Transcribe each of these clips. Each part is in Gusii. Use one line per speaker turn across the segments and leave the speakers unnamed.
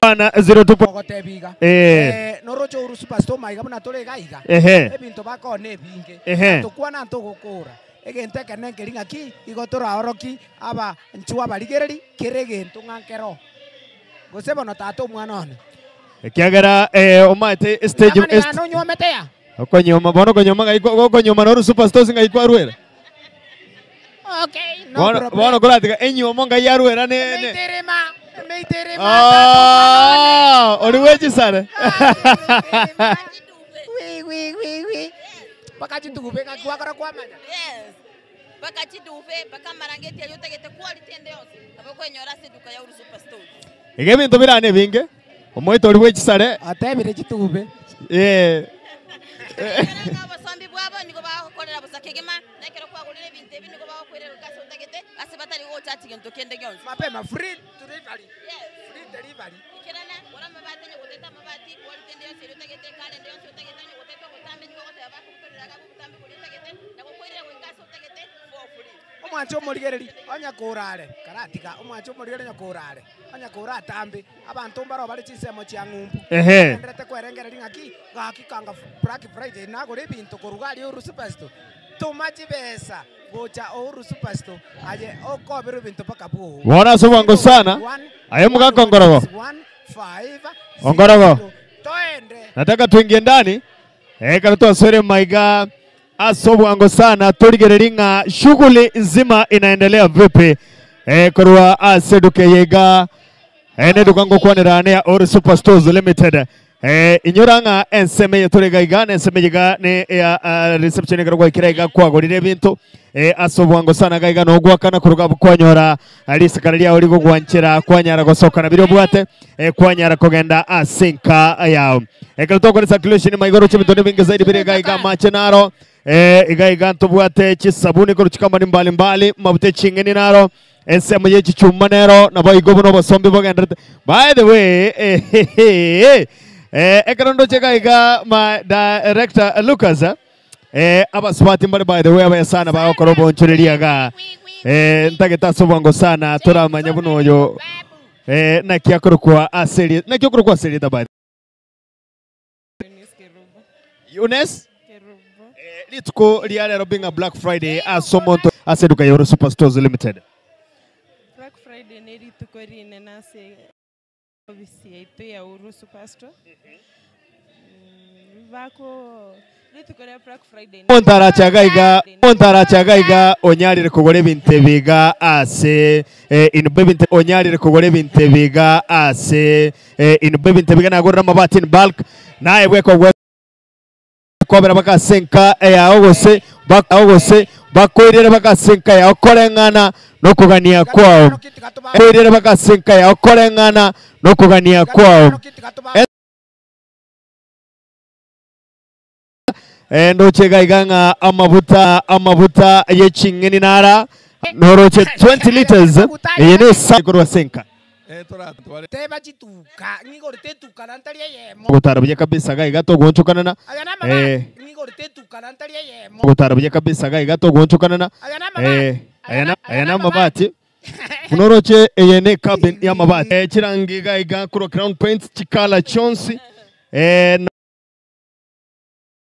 Bana 02
Ogotebia iga,
Eh.
eh, noroche Uhuru Superstore maiga buna tore iga iga,
Ehe.
ebinto bakoonia ebinge,
Ehe.
na tokwana ntogokora. Egento ekenene nkeri ng'aki, igo toraoroki aba inchuo abarigereri kera egento ng'a nkero. Gose bono tata omwana one.
Ekiagera eh, omanyete estage
Ritang'ani
est-
yane onywomete ya?
okonyoma bono okonyoma ng'ai kwa- gokonyoma noru Superstores ng'ai kwarwera.
Okay, no
Bono
problem.
bono koratiga enywomo ngai yarwera ne ne.
Emeiterema, emeiterema, tata omwana one.
Ah, ori bwechisare.
Wi, wi, wi, wi. Mpaka chitugupe ng'aki gwakora kwamanya.
Yes. Mpaka chiduve, mpaka amarangeti aria otagete quality ende yonsi, nabo okwenyora ase eduka ya Uru Superstores.
Iga ebinto birane ebinge, omoito ori bwechisare.
Atebire chitugupe.
Eh.
Ekero ng'a obosombi bwabo nigo bagokorera bosa kegima, na ekero kwagorire ebinto ebi nigo bagokoirera goika ase otagete, ase batari gogochachi gento kende gionsi.
Mapema free delivery.
Yes.
Free delivery.
Ikerana, gora amabati onye gotete amabati, quality ende yonsi eria otagete, ekara ende yonsi otagete onye gotete obotambe nigo ogoteba bakobutorera iga bobutambe boria otagete, na gokoirera goika ase otagete for free.
Omwanche omorigereri onye korare, karatiga, omwanche omorigereri onye korare, onye koratambe, abanto mbaro bare chinsemo chia ng'umbu.
Ehe.
Bagendererete kwerengereria ng'aki, gaki kanga Black Friday nagore ebinto korwa iga aria Uhuru Superstore, toma chibesa gocha Uhuru Superstore aye okoberwe ebinto mpaka bwogo.
Bono ase obwango sana, aye omogaka ongorogo. Ongorogo.
Toende.
Nataka tuingie ndani ekero twasoire maiga ase obwango sana torigererie ng'a shughuli nzima inaendelea vipi eh, korwa ase eduka eye iga eh, neduka ngokwanera ne ya Oro Super Stores Limited eh, inyora ng'a ensemo eye tore iga iga na ensemo eye iga ne ya ah, reception ekero gwaikire iga kwagorire ebinto eh, ase obwango sana iga iga nogwakana koruga abwo kwanyora ah, risikara riao rigogwanchera kwanyara gosoka na biria obwate eh, kwanyara kogenda ase enka yao ekero tokora circulation maigoro chibinto nebinge zaidi bire iga iga amache naro eh, iga iga ntobwate chisabuni korwa chikambani mbalimbali mabuta eching'eni naro ensemo ye chichuma nero nabo igo buna obosombi bogenderete by the way eh, eh, eh, ekero ndoche iga iga my director Lucas eh, eh, abasubati mbare by the way abaya sana bagokora obonchoreria iga eh, ntagete ase obwango sana toramanya buna oyo eh, naki akorokwa ase eri naki okorokwa ase erieta by
Eunice Kerubo.
Eunice
Kerubo.
Eh, rituko ria rero being a Black Friday ase omonto ase eduka ya Oro Super Stores Limited.
Black Friday ne rituko rinene ase ofisi yaito ya Uru Superstore. Mm, bako rituko ria Black Friday ne
Omonto arache iga iga, omonto arache iga iga onyarire kogora ebinto ebi iga ase eh, in ebinto onyarire kogora ebinto ebi iga ase eh, in ebinto ebi iga nagorire amabati in bulk naye bweka ogwe kobera baka ase enka yao gose bak- gose bakoirere baka ase enka yao koreng'ana nokogania kwao koirere baka ase enka yao koreng'ana nokogania kwao Eh, ndoche iga iga ng'a amabuta amabuta ye ching'eni nara noroche 20 liters eye ne esa korwa ase enka
Teba chituka, ng'igorete etuka na ntari eyemo.
Gotara buya kabisa iga iga togoonchokanana
Aya namabati,
Eh.
ng'igorete etuka na ntari eyemo.
Gotara buya kabisa iga iga togoonchokanana
Aya namabati,
Eh, aya na- aya namabati buna oroche eye ne cabin y'amabati Eh, chirangi iga iga korwa Crown Paints chikala chionsi eh,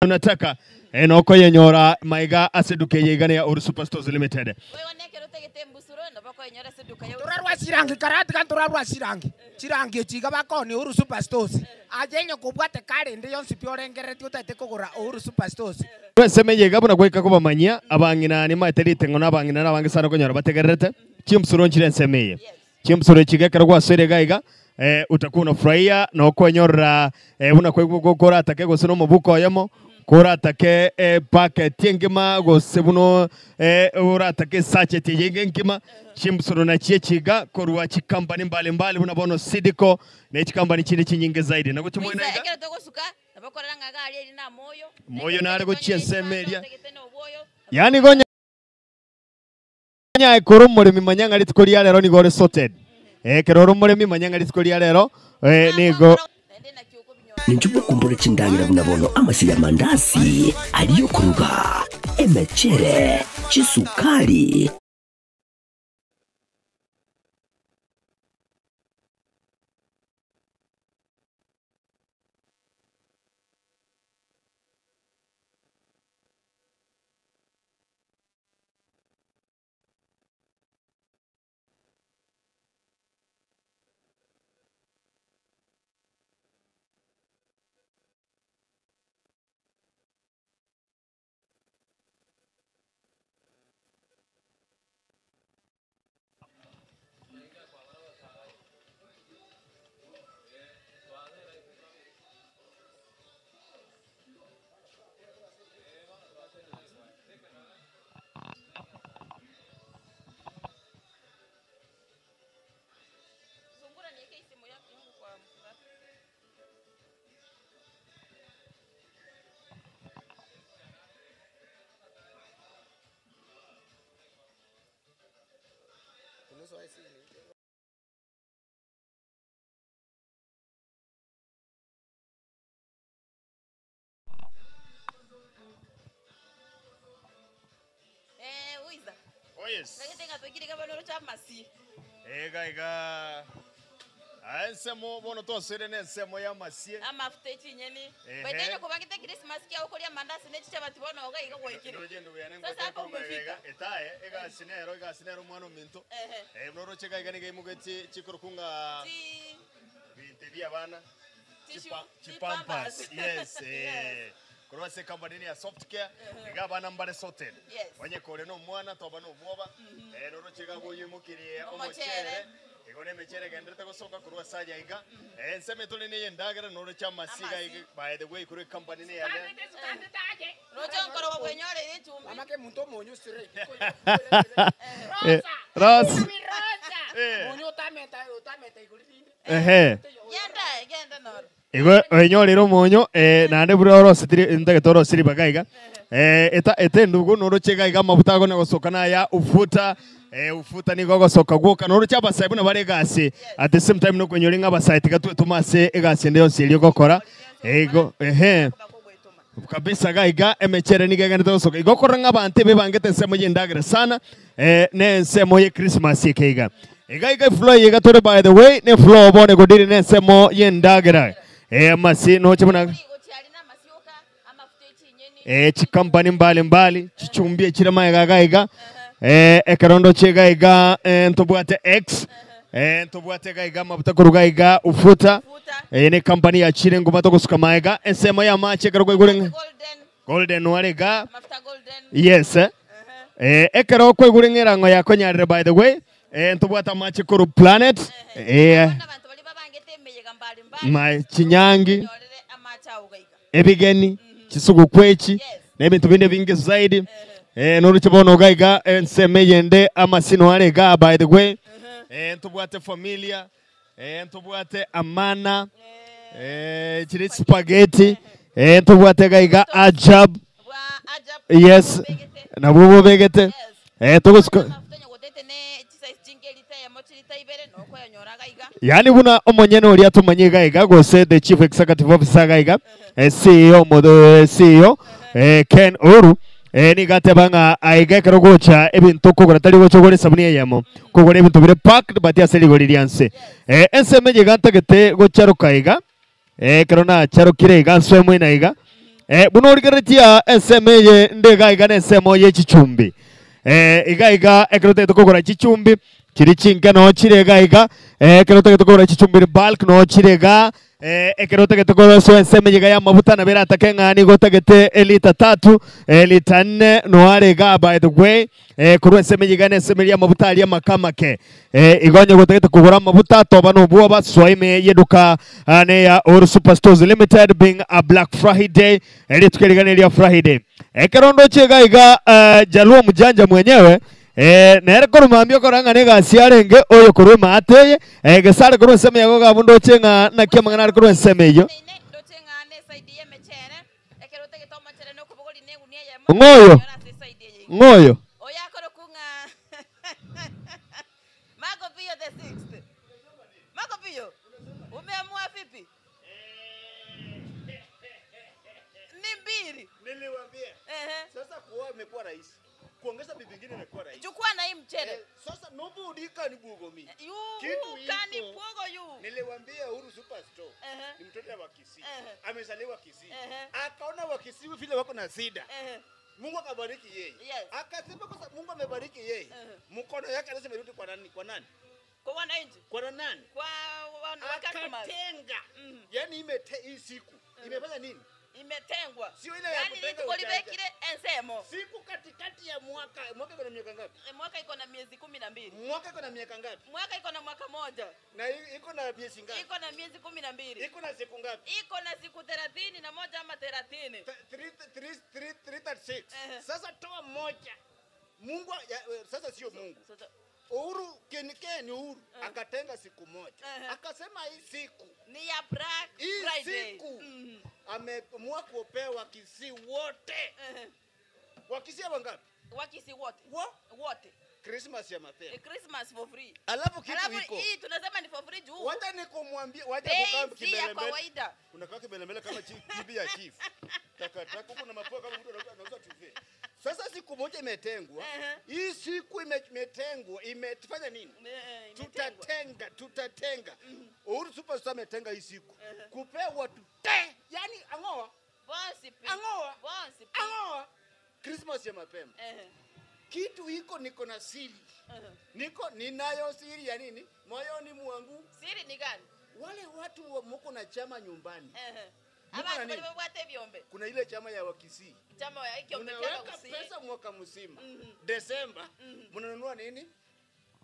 Nataka eh, nokoyenyora maiga ase eduka eye iga ya Uru Super Stores Limited.
Boigo nekero otagete embusuro, nabo okoyenyora ase eduka ya Uru
Torarwa chirangi karatiga ntorarwa chirangi chirangi echi iga bakoonia Uhuru Super Stores aye onye kobwate kare ende yonsi pi orengereretie otagete kogora Uhuru Super Stores.
Ensemo eye iga buna goika kobamanyia abang'ina nimaete riteng'o na abang'ina nabange sana okonyora bategererete chimbusuro nchire ensemo eye. Chimbusuro echi iga ekero gwasoire iga iga eh, utakuwa unafurahia na okwenyorera eh, buna kwaigwa koratake gose na omobuko oyomo koratake eh, bucket engima gose buna eh, oratake esachet eye iga engima chimbusuro nachio echi iga korwa chikampani mbalimbali buna bono Sidco na echikampani chinde chinyinge zaidi. Nagochia
Boisa
moino iga.
ekero togosuka, nabo korora ng'a iga aria eri namoyo,
Moyo nare gochia ensemo eria.
Otagete na obwoyo,
Yaani gonya Onye kore omoremi manya ng'a rituko ria rero nigo ore sorted. Ekero ore omoremi manya ng'a rituko ria rero eh, nigo.
Ninche mokumbore chindagera buna bono amasio y'amandasi, aria okoruga, emechere, chisukari.
Tosoe esini.
Eh, oiza.
Oh yes.
Gagete ng'a twekire iga bono oroche amasi.
Iga iga. Aa ensemo bono twasoire na ensemo y'amasie.
Amafuta echinyeni.
Ehe.
By the way onye kobangete Christmas kiago koria amandasi ne chichabati bono iga iga gwaikire.
Ndoche endugu yane
Sasa
ngocha
hapo
korwa magega
umefika.
iga. Etaye egasi nero egasi nero omwana ominto.
Ehe.
Eh, buna oroche iga iga nigo eimogetie chikorokwa ng'a
Chi
binto ebi abana.
Tissue,
Chipa-
chipampers.
chipampers yes eh. Korwa ase ecompany ene ya soft care iga abana mbare sorted.
Yes.
Onye kore na omwana toba na obwoba eh, noroche iga boimokirie
Omochere.
omochere igo na emechere egenderete gosoka korwa ase aya iga eh, ensemo etore na ey'endagera noroche amasi iga
Amasi.
iga by the way korwa ecompany ene yane
Roche nkorogo bwenyoreire echumbi.
Mama ke muntu omonyo straight.
Eh, Ross. Eh.
Monyo otameta otameta igoro rinde.
Ehe.
Genda, genda noro.
Igo oinyorire omonyo eh, naende buna orosetiri ntagete orosie ribaga iga eh, eta eta endugu noroche iga iga amabuta ago nagosoka naya ufuta eh, ufuta nigo ogosoka gwoka noroche abasae buna bare egasi at the same time nokonyora ng'a abasae tiga twetome ase egasi ende yonsi eria ogokora igo ehe kabisa iga iga emechere nigo egenderete gosoka igo okorora ng'a abanto ebebangete ensemo y'endagera sana eh, na ensemo ye Christmas eke iga. Iga iga eflow eye iga tore by the way, ne eflow bono egodiri na ensemo y'endagera. Eh, amasi noche buna eh, chikampani mbali mbali chichumbi echire maega iga iga eh, ekero ndoche iga iga eh, ntobwate X eh, ntobwate iga iga amabuta koruga iga ufuta eh, ne company yachire nguma togosuka maega ensemo y'amache ekero kwaigure ng'a golden ware iga yes eh. Eh, ekero kwaigure ng'a erango yakonyarire by the way eh, ntobwate amache korwa planet eh, ma chinyangi ebigeni chisuguku echi na ebinto binde binge zaidi eh, noroche bono iga iga ensemo eyende amasino are iga by the way eh, ntobwate familia eh, ntobwate amana eh, chire spaghetti eh, ntobwate iga iga ajab yes nabwo bobegete eh, togosuka Yaani buna omonyene oria atomanye iga iga gose the chief executive officer iga iga eh, CEO modo eh, CEO eh, Ken Ouru eh, nigo ateba ng'a aiga ekero gocha ebinto okogora tari gocha ogore esabuni eyemo kogora ebinto bire packed but ase rigori ria nse eh, ensemo eye iga ntagete gocharoka iga eh, ekero nacharokire iga nsoe moino iga eh, buna origereretie aa ensemo eye nde iga iga nensemo ye chichumbi eh, iga iga ekero otagete kogora chichumbi Chiri chinke noo chire iga iga, eh, ekero otagete kogora chichumbiri bulk noo chire iga, eh, ekero otagete korosoa ensemo eye iga y'amabuta nabo eratake ng'a nigo otagete elita tatu, elita nne noo are igaa by the way, eh, korwa ensemo eye iga na ensemo eria y'amabuta aria amake amake. Eh, igo onye gotagete kogora amabuta toba na obwoba soa ime y'eduka ah, neya Uhuru Super Stores Limited being a Black Friday, rituko eri iga neria Friday. Ekero ndoche iga iga eh, Jaluo mjanja mwenyewe Ee, nere korwa mambia okora ng'a negasi arenge oyo korwa emaate eye, ee, gese are korwa ensemo yago iga abwo ndoche ng'a naki amang'ana are korwa ensemo eyio. Ng'o oyo? Ng'o oyo?
Kuongeza bibi ingine imekuwa rahisi.
Chukua na hii mchele.
Eh, sasa nobody can bugo me.
You
Kitu
can
iko.
bugo you.
Niliwaambia Uhuru Superstore
Ehe.
ni mtoto wa Kisii.
Ehe.
Amezaliwa Kisii.
Ehe.
Akaona Wakisii vile wako na shida.
Ehe.
Mungu akabariki yeye.
Yes.
Akasema kwa sababu Mungu amebariki yeye.
Ehe.
Mkono yake lazima irudi kwa nani? Kwa nani?
Kwa wananchi.
Kwa nani?
Kwa wa customers.
Akatenga. Yaani imete hii siku. Imefanya nini?
Imetengwa.
Sio ile ya
Yaani
kutenga
rituko
ujanja.
libekire ensemo.
Siku katikati ya mwaka, mwaka iko na miaka ngapi?
Mwaka iko na miezi 12.
Mwaka iko na miaka ngapi?
Mwaka iko na mwaka moja.
Na iko na miezi ngapi?
Iko na miezi 12.
Iko na siku ngapi?
Iko na siku 31 ama 30.
Three, three, three, three, thirty-six.
Ehe.
Sasa toa moja. Mungu ya, sasa sio Mungu.
Sasa
Uhuru Ken Ken Uhuru akatenga siku moja.
Ehe.
Akasema hii siku
ni ya Black
hii
Friday.
siku ameamua kuopewa Wakisii wote.
Ehe.
Wakisii wangapi?
Wakisii wote.
Wo?
Wote.
Christmas ya mapema.
Christmas for free.
Alafu kitu
Alafu
iko.
hii tunasema ni for free juu
Wacha nikumwambie, wacha
bei
kukaa
si ya
kimbelembele.
kawaida.
Unakaa kimbelembele kama bibi ya chief. Takataka huko na mapua kama mtu anauza TV. Sasa siku moja imetengwa. Hii siku imetengwa, imetufanya nini?
Eh, imetengwa.
Tutatenga, tutatenga. Uhuru Superstar ametenga hii siku. Kupea watu te, yani angoa,
Bonsi pi.
Ang'oa.
Bonsi pi.
angoa. Christmas ya mapema. Kitu iko niko na siri. Niko ninayo siri ya nini? Moyoni mwangu.
Siri ni gani?
Wale watu wa muko na chama nyumbani. Muko na
Abantu
nini?
bali babwate ebyombe.
Kuna ile chama ya Wakisii.
Chama ya ikyombe kya
Mnaweka
Bagusii.
pesa mwaka mzima. Desemba mnanunua nini?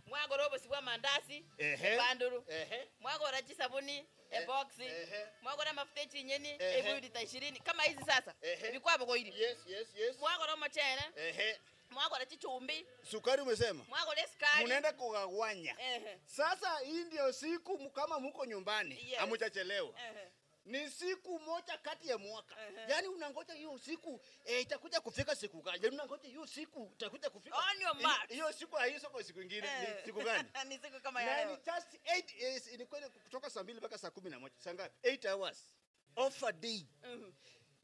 Mwagora obosi bwa mandasi,
Ehe.
ebanduru.
Ehe.
Mwagora chisabuni, ebox.
Ehe.
Mwagora mafuta echinyeni,
Ehe.
ebuyu lita 20 kama hizi sasa.
Ehe.
Bikwabo goiri.
Yes, yes, yes.
Mwagora omochere,
Ehe.
mwagora chichumbi,
Sukari umesema?
mwagora esukari.
Mnaenda kugawanya.
Ehe.
Sasa hii ndio siku kama muko nyumbani
Yes.
hamujachelewa.
Ehe.
Ni siku moja kati ya mwaka. Yaani unangoja hiyo siku itakuja kufika siku gani? Yaani unangoja hiyo siku itakuja kufika.
On your mark.
Hiyo siku haiso kwa siku ingine.
Eh.
Ni siku gani?
Ni siku kama ya
Na
leo.
ni just 8 is ni kweli kutoka saa 2 mpaka saa 11. Saa ngapi? 8 hours. Off a day.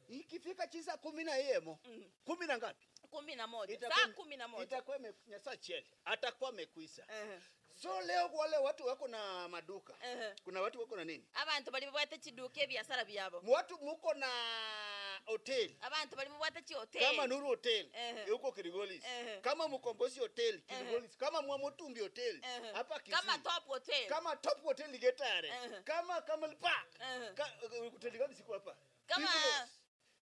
Ikifika chisa 10 na yemo. 10 na ngapi?
11.
Itakuwa-
Saa 11.
Itakuwa saa chele. Atakuwa amekuisa. So leo wale watu wako na maduka. Kuna watu wako na nini?
Abantu bali babwate chiduka ebiasara byabo.
Watu muko na hoteli.
Abantu bali babwate chihoteli.
Kama Nuru Hotel
Ehe.
huko Kirigolis.
Ehe.
Kama Mkombozi Hotel Kirigolis. Kama Mwamutumbi Hotel hapa Kisii.
Kama Top Hotel.
Kama Top Hotel Getare.
Ehe.
Kama Camel Park.
Ehe.
Hoteli gani siku hapa?
Kama-
Biblos.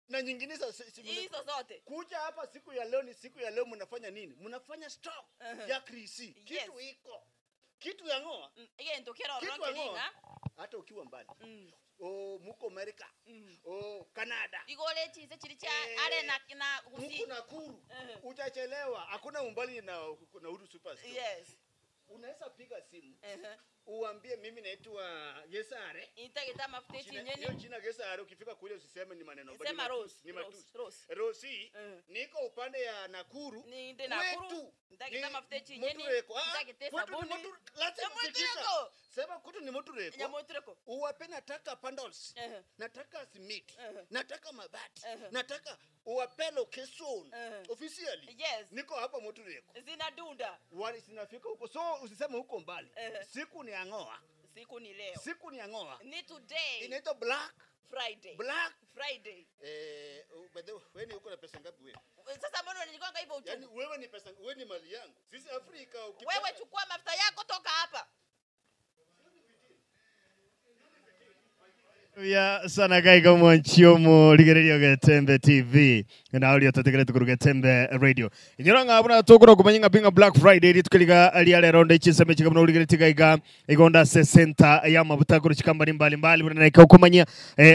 Na nyingine za
Hizo zote.
Kuja hapa siku ya leo ni siku ya leo mnafanya nini? Mnafanya stock ya krisi. Kitu iko. Kitu ya ngoa.
Egento kero
Kitu
ronke
ya ngoa.
ninga.
Hata ukiwa mbali. Oh, muko Amerika. Oh, Canada.
Igole chize chiri cha are na na gusi.
Muko Nakuru. Utachelewa. Hakuna umbali na na Uhuru Superstore.
Yes.
Unaweza piga simu. Uambie mimi naitwa Gesare.
Intageta mafuta
Jina-
chinyeni.
Hiyo jina Gesare ukifika kule usiseme ni maneno bali
Sema
ni
Rose,
Ni
Rose,
matusi.
Rose.
Rosi, niko upande ya Nakuru.
Ninde Nakuru.
Kwetu.
Ndageta
Ni
mafuta chinyeni.
Mutureko. Ah,
Ndageta
kwetu ni
sabuni.
lazima
Mutureko.
sikiza. Sema kwetu ni Mutureko.
Nyamutureko.
Uwape nataka pandols. Nataka simiti. Nataka mabati. Nataka uwape location. Officially.
Yes.
Niko hapa Mutureko.
Zinadunda.
Wale sinafika huko. So usiseme huko mbali. Siku ni ya ngoa.
Siku ni leo.
Siku ni ya ngoa.
Ni today.
Inaitwa Black
Friday.
Black
Friday.
By the way, wewe ni uko na pesa ngapi wewe?
Sasa mbona unanigonga hivyo uchungu?
Yaani wewe ni pesa, wewe ni mali yangu. Sisi Afrika ukipata
Wewe chukua mafuta yako toka hapa.
Ya sana gaiga mwanchiomo rigererio Getembe TV na audio tategere tukuru Getembe Radio inyora ngabuna tukuru kumenya ngabinga Black Friday ritukeliga ria lero ndechiseme chikamuna urigereti gaiga igonda se center ya mabuta kuru chikambani mbali mbali buna naika ukumanya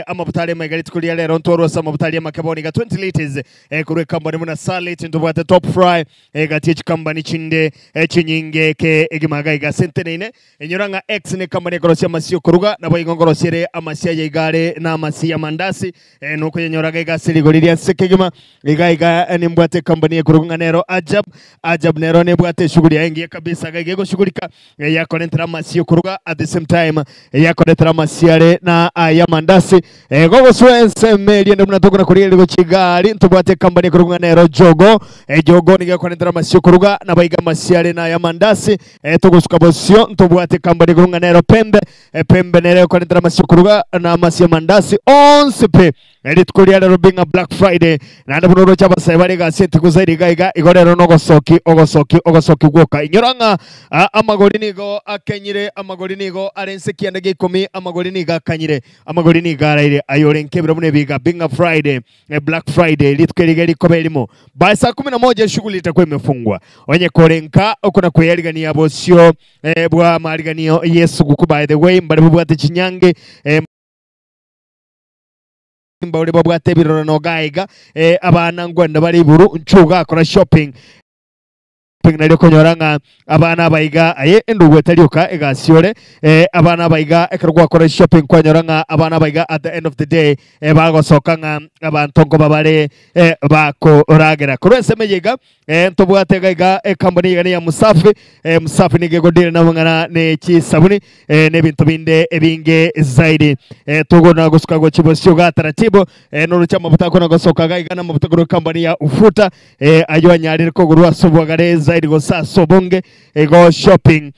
amabuta ale maiga ritukulia lero ntwarwa sa mabuta ali makaboni ga 20 liters kuru kambani muna salit ntubwate top fry gatie chikambani chinde chinyinge ke egimaga iga sente neine inyora nga X ne kambani korosia masio kuruga nabo igongorosiere amasia ya igare na amasia mandasi nuko yenyoraga igasirigo riria nsekegima iga iga nimbwate kambani kuruga nero ajab ajab nero nibwate shughuli yaingie kabisa gaiga gushughulika yakorentera amasio kuruga at the same time yakorentera amasiare na aya mandasi gogoswa enseme riende munatokona kuri rigo chigari ntubwate kambani kuruga nero jogo jogo nigakorentera amasio kuruga nabaiga amasiare na aya mandasi tugusuka bosio ntubwate kambani kuruga nero pembe pembe nero yakorentera amasio kuruga na amasia mandasi onse pe rituko ria rero binga Black Friday naende buno rocha abasae bare gasi etikuzairi iga iga igo rero nogosoki ogosoki ogosoki gwoka inyora ng'a amagori nigo akenyire amagori nigo are nse kianda gia ikomi amagori nigo akanyire amagori nigo araire ayore nkebiro buna ebiga binga Friday Black Friday rituko eriga rikoba erimo by saa 11 shughuli itakuwa imefungwa onye korenka okona kweyarigania bosio bwa mariganio Yesu guku by the way mbare bubwate chinyange mbawule babwate ebirorano gaiga abana ngwenda bari iburu nchuga akora shopping shopping nario okonyora ng'a abana aba iga aye endugu etari oka egasi ore eh, abana aba iga ekero gwakora shopping kwanyora ng'a abana aba iga at the end of the day eh, bagosoka ng'a abanto nkoba bare eh, bakoragera. Korwa ensemo eye iga eh, ntobwate iga iga ekambuni iga ya Msafi eh, Msafi nigo egodira namang'ana ne chisabuni eh, na ebinto binde ebinge zaidi eh, togona gosuka gochi bosio ga taratibu eh, noroche amabuta akona gosoka iga iga namabuta korwa ekambuni ya Ufuta eh, aywo anyarire kogorwa ase obwagare zaidi gose ase obonge igo shopping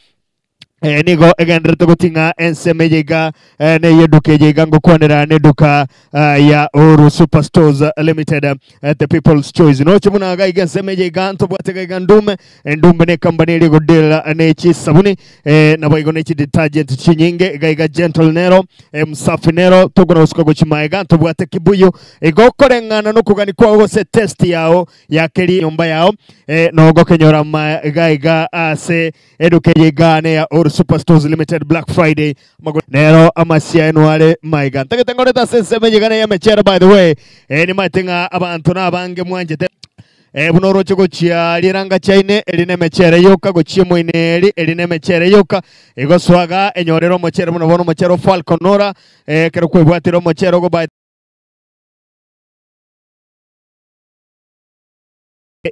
Eh, nigo egenderete goting'a ensemo eye iga eh, neye eduka eye iga ngokwanera neduka eh, ya Uru Superstores Limited eh, the people's choice noche buna iga iga ensemo eye iga ntobwate iga iga ndume endume ne company eri egodila ne chisabuni eh, nabo igo ne chidetergent chinyinge iga iga gentle nero eh, msafi nero tokona gosuka gochima iga ntobwate kibuyu igo okoreng'ana nokogani kwao gose test yao yakeri nyomba yao eh, nogokenyora ma iga iga ase Eduka eye iga neya All Super Stores Limited Black Friday Amagoro nero amasia enware maiga ntagete ngorete ase ensemo eye iga neya emechero by the way eh, nimaete ng'a abanto nabange mwanchete eh, buna oroche gochia riranga chiaine eri nemechere yoka gochia emoino eri eri nemechere yoka egoswaga enyorere omochere buna bono omochere o Falcon ora eh, ekero kwebwatire omochere ogo by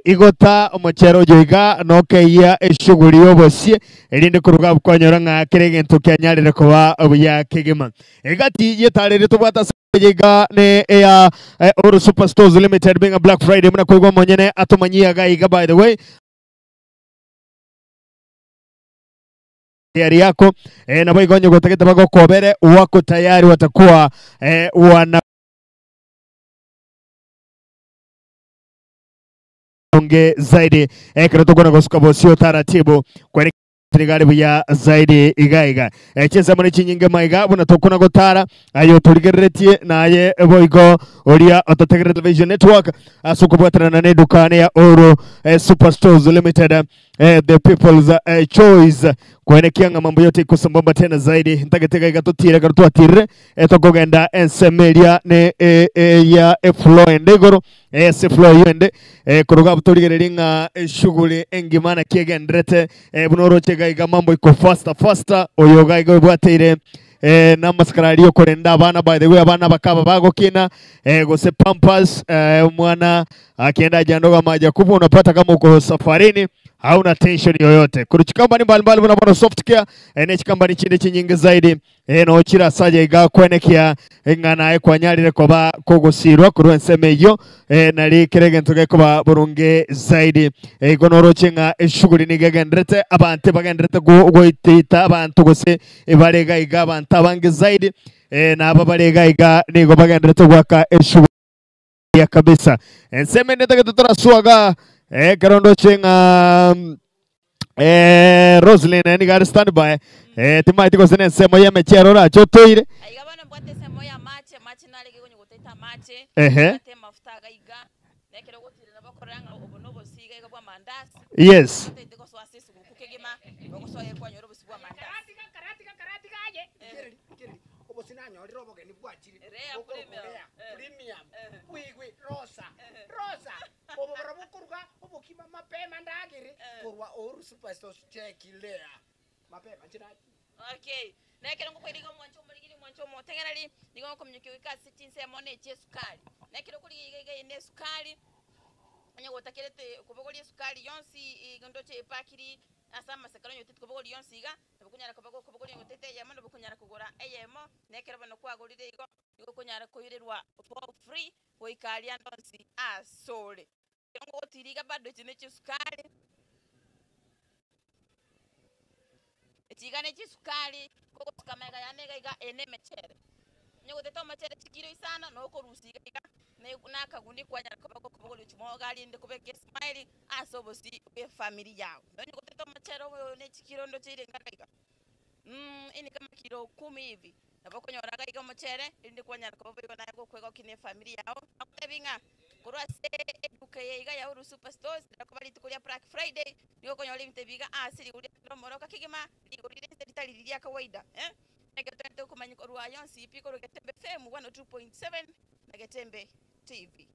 Igota omochere oyo iga nokeyia eshughuli y'obosie, erinde koruga abwo kwanyora ng'a kera egento kianyarire koba buya kegima. Egati y'etara eria tobwate ase eye iga ne eya Uhuru Super Stores Limited being a Black Friday buna koigwa omonyene atomanyie iga iga by the way. Tayari yako eh, nabo igo onye gotagete bagokobere wako tayari watakuwa eh, wana onge zaidi ekero tokona gosuka bosio taratibu kwere rigari buya zaidi iga iga chinsemo ne chinyinge maiga buna tokona gotara aye otorigereretie naye boigo oria ototegerere television network ase okobwatanana na edukane ya Oro Super Stores Limited the people's choice kwenekia ng'a mambo yote iko sambamba tena zaidi ntagete iga iga totire ekero twatirire tokogenda ensemo eria ne ya efloor ende igoro Ase efloor eyio ende, koruga abwo torigererie ng'a eshughuli engima naki egenderete, buna oroche iga iga mambo iko faster faster, oyo iga iga obwateire namasakara aria okorenda abana by the way abana bakaba bagokina, gose pampers, omwana akienda haja ndogo ama haja kubwa unapata kama uko safarini hauna tension yoyote. Korwa chikambani mbalimbali buna bono Softcare, ne chikambani chinde chinyinge zaidi Ee, nochire ase aya iga kwenekia ng'a naye kwanyarire koba kogosiirwa korwa ensemo eyio, ee, nari kera egento gekoba boronge zaidi. Igo noroche ng'a eshughuli nigo egendererete, abanto ebagendererete goiteita abanto gose bare iga iga abanto abange zaidi, ee, na aba bare iga iga nigo bagendererete goaka eshughuli ya kabisa. Ensemo ende etagete toraswaga, ekero ndoche ng'a Eh, Roslyn eh, nigo are standby eh, timaeti gose nensemo y'emechero orache otoire.
Aiga bono mbwate ensemo y'amache, amache narenge konya gotaita amache,
Ehe.
mbwate amafuta iga iga, na ekero ogotira nabo okorora ng'a obo nobosio iga iga bw'amandasi,
Yes.
otaete gosoa ase esuguku kegima, ogosoa iga kwanyora obosio bw'amandasi.
Obosie nanyorire obogeni bwachire
Rea
bokorokwa
premium.
Rea
Eh.
Premium,
Eh.
bwigwe Rosa, Rosa, obo barabwo okoruga obokima mapema ndagere korwa Uhuru Superstores cheki Lea mapema inche nachire.
Okay, na ekero ngokoira iga omwancho omorigiri omwancho omotegereri, nigo ngokominyokia goika ase chinsemo na echia esukari. Na ekero okorigia iga iga eye na esukari, onye gotakerete kobogoria esukari yonsi iga ndoche epakiri ase amasekero onye otagete kobogoria yonsi iga, nabo okonyara koba gokobogoria onye otagete eyemo nabo okonyara kogora eyemo, na ekero bono kwagorire igo, nigo okonyara koirerwa for free goika aria ande onsi asore. Ekero ngogotiira iga bado echi ne chisukari, echi iga ne chisukari, kogosuka amaiga yane iga iga eye ne emechere. Onye gotete omochere chikiro isano, na okorusia iga iga, na akaguni kwanyara koba gokobogoria chimogo rinde kobeka esmile ase obosio bwe efamiri yao. Nonye gotete omochere oyo ne chikiro ndoche ire ngaka iga. Ini kama kilo kumi hivi, nabo okonyora iga iga omochere, erinde kwanyara koba boigo naye gokwegokia na efamiri yao. Nagotebi ng'a korwa ase eduka eye iga ya Uhuru Super Stores, riakoba rituko ria Black Friday, nigo okonyora ebinto ebi iga ase rigori riakera omoroka kegima, rigori rire inse ritari riria ria kawaida eh. Ekero togente komanya korwa aya onsi pi korwa Getembe FM 102.7 na Getembe TV.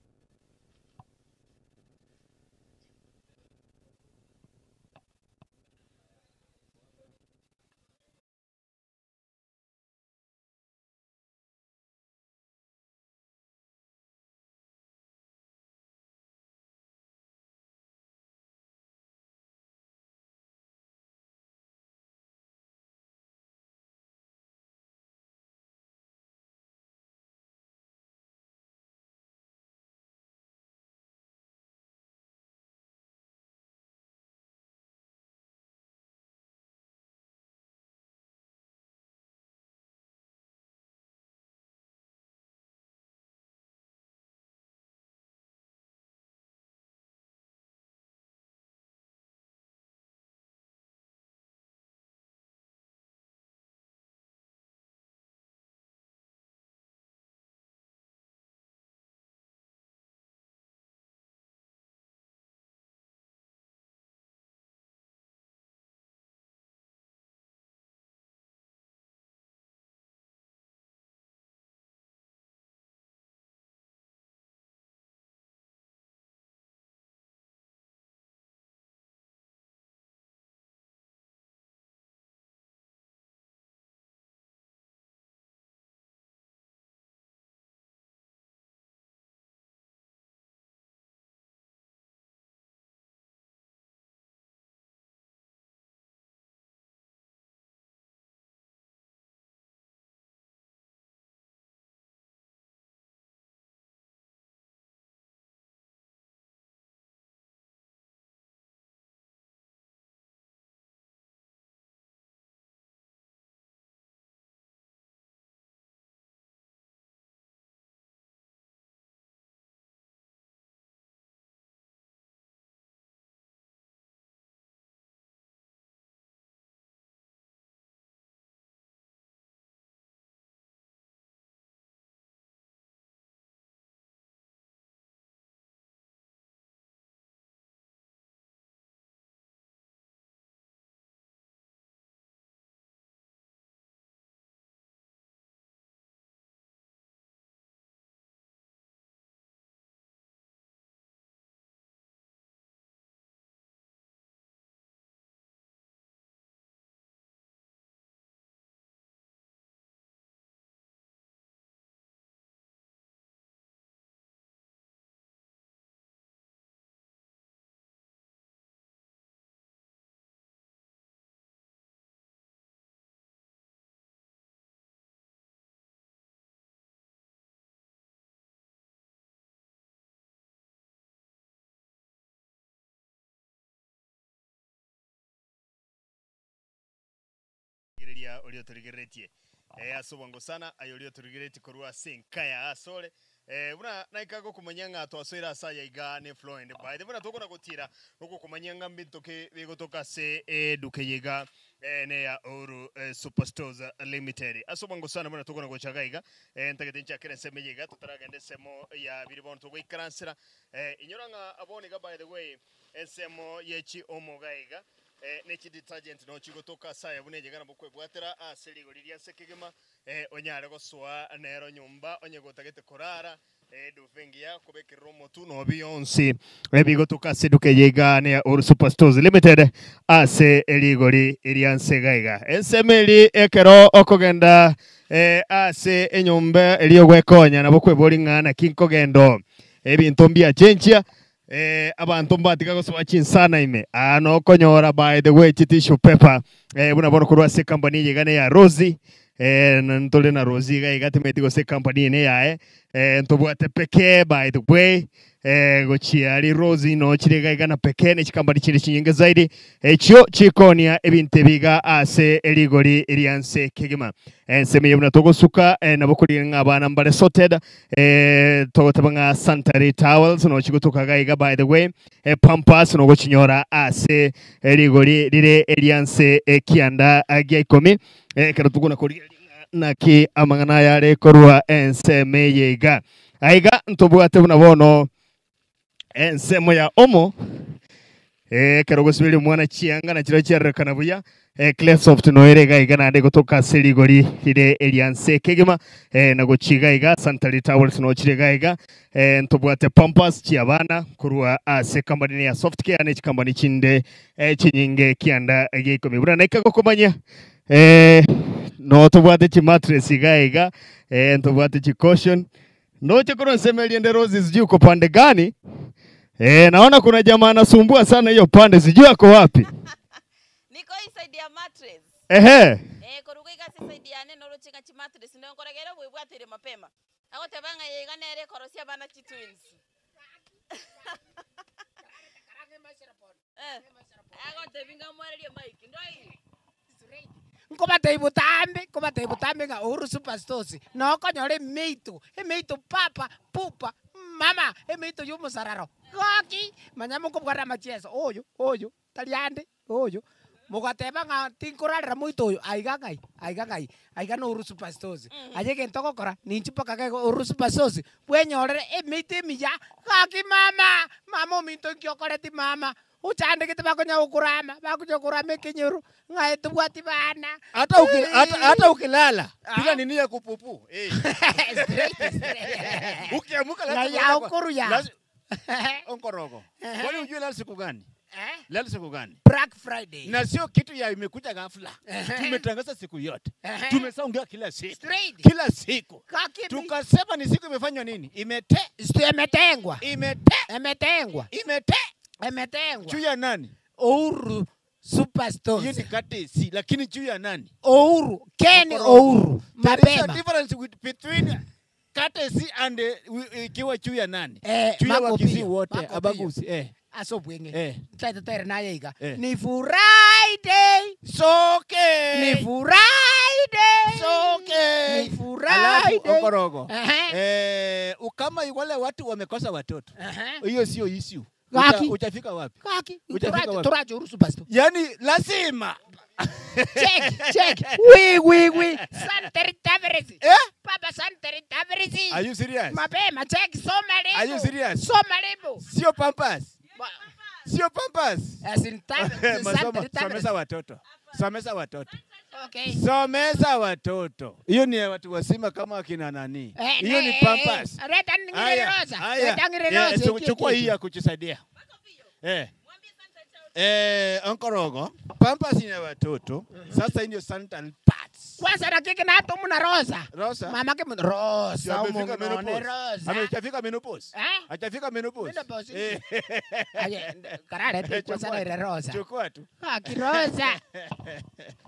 buya oria otorigereretie. Eh, ase obwango sana, aye oria otorigereretie korwa ase enka ya ase ore. Eh, buna naika gokomanyia ng'a twasoire ase aya iga ne floor ende by the buna tokona gotira nogokomanyia ng'a mbinto ki bigotoka ase eduka eye iga eh, neya Uhuru eh, Superstores Limited. Ase obwango sana buna tokona gocha iga iga eh, ntagete nchakere ensemo eye iga totaragenda ensemo ya biri bono togoikaransera eh, inyora ng'a bono iga by the way ensemo ye chiomo iga iga eh, ne chidetergent no chigotoka ase aya buna eye iga nabo kwebwatera ase rigori ria nse kegima eh, onyare gosoa nero nyomba onye gotagete korara edufa engiya kobekerera omotu nobi yonsi ebigotoka ase eduka eye iga ne ya Uhuru Superstores Limited ase erigori ria nse iga iga. Ensemo eri ekero okogenda eh, ase enyomba eria ogwekonya nabo kwebori ng'a naki nkogenda oo ebinto mbiachenchia Eh, abanto mbatiga gosoa chinsana ime. Aa nokonyora by the way chitissue paper eh, buna bono korwa ase company eye iga neya Rosie eh, na ntore na Rosie iga iga timanyeti gose company eye neyaye eh, ntobwate peke by the way eh, gochia aria Rosie nochire iga iga na peke ne chikampani chinde chinyinge zaidi echio chikonia ebinto ebi iga ase erigori ria nse kegima. Ensemo eye buna togosuka eh, nabo korigia ng'a abana mbare sorted Eh, togoteba ng'a sanitary towels nochi gotoka iga iga by the way eh, pampers nogochinyora ase rigori rire eria nse ekianda gia ikomi eh, ekero tokona korigereria ng'a naki amang'ana aya are korwa ensemo eye iga aiga ntobwate buna bono ensemo ya omo Eh, ekero ogosiberia omwana chianga na chiria chiarorekana buya eh, Clearsoft noere iga iga naende gotoka ase rigori rire eria nse kegima eh, na gochia iga iga sanitary towels nochire iga iga eh, ntobwate pampers chia abana korwa ase company ya soft care ne chikambani chinde eh, chinyinge kianda gia ikomi buna naika gokomanya eh, no tobwate chimattress iga iga eh, ntobwate chicushion Ndoche korwa ensemo eria ende Rose sijui uko pande gani? Eh, naona kuna jamaa anasumbua sana hiyo pande sijui ako wapi.
Niko inside ya mattress.
Ehe.
Eh, koruga iga ase eside yane noroche ng'a chimattress nigo nkorageire obwebwateire mapema. Agoteba ng'a eye iga nere ekorosia abana chitwins. Eh, agotebia ng'a mwererie mic, ndoi.
Nkobatebia botambe, nkobatebia botambe ng'a Uhuru Superstores nokonyora emeito, emeito papa, pupa, mama, emeito ya omosararo, gaki! Manya mokobwata amachieso, oyo, oyo, tari ande, oyo. Mogateba ng'a tinkorarera moito oyo, aiga ng'ai, aiga ng'ai, aiga na Uhuru Superstores. Aye egento ogokora, ninchi mpaka iga iga Uhuru Superstores, bwenyorere emeito emiya, gaki mama, mama ominto inki okoreti mama, Ochandegete bakonya gokorama, bakonya gokorama ekenyoro, ng'a aye tobwati bana.
Hata uki, hata, hata ukilala piga nini ya kupupu eh.
Straight, straight.
Ukiamuka
Na
lazima
ya
uende kwa-
okoruya.
lazi- Onkorogo. Kwani ujue leo siku gani?
Eh?
Leo siku gani?
Black Friday.
Na sio kitu ya imekuja ghafla. Tumetangaza siku yote.
Ehe.
Tumesaongea kila siku.
Straight.
Kila siku.
Kaki
Tukasema ni siku imefanywa nini? Imete
Imetengwa.
imete
Imetengwa.
imete
Imetengwa.
juu ya nani?
Uhuru
Hiyo
Superstores.
ni courtesy, lakini juu ya nani?
Uhuru. Ken
Okorogo.
Uhuru.
There is a
Mapema.
difference with, between courtesy and ikiwa juu ya nani?
Eh,
Juu ya
Marco
Wakisii
Pio.
wote
Marco Pio.
abaguzi eh.
Ase obweng'e.
Eh.
Ntaete toire naye iga.
Eh.
Ni Friday.
Soke.
Ni Friday.
Soke.
Ni Friday.
Alafu Okorogo.
Ehe.
Eh, kama wale watu wamekosa watoto.
Ehe.
Hiyo sio issue.
Gaki.
Uta, utafika wapi?
Gaki.
Utafika
Turache
wapi?
turache Uhuru Superstore.
Yaani lazima.
Check, check. Wi wi wi. Sanitary towels.
Eh?
Papa sanitary towels.
Are you serious?
Mapema check soma lebo.
Are you serious?
Soma lebo.
Sio pampers. Sio pampers.
As in towels,
Masomo,
sanitary towels.
somesa watoto. Somesa watoto.
Okay.
Somesa watoto. Hiyo ni ya watu wazima kama akina nani.
Eh,
Hiyo ni
eh,
pampers.
eh, Leta ngire
Haya,
rosa.
haya.
Leta ngire
Eh,
rosa.
Chukua hii ya kujisaidia. Eh. Eh, Onkorogo, pampers ni ya watoto. Sasa hii ndio sanitary pads.
Kwanza na kiki na atomu na rosa.
Rosa.
Mama ke
Si
rosa
amefika
umunone
menopause.
rosa.
Ameshafika menopause.
Eh?
Hajafika menopause.
Menopause.
Eh.
Aye, karare tu kwanza
Chukua
na ile
tu.
rosa.
Chukua tu.
Haki rosa.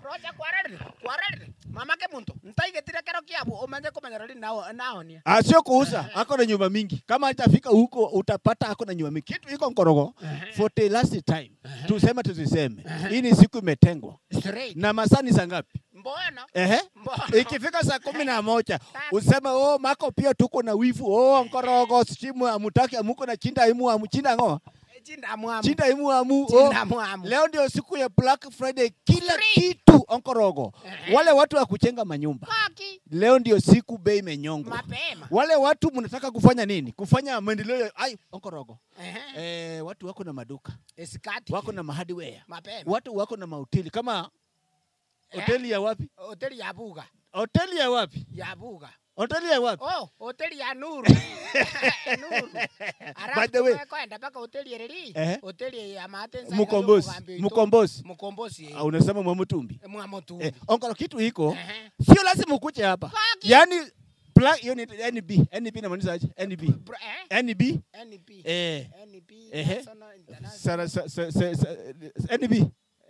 Rosa kwararire, kwararire. Mama ke muntu, ntaigetire kero kiabu omanye komanya rori nao naonia.
Ah, sio kuuza, ako na nyumba mingi. Kama hatafika huko utapata ako na nyumba mingi. Kitu iko Nkorogo for the last time. Tuseme tusiseme. Hii ni siku imetengwa.
Straight.
Na masaa ni saa ngapi?
Mbono.
Ehe.
Mbono.
Ikifika saa 11 useme oh, Mako pia tuko na wivu oh, nkorogo sichimu amutaki amuko na chinda imu amu chinda ngo
Chinda mwamu.
chinda imu amu oh.
Chinda mwamu.
Leo ndio siku ya Black Friday, kila
Free.
kitu onkorogo.
Ehe.
Wale watu wa kuchenga manyumba
Koki.
leo ndio siku bei imenyongwa.
Mapema.
Wale watu mnataka kufanya nini? Kufanya maendeleo ya ai onkorogo.
Ehe.
Eh, watu wako na maduka,
Esikati.
wako na mahardware,
Mapema.
watu wako na mahoteli kama
Eh.
hoteli ya wapi?
Hoteli ya Buga.
Hoteli ya wapi?
Ya Buga.
Hoteli ya wapi?
Oh, hoteli ya Nuru. Nuru.
By the way-
kwenda mpaka hoteli ereri.
Ehe.
Hoteli ya Matenza.
Mkombozi, Mkombozi.
Mkombozi.
Ah, unasema Mwamutumbi.
Mwamutumbi.
Eh, onkoro kitu iko
Ehe.
sio lazima ukuje hapa.
Koki.
Yaani black hiyo ni NB, NB inamaanisha aje? NB.
Bro, eh?
NB
NB.
eh
NB.
Ehe.
National International.
Sara, sa, sa, sa, sa, NB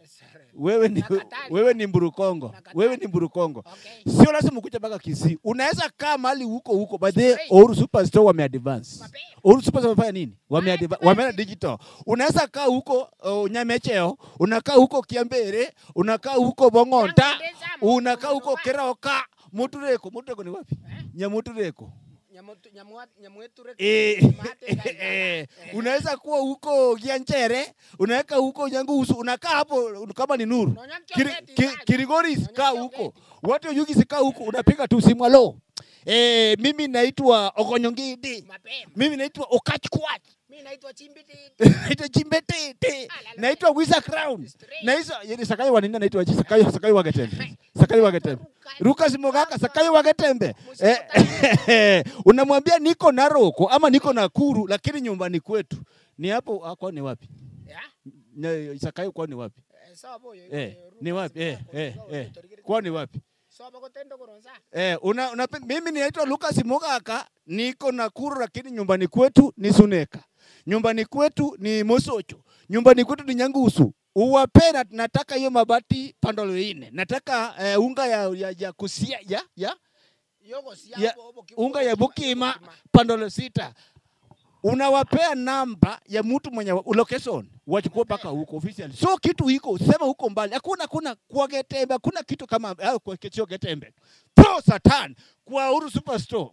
Sorry.
wewe ni
Nakatali.
wewe ni Mburukongo.
Nakatali.
Wewe ni Mburukongo.
Okay.
Sio lazima ukuje mpaka Kisii. Unaweza kaa mahali huko huko. By the way,
Straight.
Uhuru Superstore wame advance.
Mapema.
Uhuru Superstore wamefanya nini? Wame advance,
Advance.
wameenda digital. Unaweza kaa huko Nyamecheo, unakaa huko Kiambere, unakaa huko Bong'onta,
Nyang'ondeza,
unakaa huko
Muturwa.
Keroka, Mutureko. Mutureko ni wapi?
Eh?
Nyamutureko.
Nyamutu- Nyamweture.
Eh,
Matenza.
eh, unaweza kuwa huko Gianchere, unaweka huko Nyangusu, unakaa hapo kama ni Nuru.
Nonya
Kiri,
Mkiongeti
ki,
ndani.
Kirigoris
Nonya
kaa huko.
Mkiongeti.
Watu wa Yugisi kaa huko, unapiga tu simu alo. Eh, mimi naitwa Okonyongidi.
Mapema.
Mimi naitwa Okachkwach.
Mimi naitwa Chimbiti.
Naitwa Chimbetete. Naitwa Wisa Crown.
Straight.
Naitwa yeye Sakayo wa nini naitwa Sakayo Sakayo wa Getembe. Sakayo wa Getembe. Lucas Mogaka Sakayo wa Getembe. Eh, unamwambia niko Naroko ama niko Nakuru lakini nyumbani kwetu ni hapo ah, kwani ni wapi?
Ya?
Sakayo kwani ni wapi?
Eh, Sobo yo.
Eh, ni wapi? Eh, eh, eh. Kwani wapi?
Sobo kotendo koronza.
Eh, una, una, mimi ninaitwa Lucas Mogaka, niko Nakuru lakini nyumbani kwetu ni Suneka. Nyumbani kwetu ni Mosocho. Nyumbani kwetu ni Nyangusu. Uwape na, nataka hiyo mabati pandolo ine. Nataka eh, unga ya, ya, ya kusia ya, ya,
Yogo si
ya unga ya Bukima
Bukima.
pandolo 6. Unawapea namba ya mtu mwenye location wachukue mpaka huko officially. So kitu iko sema huko mbali, hakuna kuna kwa Getembe, hakuna kitu kama au kwa sio Getembe. Pro Satan kwa Uhuru Superstore.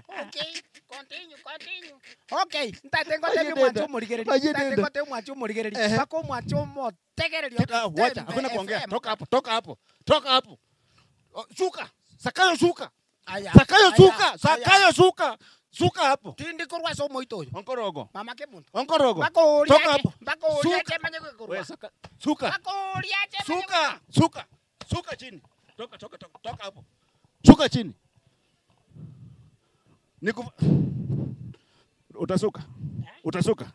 Okay, continue, continue. Okay, ntate ngote
Majidenda.
mwacho murigereri. Ntate
Majidenda.
ngote mwacho murigereri.
Ehe.
Pako mwacho motegereri.
Kita, wacha, hakuna kuongea. Toka hapo, toka hapo. Toka hapo. Oh, Shuka. Sakayo shuka.
Aya.
Sakayo
aya,
shuka.
aya.
Sakayo shuka. Shuka hapo.
Tindi korwa so moito oyo.
Onkorogo.
Mama ke muntu.
Onkorogo.
Pako
Toka
uriache.
hapo.
Pako uriache
Shuka.
manye korwa.
Wewe saka. Shuka.
Pako uriache. manye
Shuka, shuka, shuka chini. Toka, toka, toka, toka hapo. Shuka chini. Niku Utasuka. Utasuka.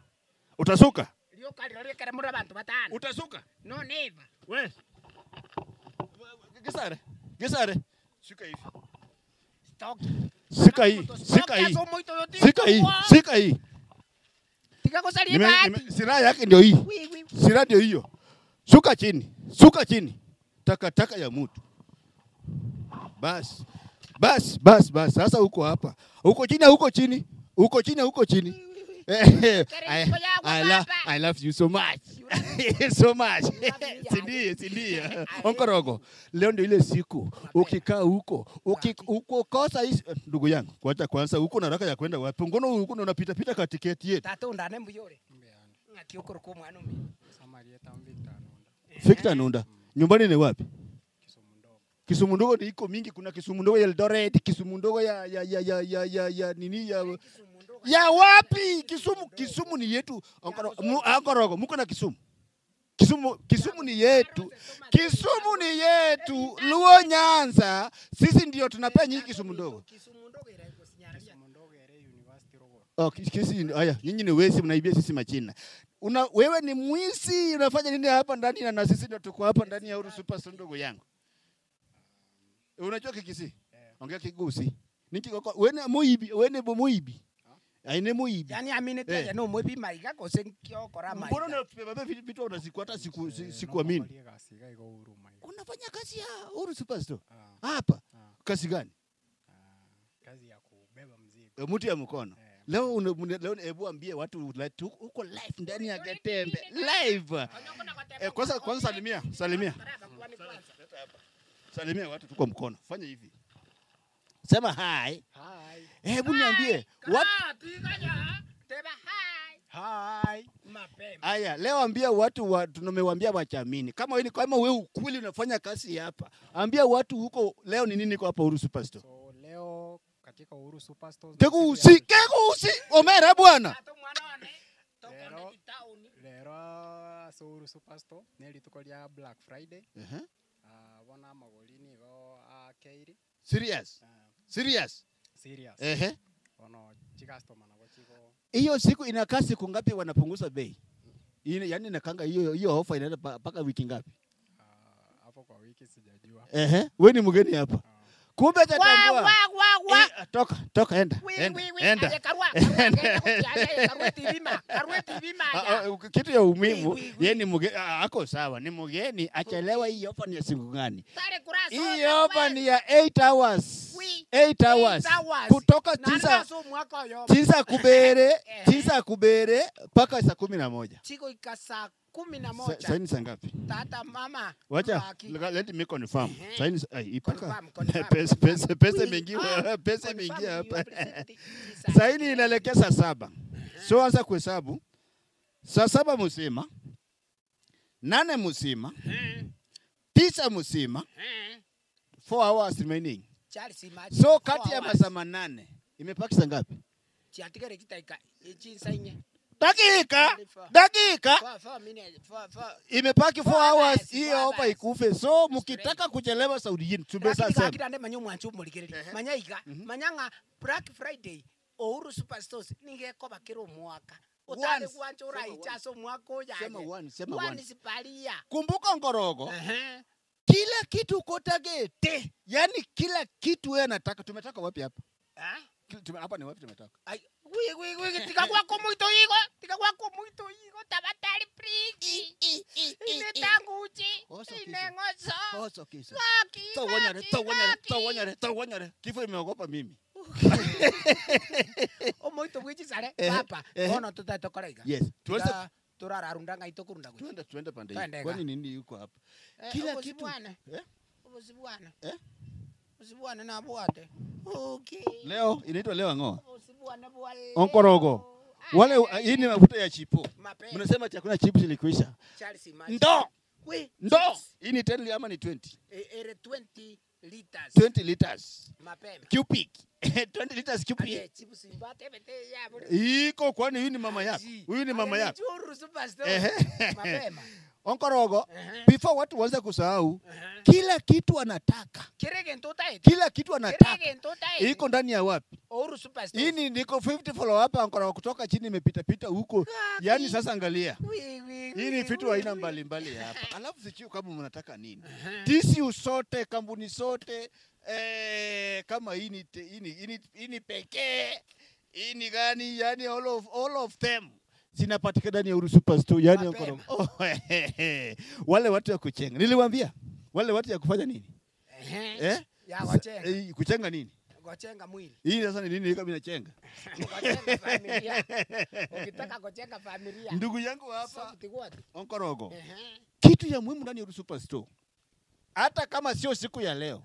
Utasuka.
Rioka rirekere muri abantu batano.
Utasuka.
No never.
We. Gisare. Gisare. Shuka hivi.
Stop.
Shika hii. Shika hii. Shika hii. Shika hii.
Tiga kusalia
Nime,
bahati.
nime, silaha yake ndio hii.
Wi, wi.
Silaha ndio hiyo. Shuka chini. Shuka chini. Takataka ya mtu. Bas. Bas, bas, bas. Sasa uko hapa. Uko chini, uko chini. Uko chini, uko chini. Eh, I, I, love, I love you so much. so much. Sindie, sindie. Onkorogo. Leo ndio ile siku ukikaa huko, ukokosa hii ndugu yangu, kwacha kwanza huko na haraka ya kwenda wapi? Ngono huko ndo unapita pita katiketi yetu.
Tata undane mbuyore. Ng'aki okoro mwana omi.
Victor Nunda. Nyumbani ni wapi? Kisumu ndogo ni iko mingi, kuna Kisumu ndogo ya Eldoret, Kisumu ndogo ya ya ya ya ya ya, ya nini ya ya wapi? Kisumu Kisumu ni yetu. Ankorogo, muko na Kisumu. Kisumu Kisumu ni yetu. Kisumu ni yetu. Luo Nyanza, sisi ndio tunapea nyinyi Kisumu ndogo.
Kisumu ndogo ira ikusinyararia.
Oh, kisi, haya, nyinyi ni wezi mnaibia sisi machina. Una, wewe ni mwizi, unafanya nini hapa ndani na sisi ndio tuko hapa ndani ya Uhuru Superstore ndugu yangu. Unajua Kikisi? Ongea Kigusi. Nikikoko wene muibi, wene bo muibi. Aine muibi.
Yani amine
Eh.
tete no mwebi maiga kose nkiokora
Mbona
maiga.
unatubeba vitu vitu unasiku hata siku sikuamini. Unafanya kazi ya Uhuru Superstore. Hapa. Kazi gani?
Kazi ya kubeba mzigo.
Mtu ya mkono. Leo une, mune, leo hebu ambie watu like, tu- uko live ndani ya Getembe live. Eh, kwanza kwanza salimia, salimia. Salimia watu tu kwa mkono. Fanya hivi. Sema hi.
Hi.
Hebu niambie what
Hi. Mapema.
Aya, leo ambia watu wa, tumewaambia wachamini. Kama wewe ni kama wewe ukweli unafanya kazi hapa. Ambia watu huko leo ni nini kwa hapa Uhuru Superstore.
So leo katika Uhuru Superstores na siku ya
Kekusi, kekusi, omera bwana.
Lero, lero ase Uhuru Superstore ne rituko ria Black Friday.
Uh-huh.
Ah, bona amagori nigo akeiri.
Serious. Serious.
Serious.
Ehe.
Bono chicustomer nabo chigo
Hiyo siku inakaa siku ngapi wanapunguza bei? Ile yani inakanga hiyo hiyo ofa inaenda mpaka wiki ngapi?
ah, hapo kwa wiki sijajua.
Ehe, wewe ni mgeni hapa. Kumbe
Wa
tatambua.
wa wa wa.
Eh, toka toka enda.
Wi
Enda.
wi wi.
Enda.
Aye karua. Karua genda kuchiaja ye karua tibima. Karua tibima
Ah,
ya.
ah, Kitu ya umuhimu
Wi, wi, wi.
yeye ni mgeni, ako sawa, ni mgeni, achelewa hii ofa ni ya siku gani?
Tare kurasa.
Hii ofa ni ya 8 hours.
Wi.
8 hours.
hours.
Kutoka
Na
tisa
naso mwaka oyo.
tisa kubere,
Ehe.
tisa kubere mpaka saa 11.
Chiko ikasa kumi na
Sa-
moja.
Saini saa ngapi?
Tata mama.
Wacha,
Baki.
let me confirm.
Ehe.
Saini ai ipaka
Confirm, confirm,
pesa
confirm.
pesa pesa
Wi,
imeingia
ah,
pesa
confirm
imeingia hapa.
hiyo tisa.
Saini inaelekea saa saba. So anza kuhesabu. Saa saba mzima, nane mzima, tisa mzima, 4 hours remaining.
Charles imagine.
So
Four
kati ya
hours.
masaa manane imepaki saa ngapi?
Chiatigere chitaika echinsa inye.
Dakika, dakika
Four, four minutes, four, four.
imepaki 4
Four
hours,
hours,
hiyo
four
ofa
hours.
ikufe. So mkitaka kuchelewa Saudi yenu
Lakini
tumesha sema.
gakira manya omwanchi omorigereria manya iga manya ng'a Black Friday Uhuru Superstores niga ekoba kera omwaka otare
Once.
gwancha oraiche ase omwaka oyaye
Sema one, sema one.
Once paria
Kumbuka Ngorogo,
Ehe.
kila kitu uko target. Yani kila kitu wewe nataka. Tumetoka wapi hapa?
Eh?
Hapa ni wapi tumetoka?
Ai, wi wi wi tiga gwako muito igo tiga gwako muito igo tabatari priki ine tanguchi
Oso
ine
kiso.
ngoso
Oso kiso.
Gaki,
Tawanyare,
gaki,
tawanyare,
gaki.
tawanyare, tawanyare. Kifo imeogopa mimi.
Omoito bwichisare
Ehe,
papa
ehe.
bono totete tokora iga
Yes. Tuanze
Tuga- turararunda ngai tokurunda gwe
tuende tuende pande hii.
Twende ga.
Kwani nini yuko hapa?
Eh,
Kila
obosi
kitu.
bwana.
Eh?
Obosi bwana.
Eh?
Obosi bwana nabwate. Okay.
Leo inaitwa leo ngoa.
Obosi bwana bwa leo.
Onkorogo. Wale hii ni mafuta ya chipo.
Mapema.
Mnasema chakula chips ilikuisha.
Charles imagine.
Ndo.
We,
Ndo.
chips.
Hii ni 10 ama ni 20?
E- ere 20 liters.
20 liters.
Mapema.
Cubic. 20 liters cubic.
Ate chips imbate bete ya bure.
Iko kwani huyu ni mama yako? Huyu ni mama yako.
Churu superstore.
Ehe.
Mapema.
Onkorogo,
Ehe.
before watu waanze kusahau, kila kitu anataka.
Kerege ntota ete.
Kila kitu anataka.
Kerege ntota ete.
Iko ndani ya wapi?
Ouru superstore.
Hii ni niko 50 follow hapa Onkorogo kutoka chini imepita pita huko. Yaani sasa angalia.
Wi, wi,
Hii ni
wi,
vitu
wi,
aina
wi.
mbalimbali hapa. Alafu sijui kama mnataka nini. TCU sote, kampuni sote eh, kama hii ni hii ni hii ni- hii ni pekee. Hii ni gani? Yani all of all of them zinapatikana ndani ya Uhuru Superstore. Yani
Mapema.
Onkorogo. Oh, wale watu ya kuchenga. Niliwaambia wale watu ya kufanya nini?
Ehe.
Eh?
Ya gochenga.
Eh, kuchenga nini?
Gochenga mwili.
Hii sasa ni nini kama inachenga?
Gochenga familia. Ukitaka kujenga familia.
Ndugu yangu hapa
Soft what?
Onkorogo.
Ehe.
Kitu ya muhimu ndani ya Uhuru Superstore, hata kama sio siku ya leo,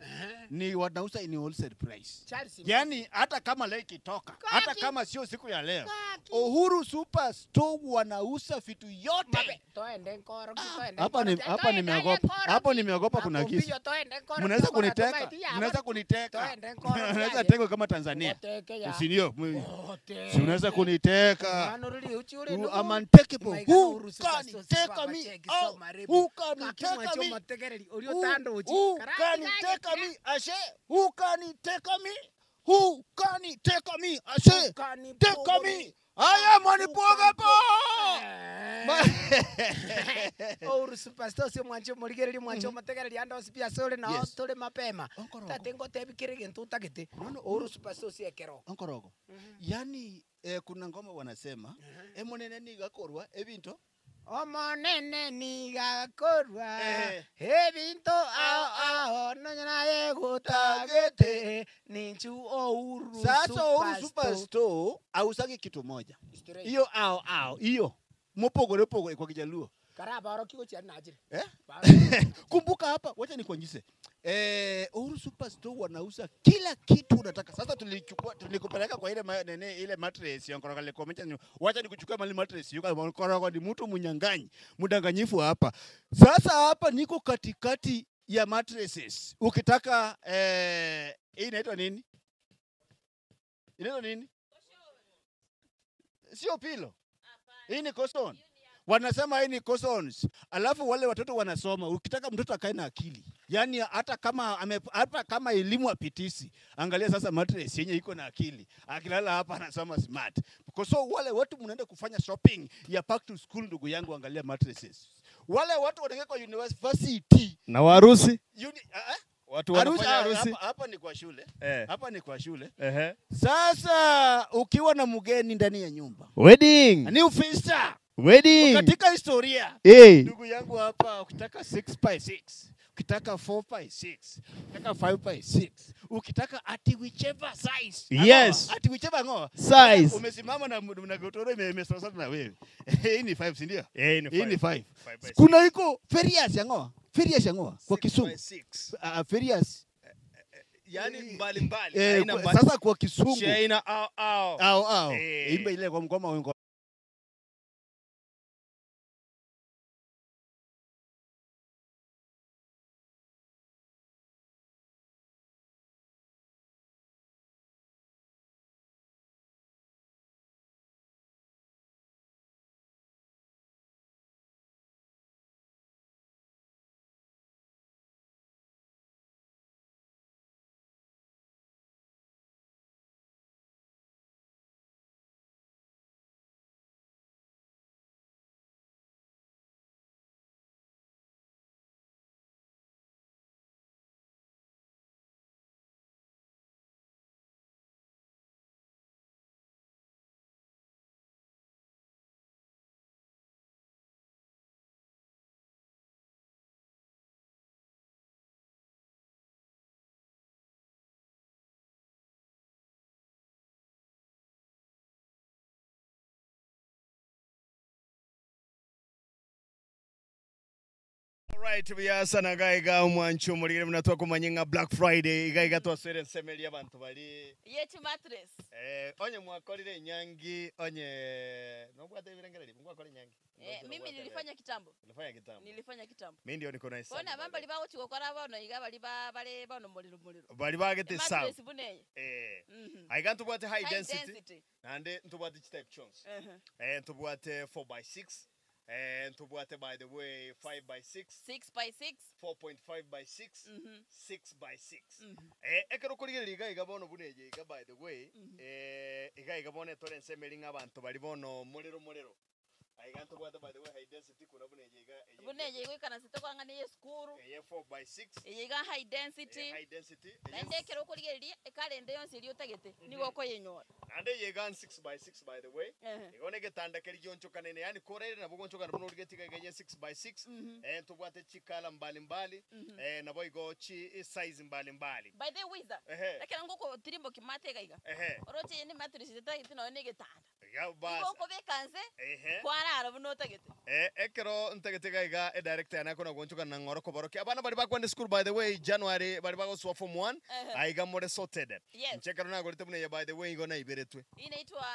ni wanauza in wholesale price.
Charles
Yani hata kama leo ikitoka, hata
Kaki.
kama sio siku ya leo,
Kaki.
Uhuru Superstore wanauza vitu yote.
Mabe, toende nkoro, toende
Hapa ni
nkoro,
hapa
toende
nimeogopa,
nkoro.
hapo nimeogopa kuna
Makumbio,
kisa.
toende nkoro,
Mnaweza
tokora,
kuniteka,
tomaiti ya,
mnaweza kuniteka,
Toende nkoro,
mnaweza
yaye.
tekwa kama Tanzania,
Ngoteke ya.
si ndio?
Ngote.
Si unaweza kuniteka.
Mano riri uchi uri
Who
nugu.
am untakeable?
Maiga
Who
Uhuru
can
Superstore,
take
Super
me
Cheki,
out?
Soma Rebu.
Who can
Kaki
take
mwacho
me?
motegereri, uri
Who,
otando uchi.
who
Karati
can
gaye
take
kira.
me? Ashe, who can take me? Who can take me? Ashe,
Who can
take
pogo
me. I am unpogable.
Uhuru Superstore cio mwancho morigereria mwancho motegereria ando sipia sore na
Yes.
tore mapema
Onkorogo.
tate ngotebi kire gintu utagete
No, no,
Uhuru Superstore ciekero
Onkorogo. Yani eh, kuna ngoma wanasema emonene nigakorwa ebinto.
Omonene nigo akorua ebinto ao ao nonya naye gotagete ninchu Uhuru
Sasa Uhuru
Superstore.
Superstore hausagi kitu moja.
Straight.
Hiyo ao ao hiyo mopogore pogore kwa Kijaluo.
Karabaroki gochia nachire.
Eh?
Baoroki.
Kumbuka hapa, wacha nikuonyeshe. Eh, Uhuru Superstore wanauza kila kitu unataka. Sasa tulichukua tulikupeleka kwa ile ma, nene, ile mattress ya Nkoroka nilikuonyesha ni wacha nikuchukue mali mattress yuko Nkoroka ni mtu mnyang'anyi, mdanganyifu hapa. Sasa hapa niko katikati ya mattresses. Ukitaka eh, hii inaitwa nini? Inaitwa nini? Sio pilo. Hii ni cushion. Wanasema hii ni cushions. Alafu wale watoto wanasoma, ukitaka mtoto akae na akili, yaani hata kama ame, hata kama elimu apitisi, angalia sasa mattress yenye iko na akili, akilala hapa anasoma smart. Kwa so wale watu mnaenda kufanya shopping ya back to school, ndugu yangu, angalia mattresses. Wale watu wanaingia kwa university
Na warusi
uni, ah, ah,
watu
harusi,
wanafanya
ah,
harusi
hapa, hapa ni kwa shule,
eh.
hapa ni kwa shule.
Ehe.
Sasa ukiwa na mgeni ndani ya nyumba,
Wedding.
new feature
Wedding.
katika historia
Eh.
ndugu yangu hapa, ukitaka 6 by 6 ukitaka 4 by 6 ukitaka 5 by 6 ukitaka ati whichever size Ang'oa,
Yes.
ati whichever ngoa
Size.
umesimama na na godoro ime- imesosana na wewe hii ni 5 si ndio?
Eh, ni
Hii ni
5.
5.
Five by
Kuna iko ferias ya ngoa ferias ya ngoa kwa
Six by
Kisungu
six.
uh, ferias
Yaani mbali mbali.
eh,
Aina
kwa,
mbali.
sasa kwa Kisungu
Shaina au au.
au au
Eh.
imba ile kwa mgoma wengo
Alright, biyasana gaiga omwancho omorigere buna twakomanya ng'a Black Friday iga iga twaswere nsemeria abanto bari
Yechi mattress.
eh, onye mwakorire enyangi onye nobwate ebirengererio mwakora enyangi
Eh, mimi nilifanya kitambo.
nilifanya kitambo
Nilifanya kitambo.
mi ndio niko na hesabu
Bona abamba libagochigokora bono iga bari ba bare bono muliro muliro.
bari bagete hesabu
Mattress buneye.
eh
Mhm.
aiga ntubwate high
High
density
density.
nande ntubwate chitype chonsi
Mhm.
eh ntubwate 4 by 6 eh ntubwate by the way 5 by 6
6 by 6.
4.5 by 6
Mhm.
6 by 6
Mhm.
eh ekero okorigereria iga iga bono buna eye iga by the way eh iga iga bono etore ensemeri ng'a abanto bari bono morero morero aiga ntobwate by the way high density kuna buna eye iga eye-
Buneye igoikana sitokora ng'a esukuru.
eye 4 by 6
Eye iga high
eye
density.
high density eye
Naende ekero okorigereria ekalenda yonsi eria otagete nigo okoyenyora.
naende eye iga 6 by 6 by the way
Ehe.
igo na egetanda keri gionchokanene yaani korere nabo gonchokana buna origete iga iga eye 6 by 6 eh ntobwate chikala mbalimbali eh nabo igo chi size mbalimbali
By the way, Wiza.
ehe
Ekero ngoko tirimbo kimate iga iga.
ehe
Oroche eye ni mattress etagete nonya na egetanda.
iga
Igo
bas
okobeka nse
ehe
kwarara buna otagete.
Eh, ekero ntagete gaiga edirector yana kona gonchoka na ng'oro koborokia abana bari bakwenda school by the way January bari bagoswa form 1
Ehe.
aiga more sorted
Yes.
nchekero nagorete buna ye by the way igo naiberetwe
Hii inaitwa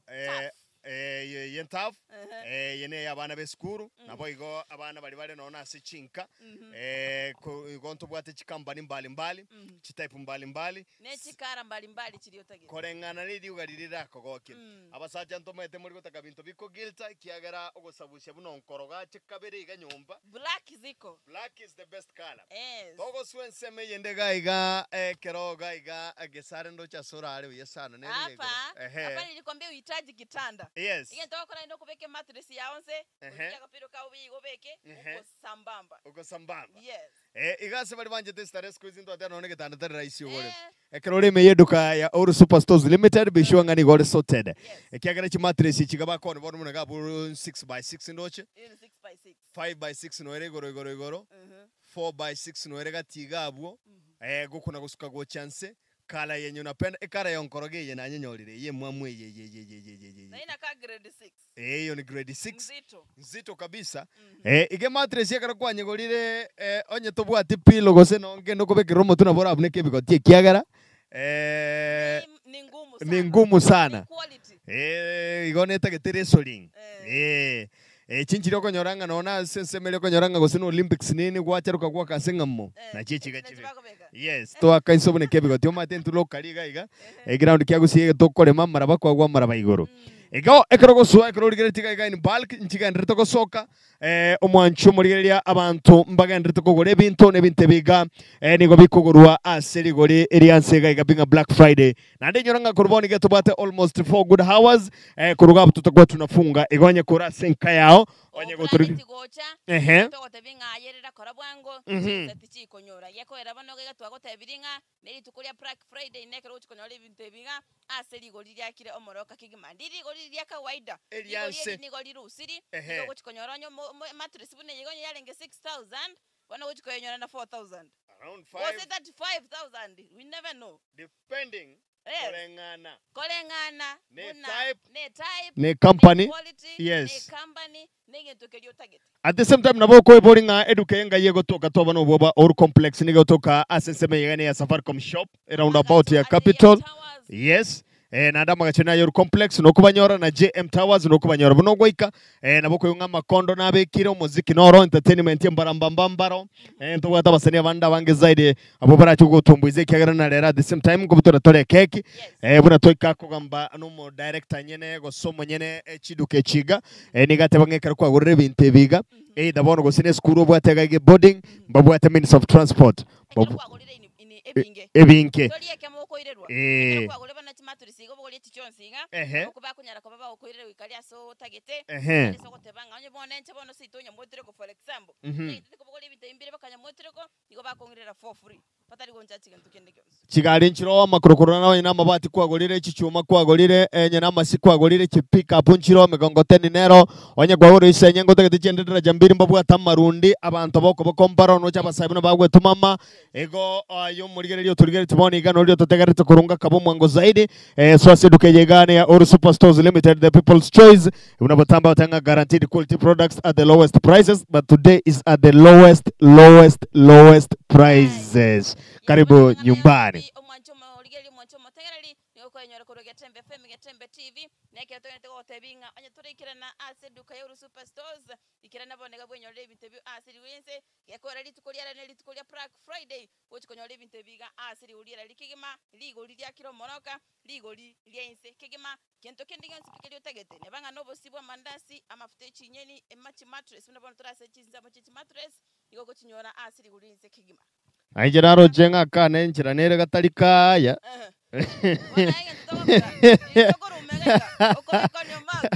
eh
Tough.
eh ye ye tough
Ehe.
eh yene ya abana be school nabo igo abana bari bare nona ase chinka eh ko- igo ntobwate chikambani mbalimbali chitype mbalimbali
Nechikara mbalimbali chiri otagete.
koreng'ana ririuga riri rirakogokia abasacha ntomaete muri gotaka binto bikogilta kiagera ogosabusia buna onkoroga chikabere iga nyomba
Black ziko.
Black is the best color.
Yes.
Togoswa ensemo eyende gaiga ekero gaiga gesare ndocha sora are buya sana nere
Hapa
Ehe.
hapa nilikwambia uhitaji kitanda.
Yes.
Egento ogokora naende okobeka emattress yao nse,
Ehe.
origie agapiro kao buya iga obeke,
Ehe.
oko sambamba.
Oko sambamba.
Yes.
Eh, iga ase baria banchete starehe siku hizi ntwateba nonya egetanda tari rahisi ogore.
Eh.
Ekero ore ime y'eduka ya Oru Super Stores Limited, be sure ng'a nigo ore sorted.
Yes.
Ekiagera chimattress echi iga bakoonia bono buna iga abwo 6 by 6 ndoche,
Ere 6 by 6.
5 by 6 noere igoro igoro igoro, 4 by 6 noere gati iga abwo, eh, gokuna gosuka gocha nse, Kara yenye unapenda ekara ya onkoroga eye nanyenyorire eye emwamu eye eye eye eye eye eye eye.
Naye naka grade 6.
Eh, eyo ni grade 6.
Nzito.
Nzito kabisa. Eh, iga emattress ekero kwanyegorire eh, onye tobwati pillow gose nonye kende okobekerera omotwe nabo orabuneke ebigoti ekiagera eh,
Ni, ni ngumu sana.
ni ngumu sana.
Ni quality.
Eh, igo netagete wrestling.
Eh.
Eh, eh, chinchiri okonyora ng'a nonye ase ensemo eria okonyora ng'a gose na Olympics nini gwacharoka gwaka ase ng'a mo.
Eh,
Nachi echiga
nachi
chibe.
bakobeka.
Yes, toaka inse obuneke ebigoti omanyete intwe locally iga iga, eground kia Gusii ege tokorema amaraba kwagwa amaraba igoro. Igo ekero ogosoa ekero origereretie iga iga in bulk nchigendererete gosoka, eh, omwancho omorigereria abanto mbagendererete kogora ebinto na ebinto ebi iga eh, nigo bikogorwa ase rigori ria nse iga iga bing'a Black Friday. Naende inyora ng'a korwa bono iga tobwate almost 4 good hours eh, korwa iga abwo totakuba tunafunga igo onye kore ase enka yao onye gotori
Okoraneti gocha,
Ehe.
togotebi ng'a ayerera kora bwango,
Mhm.
chinsa tichikonyora. Gekoera bono iga twagotebirie ng'a nerituko ria Black Friday nekero ogochi konyora ebinto ebi iga ase rigori riakire omoroka kegima. Ndiri rigori riria kawaida, rigori
Erianse.
eri nigo rirusiri,
Ehe.
nigo ogochi konyora onye omo omo emattress buna eye iga onye yarenge 6000, bono ogochi koyenyora na 4000.
Around
Gose
5
35000, we never know.
depending
Yes.
koreng'ana
Koreng'ana
Ne
buna
type.
ne type,
Ne company.
ne quality,
Yes.
ne company, ne egento keria otagete.
At the same time nabo okoeboria ng'a eduka eye ngai egotoka twaba na obwoba Oru Complex nigo egotoka ase ensemo eye iga ya Safaricom shop roundabout ya
Amagacho
Capital.
ase Towers.
Yes. Eh, naende amagacho naye Oru Complex nokobanyora na JM Towers nokobanyora buna ogoika eh, nabo okoigwa ng'a amakondo nabekire omoziki noro entertainment embarambamba mbaro eh, ntobwate abasanii abande abange zaidi abwo barache gogotumbuiza ekiagera na rero at the same time nkobutora tore ekeki
Yes.
eh, buna twaika kogamba nomo director nyene gose omonyene chiduka echi iga eh, nigo ateba ng'a ekero kwagorire ebinto ebi iga either bono gose na esukuru obwate iga iga boarding mbabwate means of transport
Ekero
Babu-
kwagorire ini- ini ebinge
ebinge
tori ekemo okoirerwa
Eh.
ekero kwagorire bana chimaturisi iga obogorie echi chionsi iga
Ehe.
oko bakonyara koba bagokoirera goika aria ase otagete
Ehe.
ase ogoteba ng'a onye bono inche bono seito onyamoetereko for example
Mhm.
ntagete kobogoria ebinto ebi mbire bakanyamoetereko igo bakong'irera for free batari gonchachi gento kende gionsi.
Chigari nchiroo amakorokoro na onye namabati kwagorire, chichuma kwagorire, enye namasi kwagorire, chipickup nchiroo, emegongoteni nero, onye kwagorire isenye ngotagete chiende daraja mbiri mbabwate amarundi, abanto bokoboko mbaro noche abasae buna bagwetumama, igo aye omorigereria otorigeretie bono iga noria ototegerete korwa ngaka bomwango zaidi, eh, so ase eduka eye iga ne ya Oru Super Stores Limited, the people's choice, buna botambe bateba ng'a guaranteed quality products at the lowest prices, but today is at the lowest, lowest, lowest prices. Karibu nyumbani.
Omwancho omorigereria omwancho omotegereri nigo okoenyora korwa Getembe FM, Getembe TV, na ekero togenete gogotebia ng'a onye toraikera ase eduka ya Uru Super Stores, ikerana bono iga bwenyorere ebinto ebio ase rigori ense, gekora rituko riare ne rituko ria Black Friday, gochi konyora ebinto ebi iga ase rigori riare kegima, rigori riakire omoroka, rigori ria inse kegima, kento kende gionsi pi keria otagete, neba ng'a nobosie bwa amandasi, amafuta e chinyeni, ema chimattress, buna bono tore ase chinsemo chie chimattress, igo ogochinyora ase rigori ria inse kegima.
Inche naroche ng'a aka nenchera nere gatari kaya.
Bono aye egento togokora, nigo tokoruma iga iga, okobekania omaki,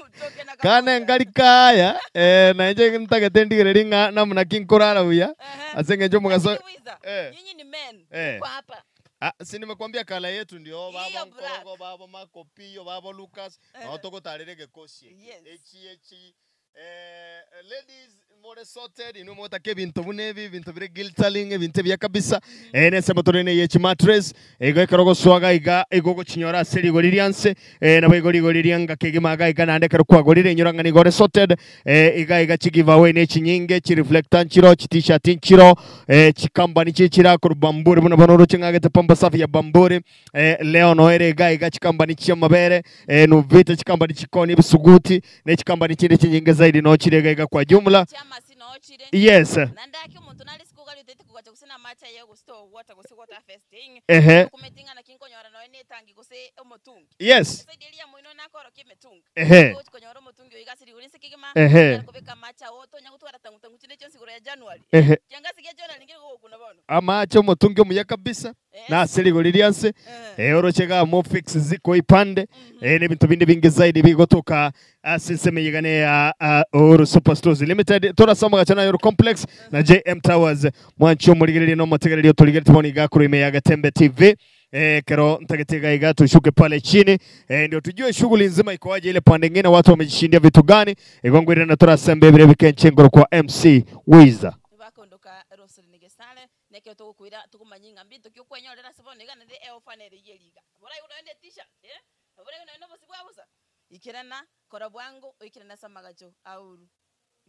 otoke na
Kane
kamoja.
nkari kaya, eh, na inche ntagete ndigererie ng'a namna ki nkorara buya,
Ehe.
ase eng'encho omogaso
Lakini Wiza,
eh.
nyinyi ni men,
Eh.
mko hapa.
Ah, si nimekuambia kala yetu ndio babo
Hiyo black.
Nkorogo, babo Makopio, babo Lucas,
Eh.
nao togotarera egekosi eke.
Yes.
Echi echi eh, ladies more sorted inwe motaka ebinto buna ebi ebinto bire glittering ebinto ebiya kabisa eh, nensemo tore na eye chimattress igo ekero ogoswaga iga igo ogochinyora ase rigori ria nse eh, nabo igo rigori ria ngaki egima iga iga naende ekero kwagorire inyora ng'a nigo ore sorted eh, iga iga chi giveaway ne chinyinge chi reflector nchiro chi t-shirt nchiro eh, chikambani chichira korwa Bamburi buna bono oroche ng'agete pamba safi ya Bamburi eh, leo noere iga iga chikambani chi'amabere eh, Nuvita chikambani chikoni ebisuguti ne chikambani chinde chinyinge zaidi nochire iga iga kwa jumla
Chiamasi nochire.
yes
Naende ake omonto nare isiko gari otagete kogacha gose namache aye gose togwata gose gwata festing.
Ehe.
Okometi ng'a naki nkonyora nonya na etangi gose omotungi.
yes
Esaidi eria ya moino nakorokia emetungi.
Ehe.
Ogochi konyora omotungi oyo iga ase rigori inse kegima.
Ehe.
Onyare kobeka amache ao tonya gotwara tangu tangu chinde chionsi igoro ya January.
Ehe.
Kiangasi gia January nkeri gogokuna bono.
Amache omotungi omuya kabisa na ase rigori rianse eh, oroche iga mofix ziko ipande eh, na ebinto binde binge zaidi bigotoka ase ensemo eye iga ne ya ah, Uhuru Superstores Limited torase omogacho na Uhuru Complex na JM Towers mwanche omorigereria na omotegereria otorigeretie bono iga korwa ime ya Getembe TV eh, kero ntagete iga iga tushuke pale chini eh, ndio tujue shughuli nzima ikoaje ile pande ingine watu wamejishindia vitu gani igo ngwirana torasembe ebire bikenche ngoro kwa MC Wiza.
Bakondoka Roselyn Gesare, nekero togokoira tokomanya ng'a mbinto ki okwenyorera ase bono iga naende eofa nere eyio ere iga. Boraigwe nonye ne etishirt, eh, boraigwe nonye na obosie bwa bosa, ikerana, kora bwango oikerane ase amagacho a Uhuru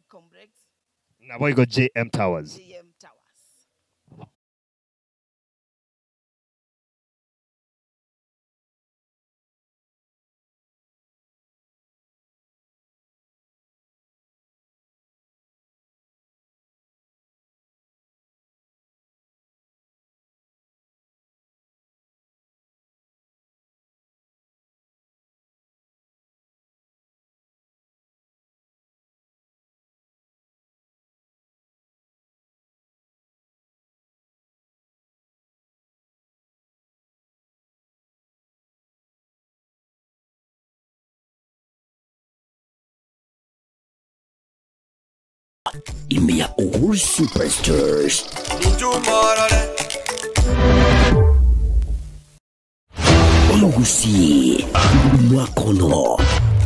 Complex.
Naboigo JM Towers.
JM Towers.
Ime ya Uhuru Superstars. Omogusii mwakono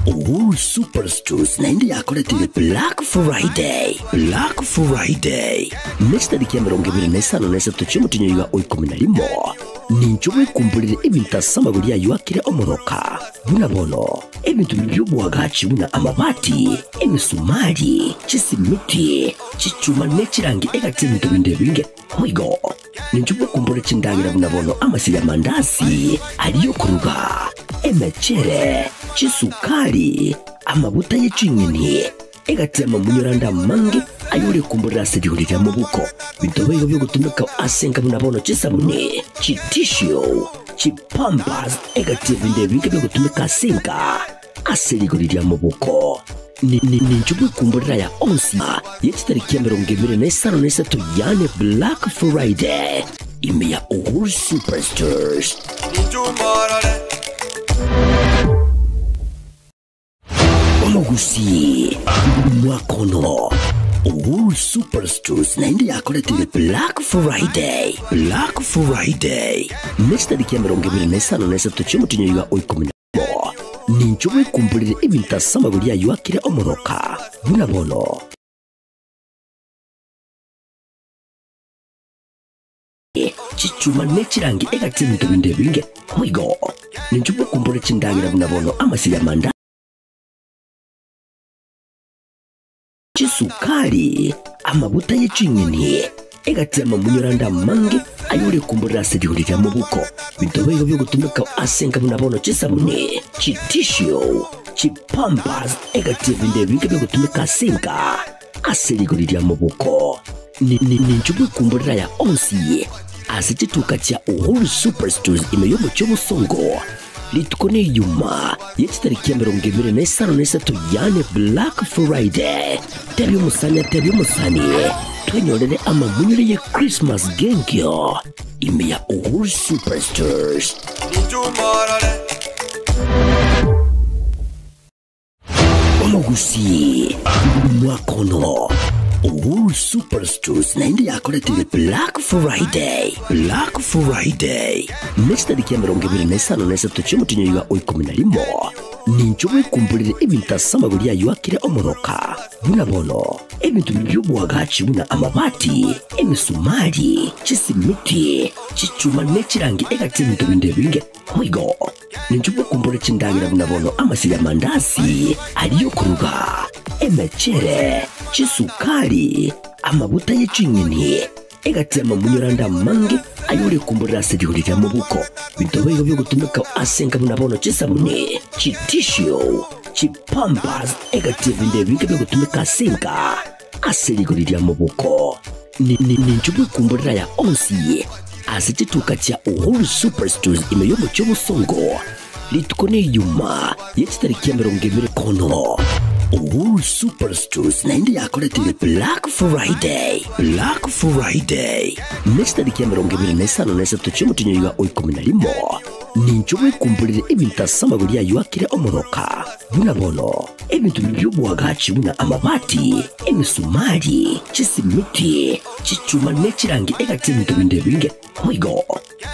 Uhuru Superstars naende yakoretire Black Friday Black Friday nechitariki ya emerongo ebere na isano na isato chi'omotinyo iga o ikomi na rimo Ninche bwekumborere ebinto ase amagori ayio akire omoroka, buna bono ebinto biria bi'oboagachi buna amabati, emisumari, chisimiti, chichuma ne chirangi egati y'ebinto binde ebinge. Boigo, ninche bwekumbore chindagera buna bono amasio y'amandasi, aria y'okoruga, emechere, chisukari, amaguta ye ching'eni, Egati y'amamunyoro ande amange ayore kumborera ase rigori ria mobuko, binto boigo biogotumeka ase enka buna bono chisabuni, chitishu, chipampers, egati y'ebinto ebinge biogotumeka ase enka ase rigori ria mobuko. Ninche bwekumborera aya onsi ye chitariki emerongo ebere na isano na isato yaani Black Friday ime ya Uhuru Superstores. Omogusii mwakono Uhuru Superstores naende yakoretire Black Friday Black Friday nechitariki emerongo ebere na isano na isato chi'omotinyo iga o ikomi na rimo ninche bwekumborere ebinto ase amagori ayio akire omoroka buna bono. Chichuma ne chirangi egati y'ebinto binde ebinge. Boigo ninche bwekumborere chindagera buna bono amasio y'amandasi. Chisukari, amaguta ye ching'eni, egati y'amamunyoro ande amange ayore kumborera ase rigori ria mobuko, binto boigo biogotumeka ase enka buna bono chisabuni, chitishu, chipampers, egati y'ebinto ebinge biogotumeka ase enka ase rigori ria mobuko. Ninche bwekumborera aya onsi ase chituka chia Uhuru Superstores ime y'omochie obosongo. Rituko neyuma ye chitariki emerongo ebere na isano na isato yaani Black Friday. Tebia omosani atebie omosani twenyorere amamunyore ye Christmas genkio ime ya Uhuru Superstores. Omogusii mwakono Uhuru Superstores naende yakoretire Black Friday Black Friday nechitariki emerongo ebere na isano na isato chi'omotinyo iga o ikomi na rimo ninche bwekumborere ebinto ase amagori ayio akire omoroka buna bono ebinto biria bi'oboagachi buna amabati emisumari chisimiti chichuma ne chirangi egati y'ebinto binde ebinge boigo Ninche bwekumbore chindagera buna bono amasio y'amandasi, aria y'okoruga, emechere, chisukari, amaguta ye ching'eni, egati y'amamunyoro ande amange ayore kumborera ase rigori ria mobuko, binto boigo biogotumeka ase enka buna bono chisabuni, chitishu, chipampers, egati y'ebinto ebinge biogotumeka ase enka ase rigori ria mobuko. Ninche bwekumborera aya onsi ase chituka chia Uhuru Superstores ime y'omochie obosongo, rituko neyuma ye chitariki emerongo ebere kono. Uhuru Superstores naende yakoretire Black Friday, Black Friday, ne chitariki 23 chi'omotienyi oiga o ikomi na rimo. Ninche bwekumborere ebinto ase amagori ayio akire omoroka, buna bono ebinto biria bi'oboagachi buna amabati, emisumari, chisimiti, chichuma ne chirangi egati y'ebinto binde ebinge. Boigo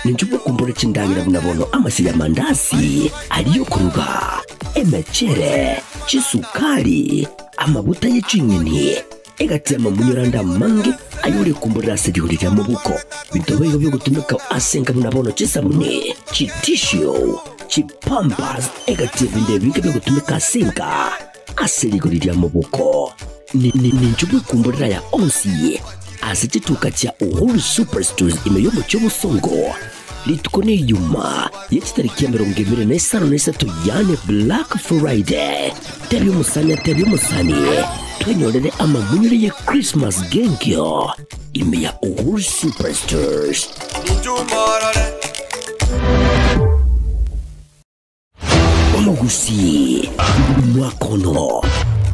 ninche bwekumborere chindagera buna bono amasio y'amandasi aria y'okoruga, emechere, chisukari, amaguta ye ching'eni, Egati y'amamunyoro ande amange ayorekumborera ase rigori ria mobuko, binto boigo biogotumeka ase enka buna bono chisabuni, chitishu, chipampers, egati y'ebinto ebinge biogotumeka ase enka ase rigori ria mobuko. Ninche bwekumborera aya onsi ase chituka chia Uhuru Superstores ime y'omochie obosongo. Rituko neyuma ye chitariki 23 yaani Black Friday. Tebia omosani atebie omosani twenyorere amamunyore ye Christmas genkio ime ya Uhuru Superstores. Omogusii omwaka ono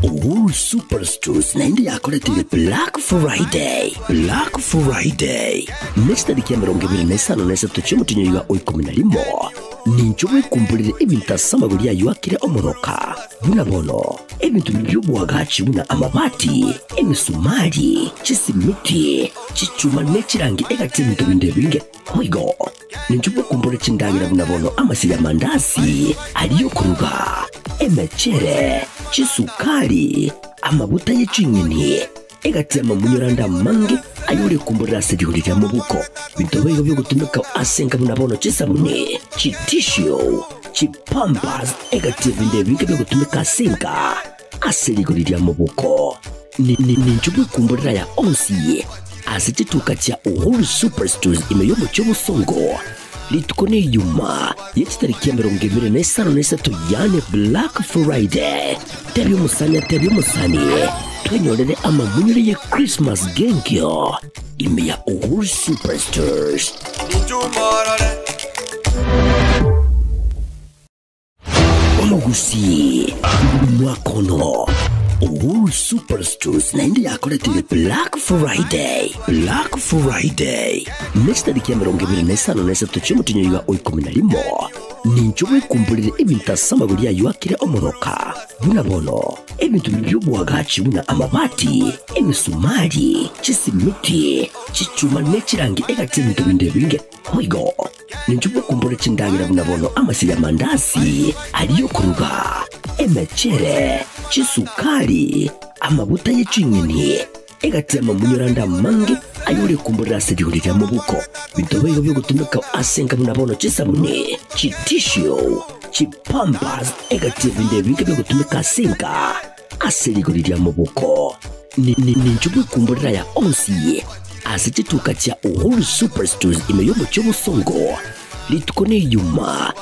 Uhuru Superstores naende yakoretire Black Friday, Black Friday, ne chitariki 23 chi'omotienyi oiga o ikomi na rimo. Ninche bwekumborere ebinto ase amagori ayio akire omoroka, buna bono ebinto biria bi'oboagachi buna amabati, emisumari, chisimiti, chichuma ne chirangi egati y'ebinto binde ebinge. Boigo Ninche mokumbore chindagera buna bono amasio y'amandasi aria y'okoruga, emechere, chisukari, amaguta ye ching'eni, egati y'amamunyoro ande amange ayorekumborera ase rigori ria mobuko. Binto boigo biogotumeka ase enka buna bono chisabuni, chitishu, chipampers, egati y'ebinto ebinge biogotumeka ase enka ase rigori ria mobuko. Ninche bwekumborera aya onsi ase chituka chia Uhuru Superstores ime y'omochie obosongo, rituko neyuma ye chitariki 23 yaani Black Friday. Tebia omosani atebie omosani twenyorere amamunyore ye Christmas genkio ime ya Uhuru Superstores. Omogusii omwaka ono Uhuru Superstores naende yakoretire Black Friday, Black Friday, ne chitariki 23 chi'omotienyi oiga o ikomi na rimo. Ninche bwekumborere ebinto ase amagori ayio akire omoroka, buna bono ebinto biria bi'oboagachi buna amabati, emisumari, chisimiti, chichuma ne chirangi egati y'ebinto binde ebinge. Boigo Ninche mokumbore chindagera buna bono amasio y'amandasi aria y'okoruga, emechere, chisukari, amaguta ye ching'eni, egati y'amamunyoro ande amange ayorekumborera ase rigori ria mobuko. Binto boigo biogotumeka ase enka buna bono chisabuni, chitishu, chipampers, egati y'ebinto ebinge biogotumeka ase enka ase rigori ria mobuko. Ninche bwekumborera aya onsi ase chituka chia Uhuru Superstores ime y'omochie obosongo, rituko neyuma.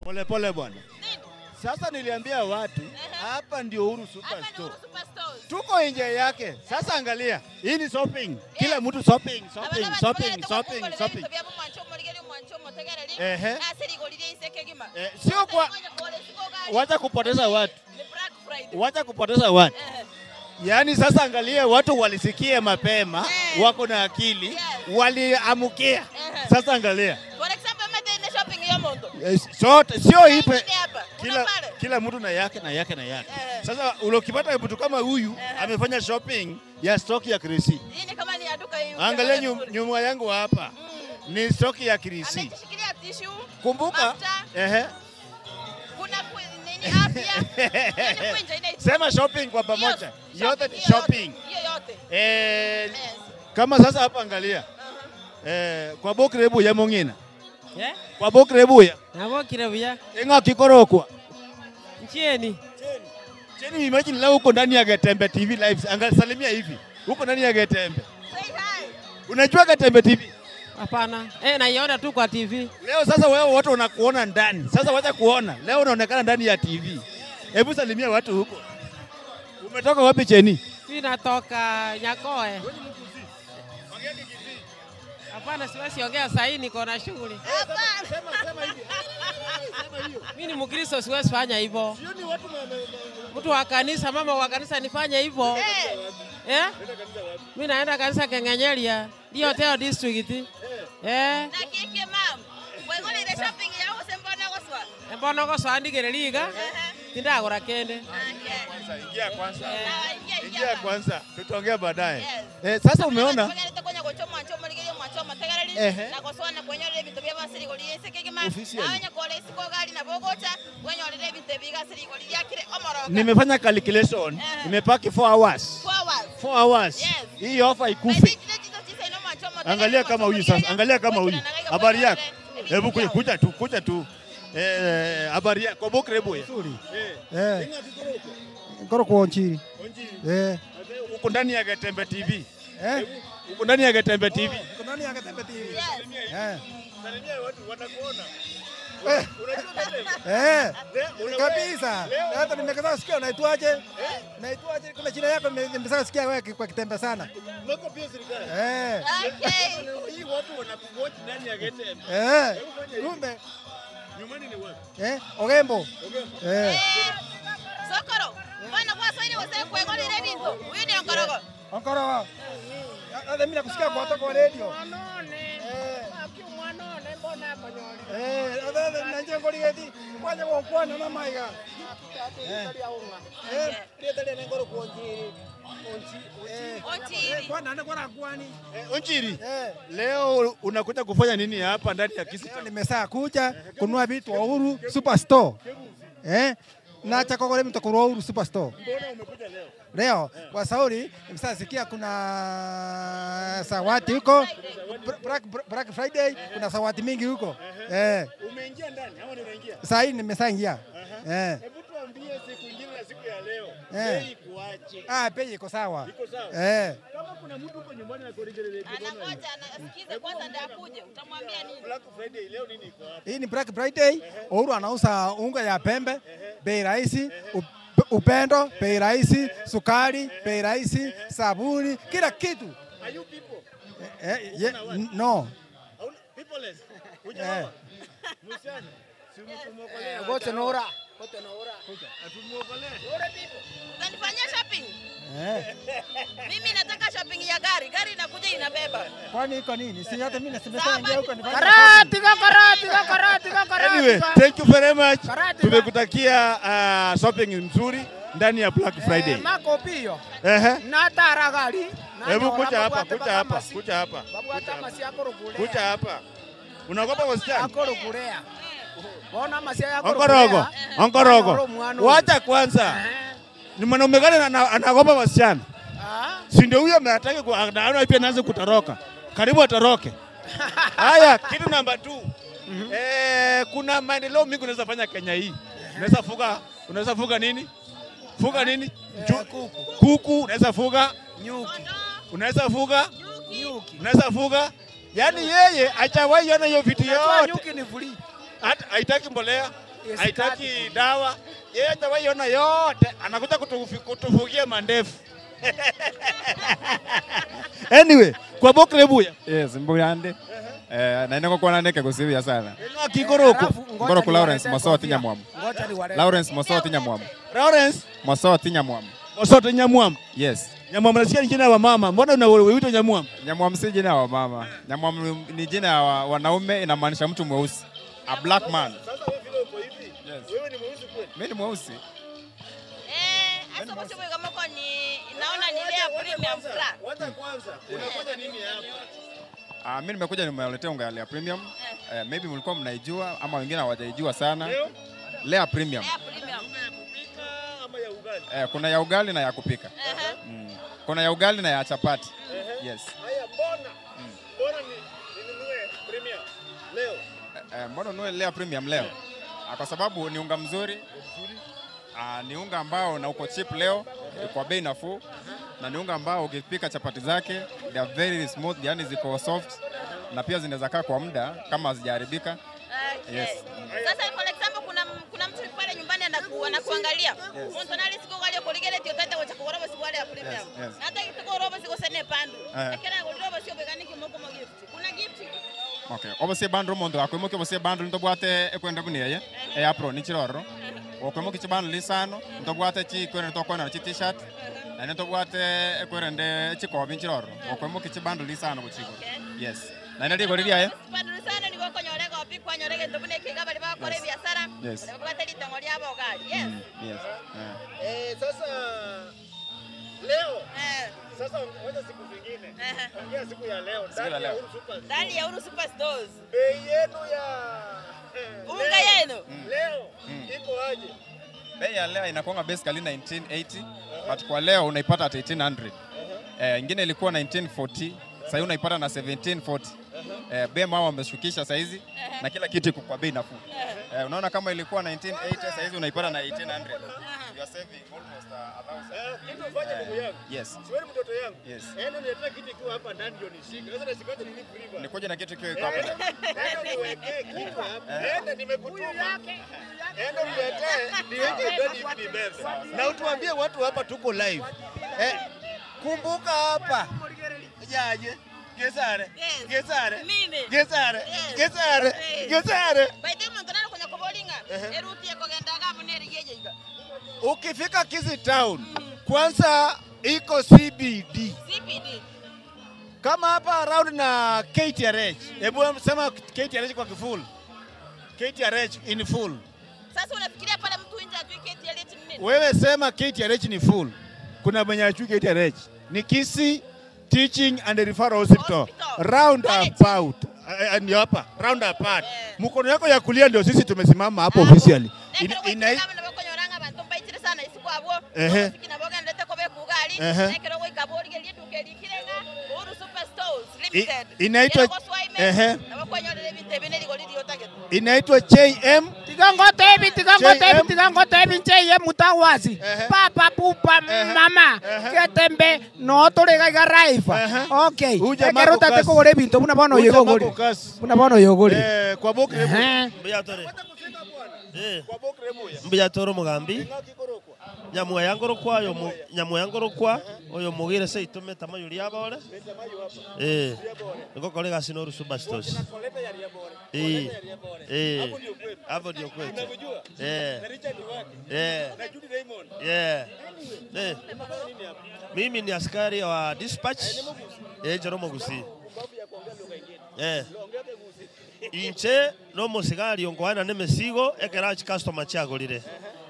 Pole pole bwana. Sasa niliambia watu hapa ndio Uhuru Superstore. Tuko nje yake. Sasa angalia, hii ni shopping. Kila mtu shopping, shopping, shopping, shopping, shopping. Ehe. Sio kwa wacha kupoteza watu. Wacha kupoteza watu. Yaani sasa angalia watu walisikia mapema, wako na akili, waliamukia. Sasa angalia.
For example, mete ne shopping ya mondo.
Sote sio ipe
Ingine hapa, kuna
kila,
pale.
kila mtu na yake na yake na yake. Sasa ulokipata mtu kama huyu amefanya shopping ya stock ya Krisi.
Hii ni kama ni ya duka hii.
Angalia nyuma yangu hapa ni stock ya Krisi.
Amejishikilia tissue.
Kumbuka
mafuta,
ehe,
kuna nini afya. Yaani kuinja inaitwa.
sema shopping kwa pamoja,
Hiyo
yote ni
hiyo
shopping.
Hiyo yote.
Kama sasa hapa angalia kwa bokre buya mong'ina
Eh?
kwa bokre buya
Nabokire buya.
ing'a kikorokwa
Nchieni.
Cheni, imagine leo uko ndani ya Getembe TV live, angalia salimia hivi. Uko ndani ya Getembe.
Say hi.
Unajua Getembe TV?
Hapana. Naiona tu kwa TV.
Leo sasa wewe watu wanakuona ndani. Sasa wacha kuona. Leo unaonekana ndani ya TV. Hebu salimia watu huko. Umetoka wapi Cheni?
Mimi natoka Nyakoe.
Hapana, siwezi ongea saa hii, niko na shughuli. Mimi ni Mkristo, siwezi fanya hivyo. Mtu wa kanisa, mama wa kanisa, nifanye hivyo eh? Mimi naenda kanisa Kengenyeria, ndio Teo district eh.
Na kiki mam. Waigorire shopping yao gose mbona goswa?
Mbono gosoa ndigere iga tindagora kende.
Ingia kwanza.
Sawa, ingia ingia.
Ingia kwanza. Tutaongea baadaye.
Yes.
Eh, sasa umeona?
Tumegerete konya gochoma nchoma rigerio mwachoma tegareri
Ehe.
na gosona kwenyorera ebinto bia basirigori ese kegima
Officially.
nawe nyakore isiko gari na bogocha wenyorera ebinto ebiga sirigori riakire omoroka
Nimefanya calculation.
Eh.
Nimepaki 4 hours.
4 hours.
4 hours.
Yes.
Hii offer ikufe.
Baidi chile chizo chisa ino mwachoma tegareri,
Angalia kama huyu
mwachoma
sasa, angalia kama huyu.
rigerio,
Habari yako?
ebinto
Hebu kuja,
biao.
kuja tu, kuja tu. Eh, habari yako? Bokre buya.
Nzuri.
Eh.
Eh. Ngoro kwa Onchiri. Eh.
Uko ndani ya Getembe TV.
Eh.
Uko ndani ya Getembe TV.
Uko ndani ya Getembe TV.
Yes.
Eh.
Salimia watu wanakuona.
Eh.
Unajua Getembe?
Eh.
Leo-
Kabisa.
leo-
Hata nimekataa sikia naitwaje? Naitwaje? Kuna jina yako nimesaka sikia wewe kwa Kitembe sana.
Mko pia serikali.
Eh.
Okay.
Hii watu wanakuwatch ndani ya Getembe.
Eh. Kumbe
Nyumbani ni wapi?
eh Ogembo. Eh.
Eh, Sokoro, bwana gwasoire gose kwegorire ebinto uyu ni onkorogo
Onkoro. Hata mimi nakusikia kwa kwa radio.
Mwanone. Aki mwanone mbona akonyori.
Eh, hata nanje ngorigeti kwanya gokwana na maiga. Eh,
Rieta nengoro kuonjiri. Onchi, onchi.
Onchiri.
Kwana ndio kwa kwani.
Eh, Onchiri.
Eh.
Leo unakuja kufanya nini hapa ndani ya Kisii?
Leo nimesaa kuja kununua vitu wa Uhuru Superstore. Eh? Na cha kogore mtu kwa Uhuru Superstore.
Mbona umekuja leo?
Leo kwa sauri nimesasikia kuna sawati huko Black, Black Friday kuna sawati mingi huko. Eh.
Umeingia ndani ama unaingia?
Saa hii nimesaingia. Eh.
Hebu tuambie siku ingine na siku ya leo.
Eh.
Bei ikuaje?
Ah, bei iko sawa.
Iko sawa.
Eh.
Kama kuna mtu huko nyumbani anakurejelea
Anangoja anasikize kwanza ndio akuje, utamwambia nini?
Black Friday leo nini iko hapa?
Hii ni Black Friday. Uhuru anauza unga ya pembe bei rahisi, upendo bei rahisi, sukari bei rahisi, sabuni, kila kitu.
Are you people?
Eh, ye, no.
Hauna peopleless. Hujaoa? Msichana. Si umeokolewa.
Gote nora. Gote nora.
Atumuokolee.
Utanifanyia shopping?
Eh.
Mimi nataka shopping ya gari, gari inakuja inabeba.
Kwani iko nini? Si hata mimi nasemesa ingia huko nifanye.
Karatiga, karatiga, karatiga, karatiga.
Anyway, thank you very much.
Karatiga.
Tumekutakia shopping nzuri ndani ya Black Friday.
Eh, mako piyo.
Ehe.
Natara gari.
Hebu kuja hapa, kuja hapa, kuja hapa.
Babwata masi akoro kulea.
Kuja hapa. Unaogopa wasichana?
Akoro kulea. Bona masi akoro
Onkorogo, onkorogo. Wacha kwanza. Ni mwanaume gani anaogopa wasichana? Si ndio huyo ametaka ku- anaona pia anaanza kutoroka. Karibu atoroke. Haya, kitu namba 2. Eh, kuna maendeleo mingi unaweza fanya Kenya hii. Unaweza fuga, unaweza fuga nini? Fuga nini?
Kuku.
Kuku unaweza fuga,
Nyuki.
unaweza fuga,
Nyuki.
unaweza fuga. Yaani yeye hajawahi ona hiyo vitu
Unajua
yote.
nyuki ni free.
Hata haitaki mbolea,
Yes,
haitaki dawa. Yeye hajawahi ona yote, anakuja kutufugia mandefu. Anyway, kwa bokre buya.
Yes, mbuyande. Eh, na niko kuona neke kusivya sana.
Kikoroko.
Ngoro ku Lawrence Mosoti Nyamwamu.
Ngoja niwalete.
Lawrence Mosoti Nyamwamu.
Lawrence
Mosoti Nyamwamu.
Mosoti Nyamwamu.
Yes.
Nyamwamu nasikia ni jina ya wamama. Mbona unaitwa Nyamwamu?
Nyamwamu si jina ya wamama. Nyamwamu ni jina ya wanaume inamaanisha mtu mweusi. A black man.
Sasa wewe vile uko hivi. Wewe ni mweusi kweli?
Mimi ni mweusi.
Eh, asa kwa kama kwa ni naona ni lea premium fra.
Wacha kwanza. Unafanya nini hapa?
Ah, mimi nimekuja nimewaletea unga ya Lea Premium. Eh, maybe mlikuwa mnaijua ama wengine hawajaijua sana.
Leo?
Lea Premium.
Lea premium.
Ama ya ugali?
Eh, kuna ya ugali na ya kupika. Mm. Kuna ya ugali na ya chapati. Yes.
Haya, mbona? Mbona ni ninunue premium leo?
Eh, mbona ununue Lea Premium leo? Ah, kwa sababu ni unga mzuri. Ah, ni unga ambao na uko cheap leo kwa bei nafuu na ni unga ambao ukipika chapati zake they are very smooth, yani ziko soft na pia zinaweza kaa kwa muda kama hazijaharibika.
Okay.
Yes.
Sasa for example kuna mtu pale nyumbani anakuangalia.
Yes.
Muntu nali siku wale kuligele tio tata wacha kugoroba siku wale ya premium.
Yes, yes.
Na hata kitoko robo siku sene pandu.
Eh.
Akira goroba sio beganiki moko mo gift. Kuna gift
Okay, obosie ebundle omonto gakoimokia obosie ebundle ntobwate ekwenda buna eye, eye apron chire ororo, gokoimokia chibundle isano, ntobwate chikwerende tokoenana chi t-shirt, naende ntobwate ekwerende chikobi nchire ororo, gokoimokia chibundle isano gochia igoro, yes. Naende rigori riaye.
Chibundle isano nigo okonyora egopi kwanyora egento buna eke iga baria bagokora
Yes.
ebiasara,
Yes.
baria babwate ritong'o riabo iga aria, yes.
Yes, eh.
Eh, sasa leo sasa ngoja siku zingine. Ongea siku ya leo
Siku ya
ndani ya
leo.
Uhuru Super
Ndani ya Uhuru Super Stores.
Bei yenu ya
Unga
leo-
yenu.
Leo iko aje?
Bei ya leo inakuanga basically 1980 but kwa leo unaipata at 1800. Eh, ingine ilikuwa 1940, sasa unaipata na 1740. Eh, bei mama wameshukisha saizi na kila kitu iko kwa bei nafuu. Eh, unaona kama ilikuwa 1980 saizi unaipata na 1800. You are saving almost a thousand.
Eh, kitu ufanye ndugu yangu.
Yes.
Siweni mtoto yangu.
Yes.
Enda niletee kitu ikiwa hapa ndani ndio nishike. Sasa nashikaje nini priva?
Nikuje na kitu kiwe iko hapa ndani.
Enda niwekee kitu hapa. Enda nimekutuma. Enda uniletee niweke ndani hivi nibebe. Na utuambie watu hapa tuko live. Eh, kumbuka hapa. Yaje. Gesare.
Yes.
Gesare.
Mimi.
Gesare.
Yes.
Gesare.
Yes.
Gesare.
By the way, omonto nare konya koboringa, eruti ekogenda iga amo nere yeye iga.
Ukifika Kisii Town, kwanza iko CBD.
CBD.
Kama hapa around na KTRH. Hebu sema KTRH kwa kifull. KTRH in full.
Sasa unafikiria pale mtu nje ajui KTLH ni nini?
Wewe sema KTRH ni full. Kuna mwenye ajui KTRH. Ni Kisii Teaching and Referral Hospital. Round about. Eh, eh, Ndio hapa, round apart. Mkono yako ya kulia ndio sisi tumesimama hapo officially. Ina, ina,
Konyoranga abanto mbaichire sana isiko abwo.
Ehe.
Sikina bogendete kobe kugali.
Ehe.
Nekero goika borigerie eduka erikire ng'a Uhuru Super Stores Limited.
inaitwa-
Ero goswaime,
Ehe.
nabo kwanyorera ebinto ebi nerigori riotagete.
inaitwa JM
Tigangotebi, tigangotebi, tigangotebi ncheye mutawasi. Papa pupa mama. Ketembe no tore gaiga raifa. Okay.
Uja
Ekero
mako
tate
kasi.
kogora ebinto buna bono
Uja
yogori.
mako kasi.
Buna bono yogori.
Eh, kwa bokre.
Mbuya tore. Eh. Mbuya tore omogambi. Nyamuya ngorokwa oyo mu- nyamuya ngorokwa oyo mugire seito metamayo riabore. Eh. Ngokore egasi noru superstores. Eh. Eh. Hapo ndio kwetu. Eh. Eh. Eh. Eh. Mimi ni askari wa dispatch. Eh, Jerome Gusi. Eh. Inche no musigari ongwana ne mesigo ekera customer chiagorire.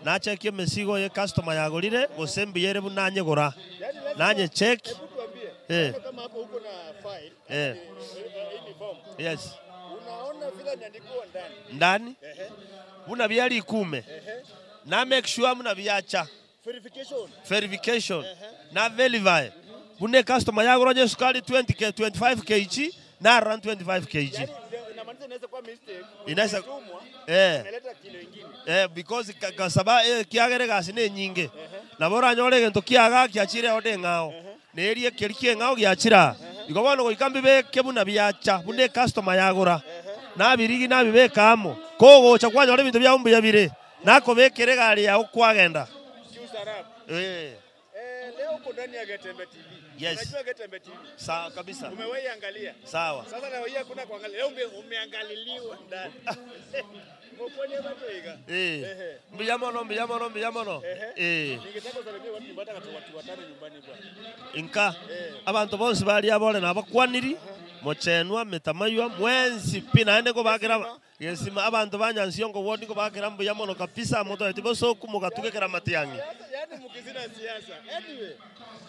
Nachekie emesigo ye customer yagorire gose mbiyere buna nyegora. Nanye check. Eh.
Kama hapo uko na file.
Eh.
Hii ni form.
Yes.
Unaona vile imeandikwa ndani.
Ndani
Ehe.
buna byali ikume. Na make sure muna byacha.
Verification.
Verification. Na verify. Bune customer yagora nye sukari 20 k 25 kg na run 25 kg.
Inamaanisha inaweza kuwa mistake.
Inaweza
Imetumwa,
eh
imeleta kilo ingine.
eh because ka- kasaba eh, kiagere gasi ne nyinge nabo oranyore egento kiaga kiachire ode ng'ao nerie keri kieng'ao giachira igo bono goika mbibeke buna biacha buna ecustomer yagora nabirigi nabibeka amo kogocha kwanyora ebinto biao mbuya bire nakobekera egari yao kwagenda
Kiustaarabu.
eh
Eh, leo uko ndani ya Getembe TV.
Yes.
Unajua Getembe TV?
sawa kabisa
Umewahi angalia?
Sawa.
Sasa leo hii hakuna kuangalia. Leo ume, umeangaliliwa ndani. Mokoni hapa iga.
eh
Ehe.
mbuya mono mbuya mono mbuya mono eh
Ningetaka usalimie watu nyumbani hata watu watano nyumbani bwana.
inka abantu bonsi baria bore nabakwaniri mochenwa metamaywa mwensi pi naende kobakera gesima abantu banyansiongo wodi kobakera mbuya mono kabisa motoeti bosoku mogatugekera matiang'i
Yaani mkizina siasa. Anyway,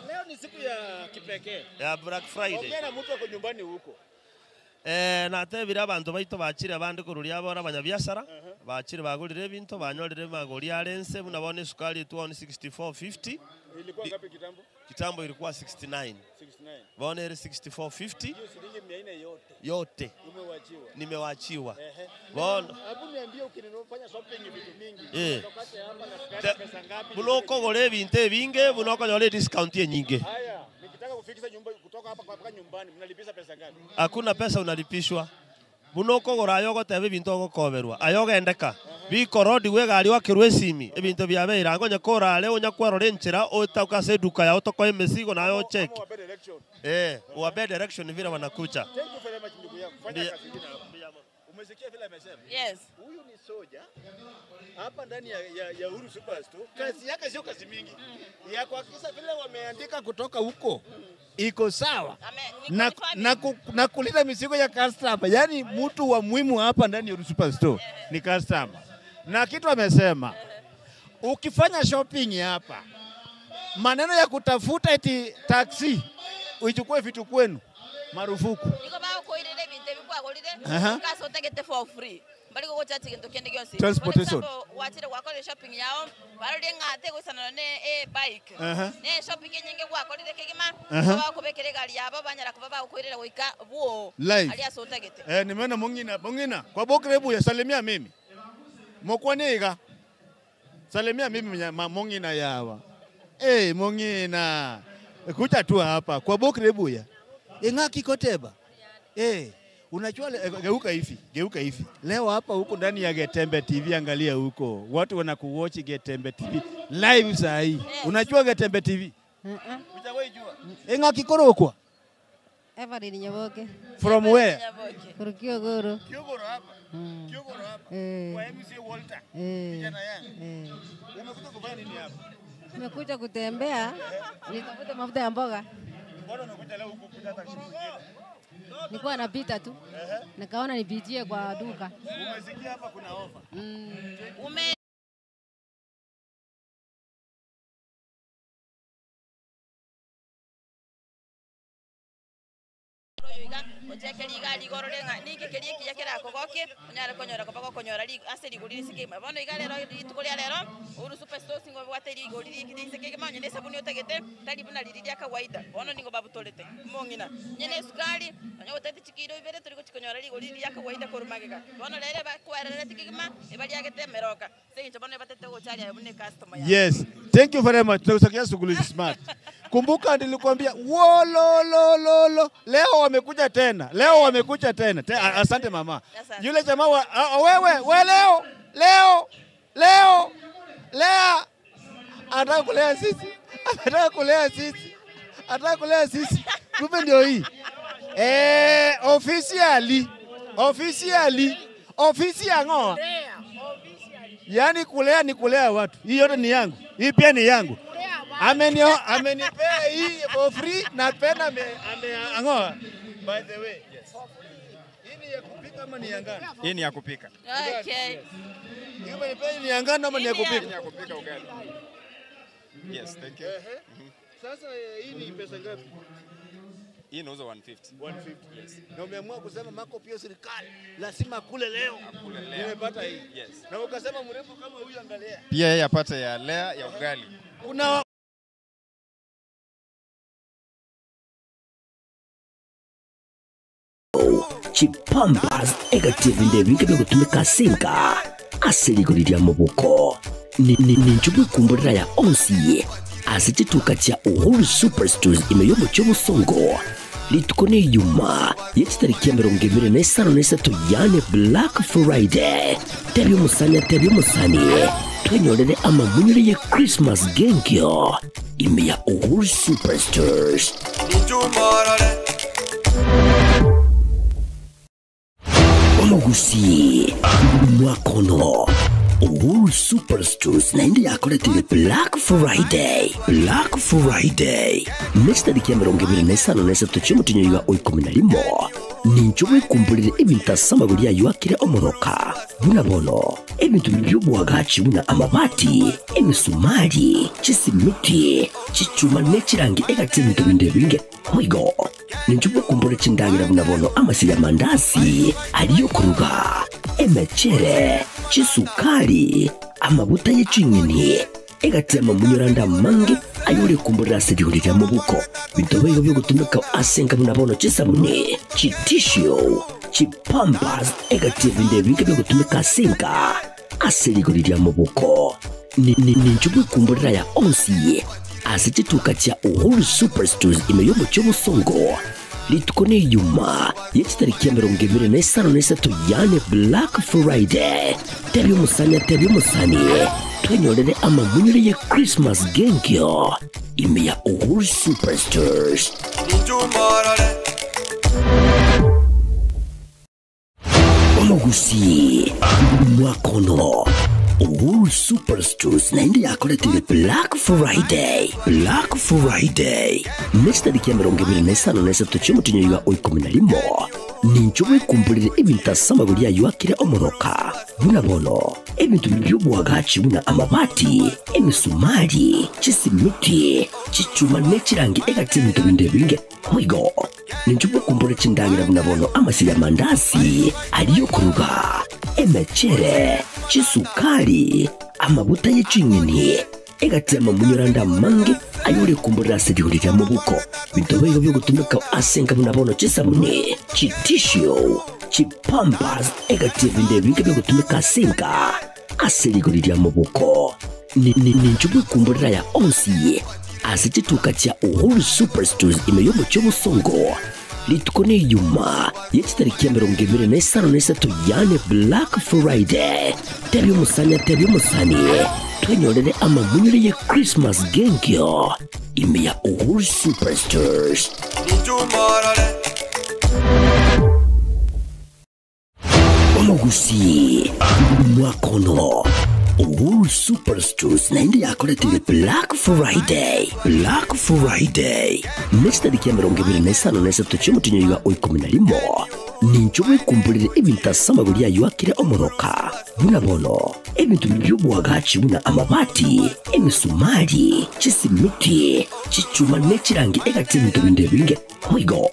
leo ni siku ya kipekee.
ya Black Friday
Ongea na mtu ako nyumbani huko.
eh natebire abantu baito bachire abande koruria bora abanyabiasara bachire bagorire ebinto banyorire magori are ense buna bono esukari etwoni 6450
Ilikuwa ngapi kitambo?
kitambo ilikuwa 69
69.
bono ere 6450
Hiyo shilingi 400 yote.
yote
Umewachiwa.
nimewachiwa
Ehe.
bono
Hebu niambie ukinifanya shopping vitu mingi.
Eh.
Unatokaje hapa na tukaenda pesa ngapi?
buno okogora ebinto ebinge buno okonyora ediscount enyinge
Haya, nikitaka kufikisha nyumba kutoka hapa mpaka nyumbani mnalipisha pesa ngapi?
hakuna pesa unalipishwa buno okogora ayo ogoteba ebinto ogokoberwa ayo ogendeka bikorodi gari wakirwa esimi ebinto biabeire ango onye korare onya kwerora enchera otauka ase eduka yao tokoe emesigo nayo ocheki
Wape direction.
eh wape direction vile wanakucha
Thank you very much ndugu yangu. Fanya
Mbuya-
kazi ingine hapa.
mbuya mono.
Umesikia vile amesema?
Yes.
Huyu ni soja hapa ndani ya Uhuru Superstore. Kazi yake sio kazi mingi, ya kuhakikisha vile wameandika kutoka huko iko sawa na kulinda mizigo ya customer. Yaani mtu wa muhimu hapa ndani ya Uhuru Superstore ni customer. Na kitu amesema, ukifanya shopping hapa, maneno ya kutafuta eti taxi uichukue vitu kwenu marufuku.
Niko bakoirire ebinto ebi kwagorire
Aha.
kasi otagete for free bari gogochacha gento kende gionsi.
Transportation.
For example, wachire gwakorire shopping yao barorire ng'ate goisanana ne e bike
Aha.
ne shopping enyinge gwakorire kegima
Aha.
bakobekera egari yabo banyara kuba bagokoirera goika bwo
Live.
aria ase otagete.
Eh, nimeona Mongina, Mongina kwa bokrebu ya salimia mimi. Mokwaniga. Salimia mimi Mongina yawa. Eh, Mongina. Kuja tu hapa kwa bokrebu ya. Ing'aki koteba. Eh, unajua geuka hivi, geuka hivi. Leo hapa huko ndani ya Getembe TV, angalia huko. Watu wanakuwatch Getembe TV live saa hii. Unajua Getembe TV? Hujawahi jua. Ing'aki korokwa.
Evelyn Nyaboke.
From where?
From Kiogoro.
Kiogoro hapa. Kiogoro hapa.
Eh.
Kwa MC Walter.
Eh.
Kijana yangu.
Eh.
Umekuja kufanya nini hapa?
Nimekuja kutembea nitafute mafuta ya mboga.
Mbona umekuja leo huku kupita taksi mwingine?
Nilikuwa napita tu. Nikaona nipitie kwa duka.
Umesikia hapa kuna ofa.
Ume iga ocheke riga rigoro renga niki kerie kiya kerakogokie onyare konyora koba gokonyora ase rigori rise kegima. Bono iga rero rituko ria rero Uhuru Superstores nigo babwate rigori rike rise kegima onye na esabuni otagete tari buna riri ria kawaida bono nigo babutorete omong'ina. Onye na esukari onye gotete chikiro ibere tori gochikonyora rigori riri ria kawaida korwa magega. Bono rere bakwererete kegima ebariagete emeroka ase eng'encho bono ebatete gocharia aye buna ecustomer yabo.
Yes, thank you very much. Tunakusakia shughuli smart. Kumbuka nilikwambia wololololo, leo wamekuja tena, leo wamekuja tena. Asante mama.
Asante.
Yule jamaa wa wewe, we leo, leo, leo, lea anataka kulea sisi, anataka kulea sisi, anataka kulea sisi. Kumbe ndio hii. Officially, officially, ofisi ya ng'oa. Yaani kulea ni kulea watu. Hii yote ni yangu. Hii pia ni yangu. Amenipea hii for free na pena ameangoa. By the way. Yes. Hii ni ya kupika ama ni ya ngano?
Hii ni ya kupika.
Okay.
Hii umenipea ni ya ngano ama ni ya kupika?
Hii ni ya kupika ugali. Yes, thank you.
Sasa hii ni pesa ngapi?
Hii inauzwa 150.
150.
Yes.
Na umeamua kusema mako pia serikali lazima akule leo.
Akule leo.
Nimepata hii.
Yes.
Na ukasema mrefu kama huyu angalia.
Pia yeye apate ya lea ya ugali.
Kuna
Chipampas egativi ndebinge byogutumika sinka ase rigori ria moboko ninjubwikumburira ya onsi ase chituka cha Uhuru Superstores ime yomochi obosongo rituko ni iyuma yechitariki ya 2053 yani Black Friday tebia omusani atebia omusani twenyorere amamunyure ya Christmas genkio ime ya Uhuru Superstores. Omogusi mwakono Uhuru Superstores naende yakoretire Black Friday. Black Friday nechitariki ya 2053 chiomotinyo iga o 11 nincho bwekumbulire ebintu ase amagori ayo akire omoroka buna bono ebintu biby'obwagachi buna amabati emisumari chisimiti chichuma nechirangi egati ebintu binde ebinge mwigo nincho bwekumbura chindangira buna bono amasiri amandasi aliyokuruga emechere chisukari amabuta y'eching'eni egatema munyuranda mange ayore kumburira ase rigori ria mobuko bintu bigo byogutumika ase buna bono chisabuni chitishu chipampas egati ebintu ebinge byogutumika ase nka ase rigori ria mobuko nincho bwekumburira ya onsi ase chituka cha Uhuru Superstores ime yomochi obosongo rituko ni iyuma yechitariki ya 2053 yani Black Friday tebia omusani atebia omusani twenyorere amamunyure ya Christmas genkio ime ya Uhuru Superstores. Omogusii mwakono Uhuru Superstores naende yakoretire Black Friday Black Friday ne chitariki 23 chi'omotienyi oiga o 11 ninche bwekumborere ebinto ase amagori ayio akire omoroka buna bono ebinto biria bi'oboagachi buna amabati emisumari chisimiti chichuma ne chirangi egati ebinto binde ebinge Boigo, ninche bw'okombora chindagera buna bono amasio y'amandasi aria okoruga, emechere, chisukari, amaguta ye ching'eni, egati y'amamunyoro ande amange ayore komborera ase rigori ria mobuko. Binto boigo bi'ogotumeka ase enka buna bono chisabuni, chitishu, chipampers, egati y'ebinto ebinge bi'ogotumeka ase enka ase rigori ria mobuko. Ninche bw'ekumborera aya onsi ase chituka chia Uhuru Superstores ime y'omochie obosongo, rituko neyuma ye chitariki 23 yaani Black Friday. Tebia omosani atebie omosani twenyorere amamunyore ye Christmas genkio ime ya Uhuru Superstores. Omogusii mwakono Uhuru Superstores naende yakoretire Black Friday Black Friday ne chitariki 23 chi'omotienyi oiga o 11 ninche bwekumborere ebinto ase amagori ayio akire omoroka buna bono ebinto biria bi'oboagachi buna amabati emisumari chisimiti chichuma ne chirangi egati ebinto binde ebinge Boigo,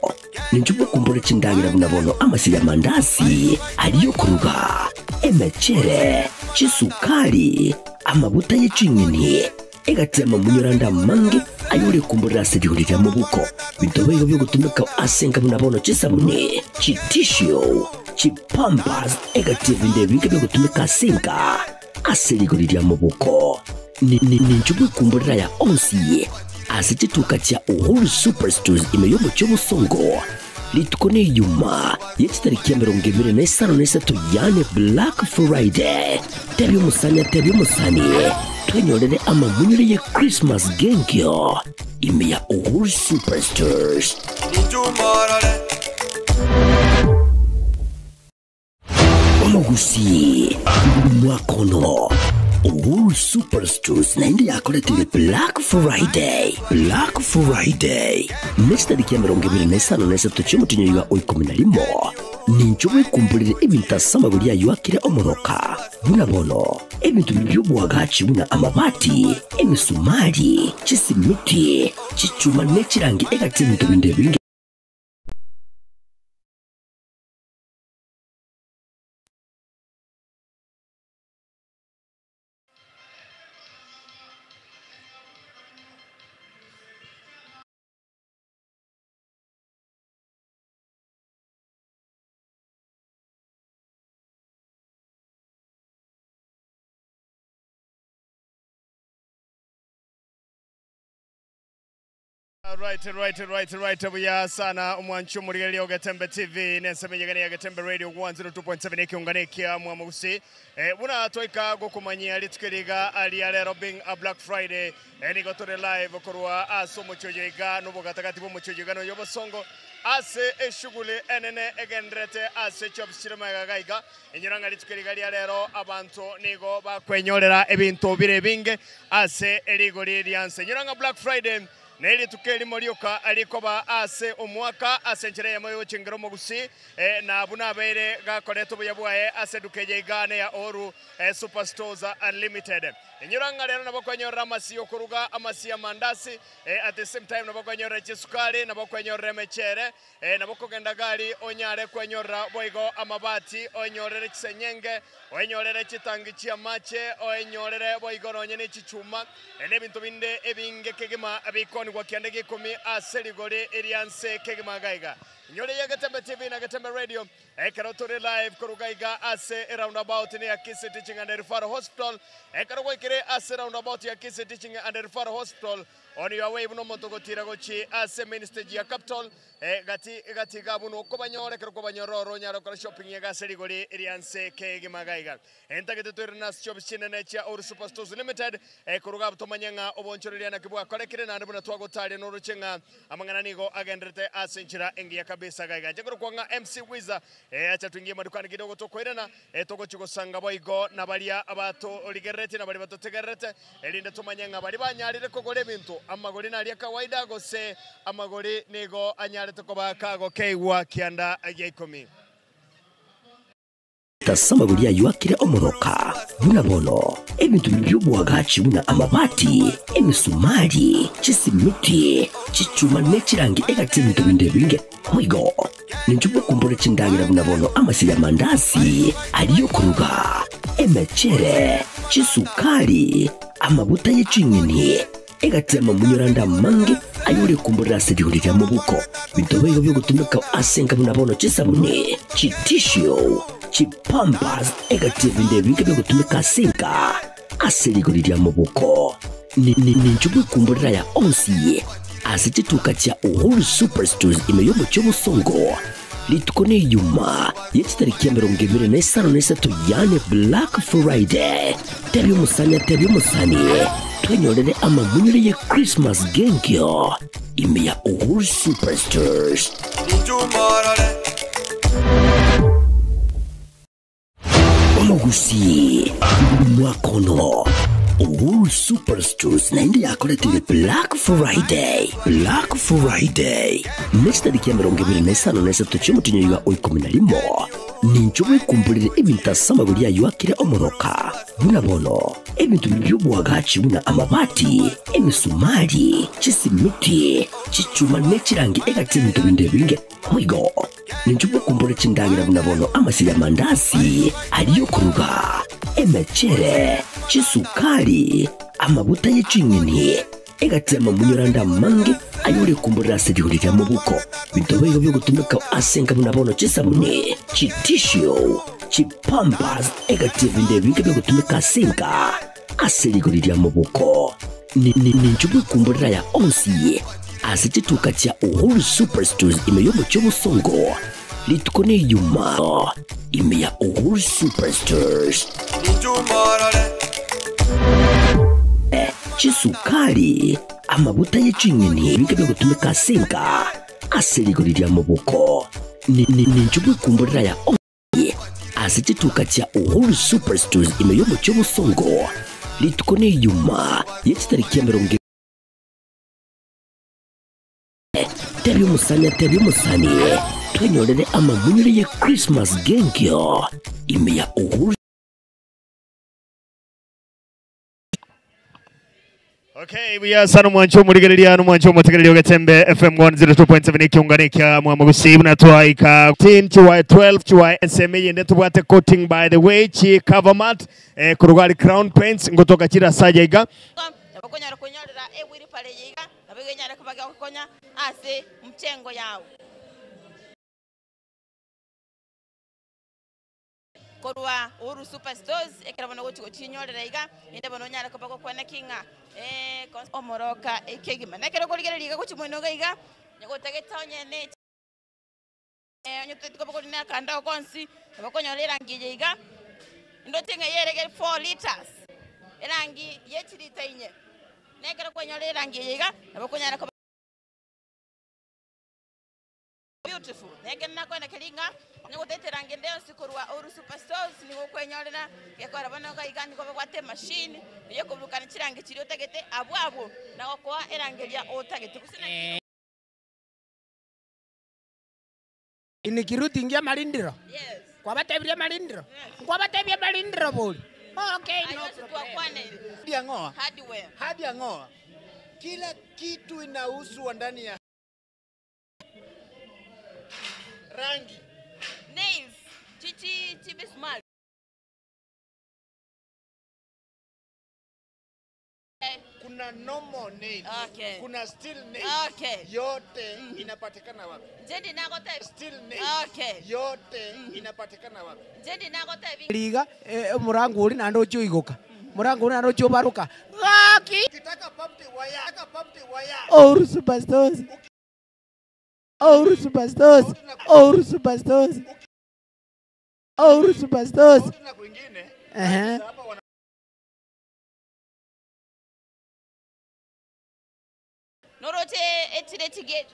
ninche bw'okombora chindagera buna bono amasio y'amandasi aria okoruga, emechere, chisukari, amaguta ye ching'eni, egati y'amamunyoro ande amange ayore komborera ase rigori ria mobuko. Binto boigo bi'ogotumeka ase enka buna bono chisabuni, chitishu, chipampers, egati y'ebinto ebinge bi'ogotumeka ase enka ase rigori ria mobuko. Ninche bw'ekumborera aya onsi ase chituka chia Uhuru Superstores ime y'omochie obosongo, rituko neyuma ye chitariki 23 yaani Black Friday. Tebia omosani atebie omosani twenyorere amamunyore ye Christmas genkio ime ya Uhuru Superstores. Omogusii mwakono Uhuru Superstores naende yakoretire Black Friday Black Friday ne chitariki 23 chi'omotienyi oiga o 11 ninche bwekumborere ebinto ase amagori ayio akire omoroka buna bono ebinto biria bi'oboagachi buna amabati emisumari chisimiti chichuma ne chirangi egati ebinto binde ebinge.
Right, right, right, right. Buya sana omwanchi omorigereria o Getembe TV n'ensemo enyegene ya Getembe Radio 102.7 ekiungano ekia mwamogusi. Eh, buna twaika gokomanyia rituko eri iga aria rero being a Black Friday eh, nigo tore live korwa ase omochie oyo iga nobogatagati bw'omochie oyo iga noyo obosongo ase eshuguli enene egendererete ase chiofisi chire magega iga iga. Inyora ng'a rituko eri iga ria rero abanto nigo bakwenyorera ebinto bire ebinge ase rigori rianse. Inyora ng'a Black Friday Nerituko erimo rioka rikoba ase omwaka, ase enchera eyemo y'ogochengera omogusii, na buna abeire gakoreta obuya bwaye ase eduka eye iga neya Oru Superstores Limited. Inyora ng'a rero nabo kwenyorera amasio okoruga, amasio amandasi, at the same time nabo kwenyorera chisukari, nabo kwenyorera emechere, nabo kogenda gari onyare kwenyorera boigo amabati, oenyorere chisenyenge, oenyorere chitangi chi'amache, oenyorere boigo nonye ne chichuma, na ebinto binde ebinge kegima bikonigwa kianda gia ikomi ase rigori ria nse kegima gaiga. Inyore ya Getembe TV na Getembe Radio ekero tore live koruga iga ase eroundabout ne ya Kisii Teaching and Referral Hospital. Ekero gwaikire ase roundabout ya Kisii Teaching and Referral Hospital on your way buna omonto ogotira gochi ase main stage ya Capital gati gati iga buna okobanyora ekero kwabanyorora oro onyare gokora shopping iga ase rigori ria nse kegima gaiga. Entagete toire nase chiofisi chinene chia Oru Super Stores Limited, koruga abwo tomanye ng'a obonchoreria naki bwakorekire, naende buna twagotaria noroche ng'a amang'ana nigo agenderete ase enchera engiya kabisa. kabisa gaiga. Inche nkorokwa ng'a MC Wiza, eh, acha twingie madukani kidogo tokoirana, eh, togochia gosanga boigo na baria abatorigereretie na baria batotegererete, erinde tomanye ng'a baria banyarire kogora ebinto, amagori naria kawaida gose amagori nigo anyarete koba kagokeigwa kianda gia ikomi.
Ase amagori ayio akire omoroka, buna bono ebinto biria bi'oboagachi buna amabati, emisumari, chisimiti, chichuma ne chirangi egati y'ebinto binde ebinge. Boigo ninche mokumbore chindagera buna bono amasio y'amandasi aria y'okoruga, emechere, chisukari, amaguta ye ching'eni, Egati y'amamunyoro ande amange ayore kumborera ase rigori ria mobuko, binto boigo biogotumeka ase enka buna bono chisabuni, chitishu, chipampers, egati y'ebinto ebinge biogotumeka ase enka ase rigori ria mobuko. Ninche bwekumborera aya onsi ase chituka chia Uhuru Superstores ime y'omochie obosongo, rituko neyuma ye chitariki 53 yaani Black Friday. Tebia omosani atebie omosani, twenyorere amamunyore ye Christmas genkio ime ya Uhuru Superstores. Omogusii mwaka ono Uhuru Superstores naende yakoretire Black Friday Black Friday ne chitariki 25 chi'omotienyi oiga o 11 ninche bwekumborere ebinto ase amagori ayio akire omoroka buna bono ebinto biria bi'oboagachi buna amabati emisumari chisimiti chichuma ne chirangi egati ebinto binde ebinge boigo Ninche mokumbore chindagera buna bono amasio y'amandasi aria y'okoruga, emechere, chisukari, amaguta ye ching'eni, egati y'amamunyoro ande amange ayore kumborera ase rigori ria mobuko. Binto boigo biogotumeka ase enka buna bono chisabuni, chitishu, chipampers, egati y'ebinto ebinge biogotumeka ase enka ase rigori ria mobuko. Ninche bwekumborera aya onsi ase chituka chia Uhuru Superstores ime y'omochie obosongo, rituko neyuma ime ya Uhuru Superstores. Chisukari, amaguta ye ching'eni, ebinto biogotumeka ase enka ase rigori ria moboko. Ninche bwekumborera aya onsi Ase chituka chia Uhuru Superstores ime y'omochie obosongo, rituko neyuma ye chitariki emerongo Tebia omosani atebie omosani, twenyorere amamunyore ye Christmas genkio ime ya Uhuru.
Okay, buya sana omwancho omorigereria nomwancho omotegereria ogetembe FM 102.7 ekiungano ekia mwamogusi buna twaika 10 chiwaye 12 chiwaye ensemo eyende tobwate coating by the way chi cover mat eh, korwa ari crown paints ngotoka chire ase aya iga
Nabo okonyara kwenyorera ewheelbarrow eye iga, nabo iga enyare koba gegokonya ase mchengo yao. Korwa Uhuru Super Stores, ekero bono ogochia gochinyorera iga, rende bono onyare koba gokwana ki ng'a omoroka ekegima. Na ekero okorigereria iga gochia moino iga iga, onye gotagete onye ne onye otagete koba korina akandoo konsi, nabo okonyora erangi eye iga, ndoche ng'a eyere ere 4 litres, erangi ye chilita inye. Na ekero kwanyora erangi eye iga, nabo okonyara koba. Beautiful. Na ekero nakoenda keria ng'a onye gotete erangi ende yonsi korwa Uhuru Super Stores nigo okwenyorera gekora bono iga iga nigo babwate emachine eye ekoburukania chirangi chiria otagete abwo abwo na gokoa erangi eria otagete gose naki.
Nikirudi ingia amarindiro? Kwabatebirie amarindiro? Nkwabatebia amarindiro bori? Okay, no problem.
Hadi ang'oa. Hadi ang'oa. Kila kitu inauzwa ndani ya rangi.
Nails, chi chi chimisumari.
Kuna normal nails.
Okay.
Kuna steel nails.
Okay.
Yote inapatikana wapi?
Nje ndinagotebi.
Steel nails.
Okay.
Yote inapatikana wapi?
Nje ndinagotebi.
Riga eh, omorango oria naende ochia oigoka omorango oria naende ochia obaroka gaki
Ukitaka barbed wire, taka barbed wire.
Ouru Superstores Ouru Superstores Ouru Superstores Ouru Superstores Ehe.
Noroche echire chige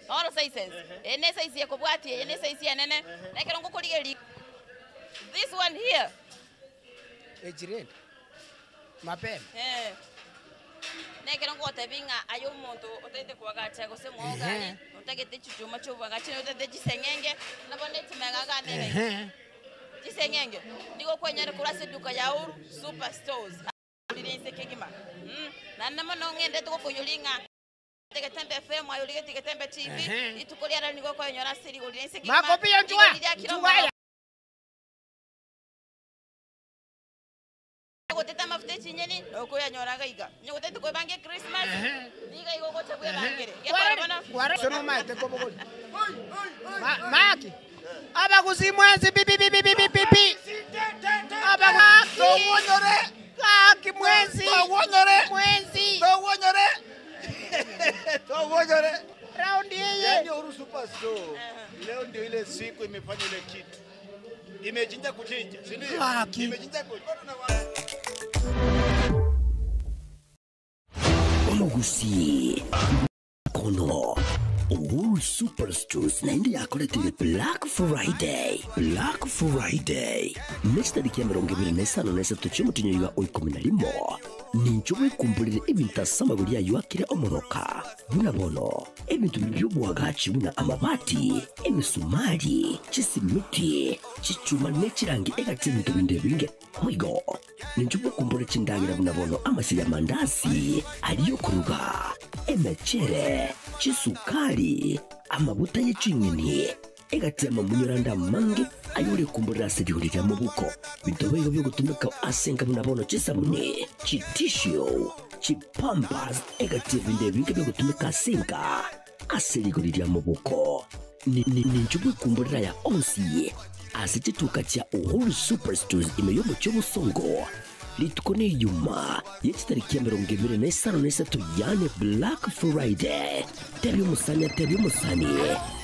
all sizes. Eye ne size ekobwatia, eye ne size enene, na ekero ngokorigereria this one here.
Echirende mapema.
Eh. Nekero ngogotebia ng'a aye omonto otagete koagacha gose mwogari, otagete chichuma chi'oboagachi, otagete chiseng'enge, buna bono echimega iga nere iga. Chiseng'enge, nigo okwenyora korwa ase eduka ya Uhuru Super Stores. Rire inse kegima. Naende mono ng'endete gokoiyoria ng'a Getembe FM aye origetie Getembe TV, rituko ria rero nigo okoyenyora ase rigori rire inse kegima,
Makobi ya
rigori
njua,
ria kera
njua ya.
omoro. Gotete amafuta echinyeni nokoyanyora iga iga. Onye gotete kwebanga echristmas, niga iga ogocha bwebangere. Gekora bono.
Ase nomaete kobogoria. Maki. Abagusii mwensi pi pi pi pi pi pi pi. Abagusii.
Togwonyore.
Gaki mwensi.
Togwonyore.
Mwensi.
Togwonyore. Togwonyore.
Raundi eye.
Yaani Uhuru Superstore leo ndio ile siku imefanya ile kitu. Imechinja kuchinja, si ndio?
Haki.
Imechinja kuchinja.
Omogusii Kono Uhuru Superstores naende yakoretire Black Friday Black Friday ne chitariki 23 chi'omotinyo iga o 11 nincho bwekumborere ebinto ase amagori ayio akire omoroka buna bono ebinto biria bi'oboagachi buna amabati emesumari chisimiti chichuma ne chirangi egati ebinto binde ebinge Boigo, ninche bw'okombora chindagera buna bono amasio y'amandasi aria okoruga, emechere, chisukari, amaguta ye ching'eni, egati y'amamunyoro ande amange ayore komborera ase rigori ria mobuko. Binto boigo bi'ogotumeka ase enka buna bono chisabuni, chitissue, chipampers, egati y'ebinto ebinge bi'ogotumeka ase enka ase rigori ria mobuko. Ninche bw'ekumborera aya onsi ase chituka chia Uhuru Superstores ime y'omochie obosongo, rituko neyuma ye chitariki 23 yaani Black Friday. Tebia omosani atebie omosani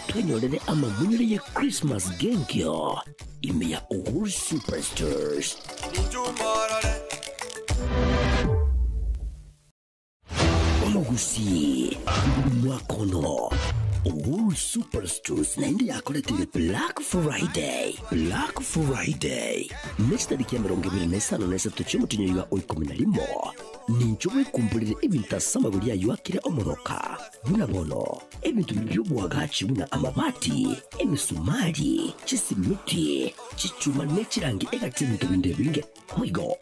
twenyorere amamunyore ye Christmas genkio ime ya Uhuru Superstores. Omogusii mwakono Uhuru Superstores naende yakoretire Black Friday Black Friday ne chitariki 23 chi'omotinyo iga o 11 nincho bwekumborere ebinto ase amagori ayio akire omoroka buna bono ebinto biria bi'oboagachi buna amabati emesumari chisimiti chichuma ne chirangi egati ebinto binde ebinge boigo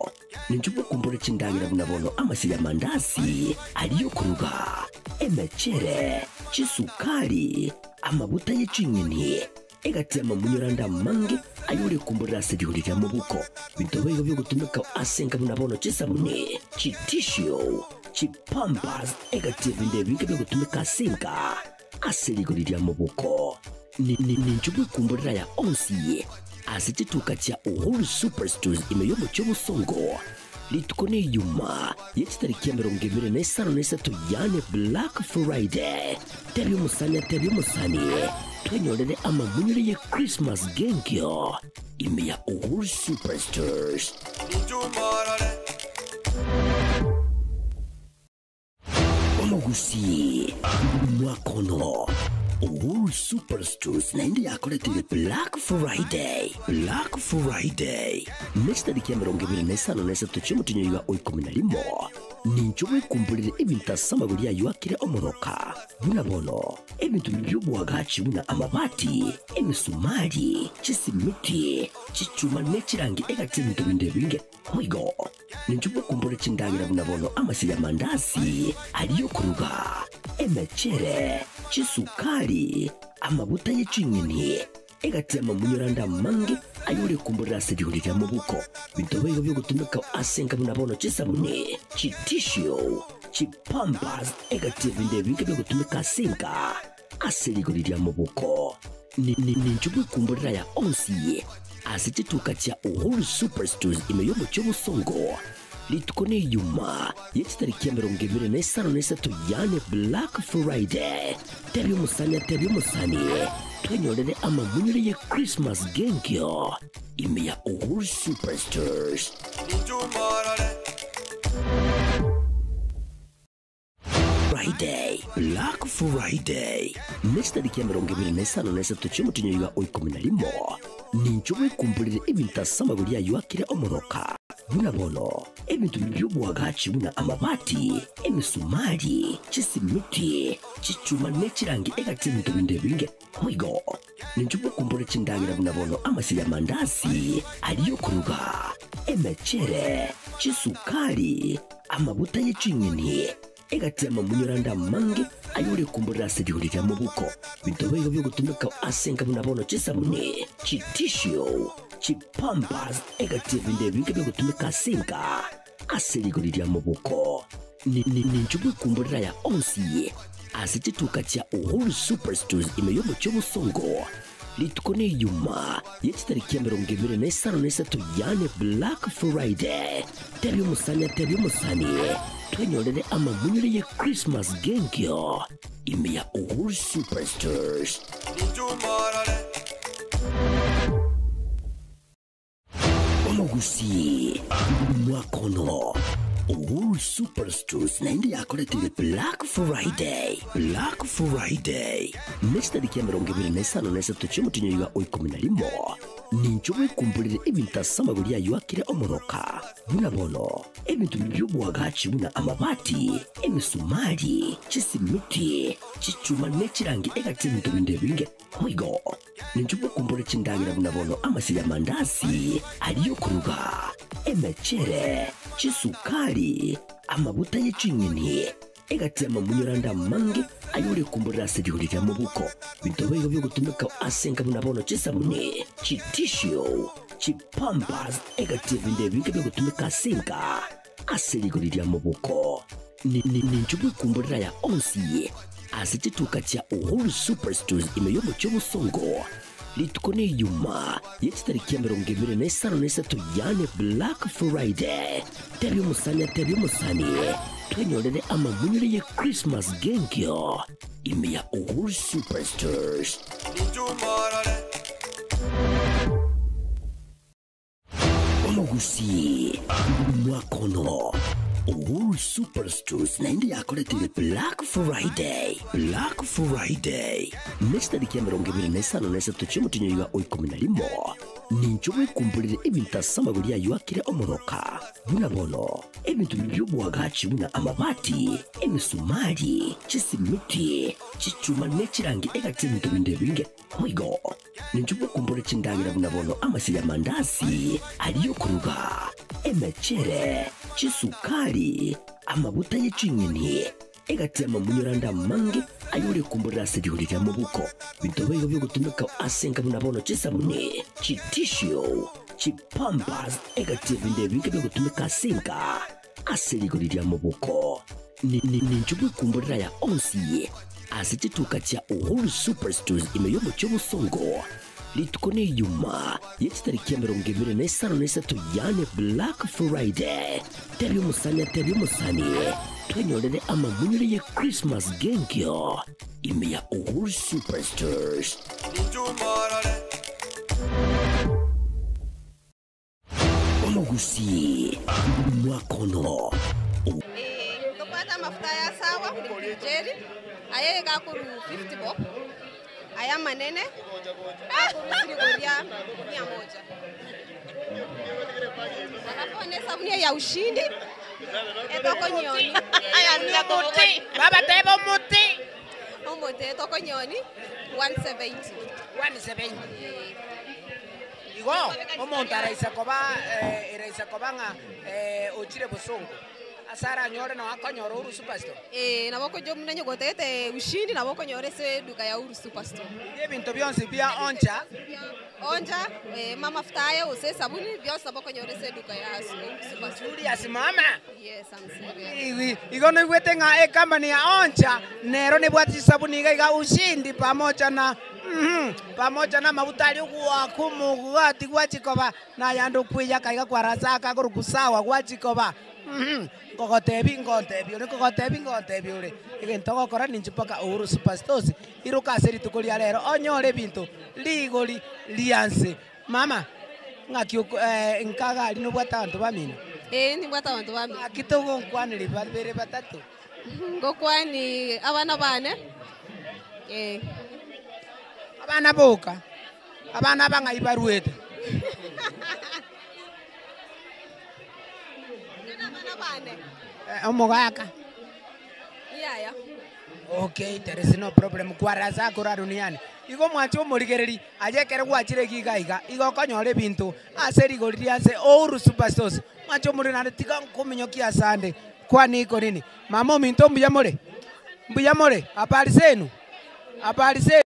Ninche bw'okombora chindagera buna bono amasio y'amandasi aria okoruga, emechere, chisukari, amaguta ye ching'eni, egati y'amamunyoro ande amange ayore komborera ase rigori ria mobuko. Binto boigo bi'ogotumeka ase enka buna bono chisabuni, chitissue, chipampers, egati y'ebinto ebinge bi'ogotumeka ase enka ase rigori ria mobuko. Ninche bw'ekumborera aya onsi ase chituka chia Uhuru Superstores ime y'omochie obosongo, rituko neyuma ye chitariki 23 yaani Black Friday. Tebia omosani atebie omosani twenyorere amamunyore ye Christmas genkio ime ya Uhuru Superstores. Omogusii mwakono Uhuru Superstores naende yakoretire Black Friday Black Friday ne chitariki 23 chi'omotinyo iga o 11 nincho bwekumborere ebinto ase amagori ayio akire omoroka buna bono ebinto biria bi'oboagachi buna amabati emesumari chisimiti chichuma ne chirangi egati ebinto binde ebinge Boigo, ninche bw'okombora chindagera buna bono amasio y'amandasi aria okoruga, emechere, chisukari, amaguta ye ching'eni, egati y'amamunyoro ande amange ayore komborera ase rigori ria mobuko. Binto boigo bi'ogotumeka ase enka buna bono chisabuni, chitissue, chipampers, egati y'ebinto ebinge bi'ogotumeka ase enka ase rigori ria mobuko. Ninche bw'ekumborera aya onsi ase chituka chia Uhuru Superstores ime y'omochie obosongo, rituko neyuma ye chitariki 23 yaani Black Friday. Tebia omosani atebie omosani twenyorere amamunyore ye Christmas genkio ime ya Uhuru Superstores. Friday, Black Friday, ne chitariki 23 chi'omotienyi oiga o 11, ninche bwekumborere ebinto ase amagori ayio akire omoroka, buna bono ebinto biria bi'oboagachi buna amabati, emisumari, chisimiti, chichuma ne chirangi egati y'ebinto binde ebinge. Boigo, ninche bwekumborere chindagera buna bono amasio y'amandasi aria y'okoruga, emechere, chisukari, amaguta ye ching'eni, egati y'amamunyoro ande amange ayorekumborera ase rigori ria mobuko. Binto boigo biogotumeka ase enka buna bono chisabuni, chitishu, chipampas, egati y'ebinto ebinge biogotumeka ase enka ase rigori ria mobuko. Ninche bwekumborera aya onsi ase chituka chia Uhuru Superstores ime y'omochie obosongo. Rituko neyuma ye chitariki 23 yaani Black Friday. Tebia omosani atebie omosani twenyorere amamunyore ye Christmas genkio ime ya Uhuru Superstores. Omogusii mwakono Uhuru Superstores naende yakoretire Black Friday, Black Friday, ne chitariki 23 chi'omotienyi oiga o 11. Ninche bwekumborere ebinto ase amagori ayio akire omoroka, buna bono ebinto biria bi'oboagachi buna amabati, emisumari, chisimiti, chichuma ne chirangi egati y'ebinto binde ebinge. Boigo, ninche bwekumborere chindagera buna bono amasio y'amandasi aria y'okoruga, emechere, chisukari, amaguta ye ching'eni, Egati y'amamunyoro ande amange ayorekumborera ase rigori ria mobuko, binto boigo biogotumeka ase enka buna bono chisabuni, chitishu, chipampas, egati y'ebinto ebinge biogotumeka ase enka ase rigori ria mobuko. Ninche bwekumborera aya onsi ase chituka chia Uhuru Superstores ime y'omochie obosongo. Rituko neyuma ye chitariki 23 yaani Black Friday. Tebia omosani atebie omosani twenyorere amamunyore ye Christmas genkio ime ya Uhuru Superstores. Omogusii mwakono Uhuru Superstores naende yakoretire Black Friday, Black Friday, ne chitariki 23 chi'omotienyi oiga o 11. Ninche bwekumborere ebinto ase amagori ayio akire omoroka, buna bono ebinto biria bi'oboagachi buna amabati, emisumari, chisimiti, chichuma ne chirangi egati y'ebinto binde ebinge. Boigo, ninche bwekumborere chindagera buna bono amasio y'amandasi aria y'okoruga, emechere, chisukari, amaguta ye ching'eni, Egati y'amamunyoro ande amange ayorekumborera ase rigori ria mobuko, binto boigo biogotumeka ase enka buna bono chisabuni, chitishu, chipampas, egati y'ebinto ebinge biogotumeka ase enka ase rigori ria mobuko. Ninche bwekumborera aya onsi ase chituka chia Uhuru Superstores ime y'omochie obosongo. Rituko neyuma ye chitariki 23 yaani Black Friday. Tebia omosani atebie omosani twenyorere amamunyore ye Christmas genkio ime ya Uhuru Superstores. Omogusii mwakono.
Tobwate amafuta aya sawa pilipili jelly, aya iga akorwa 50 bob, aya amanene akorwa chirigoria mia moja. Alafu one esabuni eye ya ushindi etokonyoni.
Baba teba omote.
Omote etokonyoni 170.
170. Igo omonto araisa koba eraisa koba ng'a ochire bosongo ase aranyore nao akonyora Uhuru Superstore.
Ee, nabo okochia buna onye gotagete ushindi nabo okonyora ase eduka ya Uhuru Superstore.
Igo ebinto bionsi bia oncha.
Oncha, amafuta aya gose esabuni bionsi nabo okonyora ase eduka ya Uhuru Superstore.
Serious mama?
Yes, I'm serious.
Igo noigwete ng'a ecompany ya oncha nero nebwate chisabuni iga iga ushindi pamoja na Pamoja namaguta aria ogoaka omogati gwachia koba, na ayande okweyaka iga kwarasaka akorokwa sawa gwachia koba. Nkogotebia ngontebia ore, nkogotebia ngontebia ore, egento ogokora ninche mpaka Uhuru Superstores, iroka ase rituko ria rero onyore ebinto rigori rianse. Mama, ng'aki oko nkaga aria nobwate abanto bamino?
Ee, nimbwate abanto bamino.
Ng'aki togonkwaneria babere batato?
Ngokwani abana bane, eh.
Abana boka, abana aba ng'ai baruete?
Abana bane.
Eh, omogaka.
Yaya.
Okay, there is no problem. Kwarasa akora duniani. Igo mwanche omorigereri aye ekero gwachire iga iga iga igo okonyora ebinto ase rigori ria ase Ouru Superstores. Mwanche omoreri naende tiga nkominyokia asande kwani iko nini. Mama ominto mbuya more? Mbuya more? Habari zenu? Habari zenu?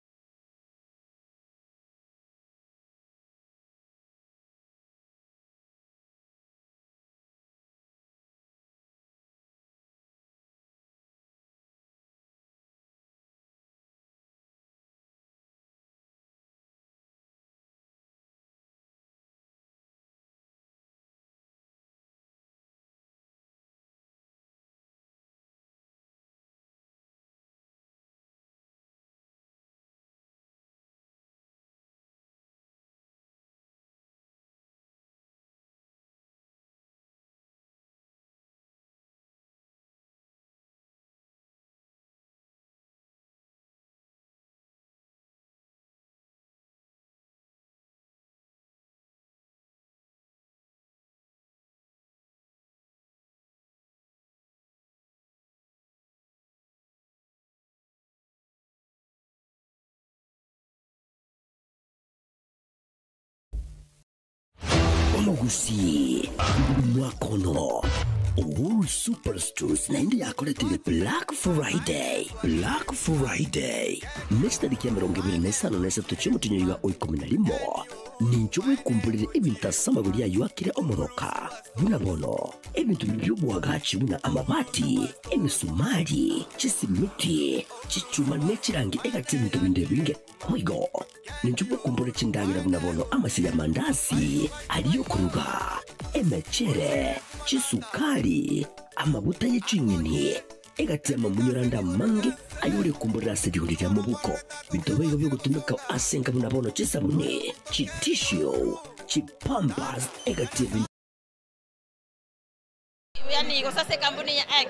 Omogusii mwakono Uhuru Superstores naende yakoretire Black Friday Black Friday ne chitariki 23 chi'omotienyi oiga o 11 nincho bwekumborere ebinto ase amagori ayio akire omoroka buna bono ebinto bi'oboagachi buna amabati emesumari chisimiti chichuma ne chirangi egati ebinto binde ebinge Boigo, ninche mokumbore chindagera buna bono amasio y'amandasi aria okoruga, emechere, chisukari, amaguta ye ching'eni, egati y'amamunyoro ande amange ayorekumborera ase rigori ria mobuko. Binto boigo biogotumeka ase enka buna bono chisabuni, chitissue, chipampas, egati y'ebinto.
Yani gose ase ekampuni ya X.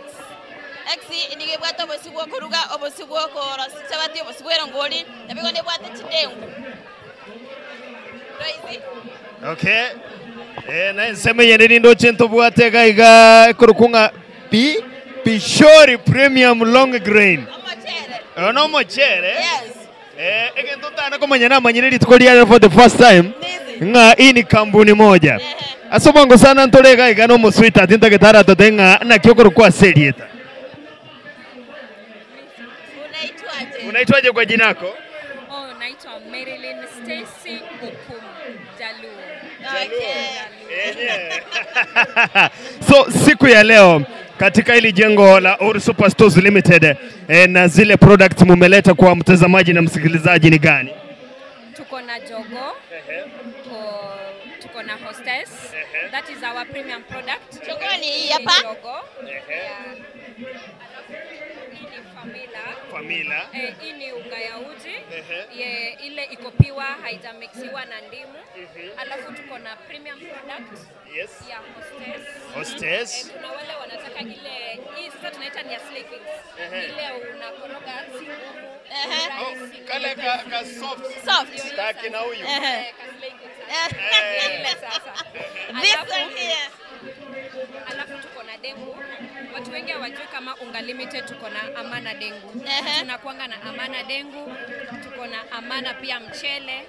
X nigo ebwate obosio bwa okoruga, obosio bwa okorosia chichabati, obosio bwa erongori, nabo igo nebwate chindengu. Roisi.
Okay. Eh, na ensemo eyende nindoche ntobwate iga iga ekorokwa ng'a Bi Bishori Premium Long Grain.
Omochere.
Oyo no omochere.
Yes.
Eh, egento ntana komanya namanyire rituko riare for the first time ng'a hii ni kampuni moja. Ase obwango sana ntore iga iga nomosweetheart ntagete aratote ng'a naki okorokwa ase erieta.
Unaitwaje?
Unaitwaje kwa jina yako?
Oh, naitwa Marilyn Stacy Okumu Jaluo.
Okay.
So siku ya leo katika hili jengo la Uhuru Super Stores Limited eh, na zile products mumeleta kwa mtazamaji na msikilizaji ni gani?
Tuko na jogo, tuko na hostess. That is our premium product.
Jogoo ni hii hapa?
Jogo. Yeah. Alafu hii ni Famila.
Famila.
Eh, hii ni unga ya uji. Ye, ile iko pure haijamixiwa na ndimu. Alafu tuko na premium product.
Yes.
Ya hostess.
Hostess.
Eh, kuna wale wanataka ile hii sasa tunaita ni ya slakings. Ile unakoroga si ngumu. Rahisi,
Oh, kale ka soft.
Soft.
Ndio hiyo
Kaki na
sasa.
huyu.
Eh, ka slakings sasa. Ile sasa.
This
Alafu-
one here.
Alafu tuko na dengu. Watu wengi hawajui kama Unga Limited tuko na Amana dengu. Tunakuanga na Amana dengu, tuko na Amana pia mchele,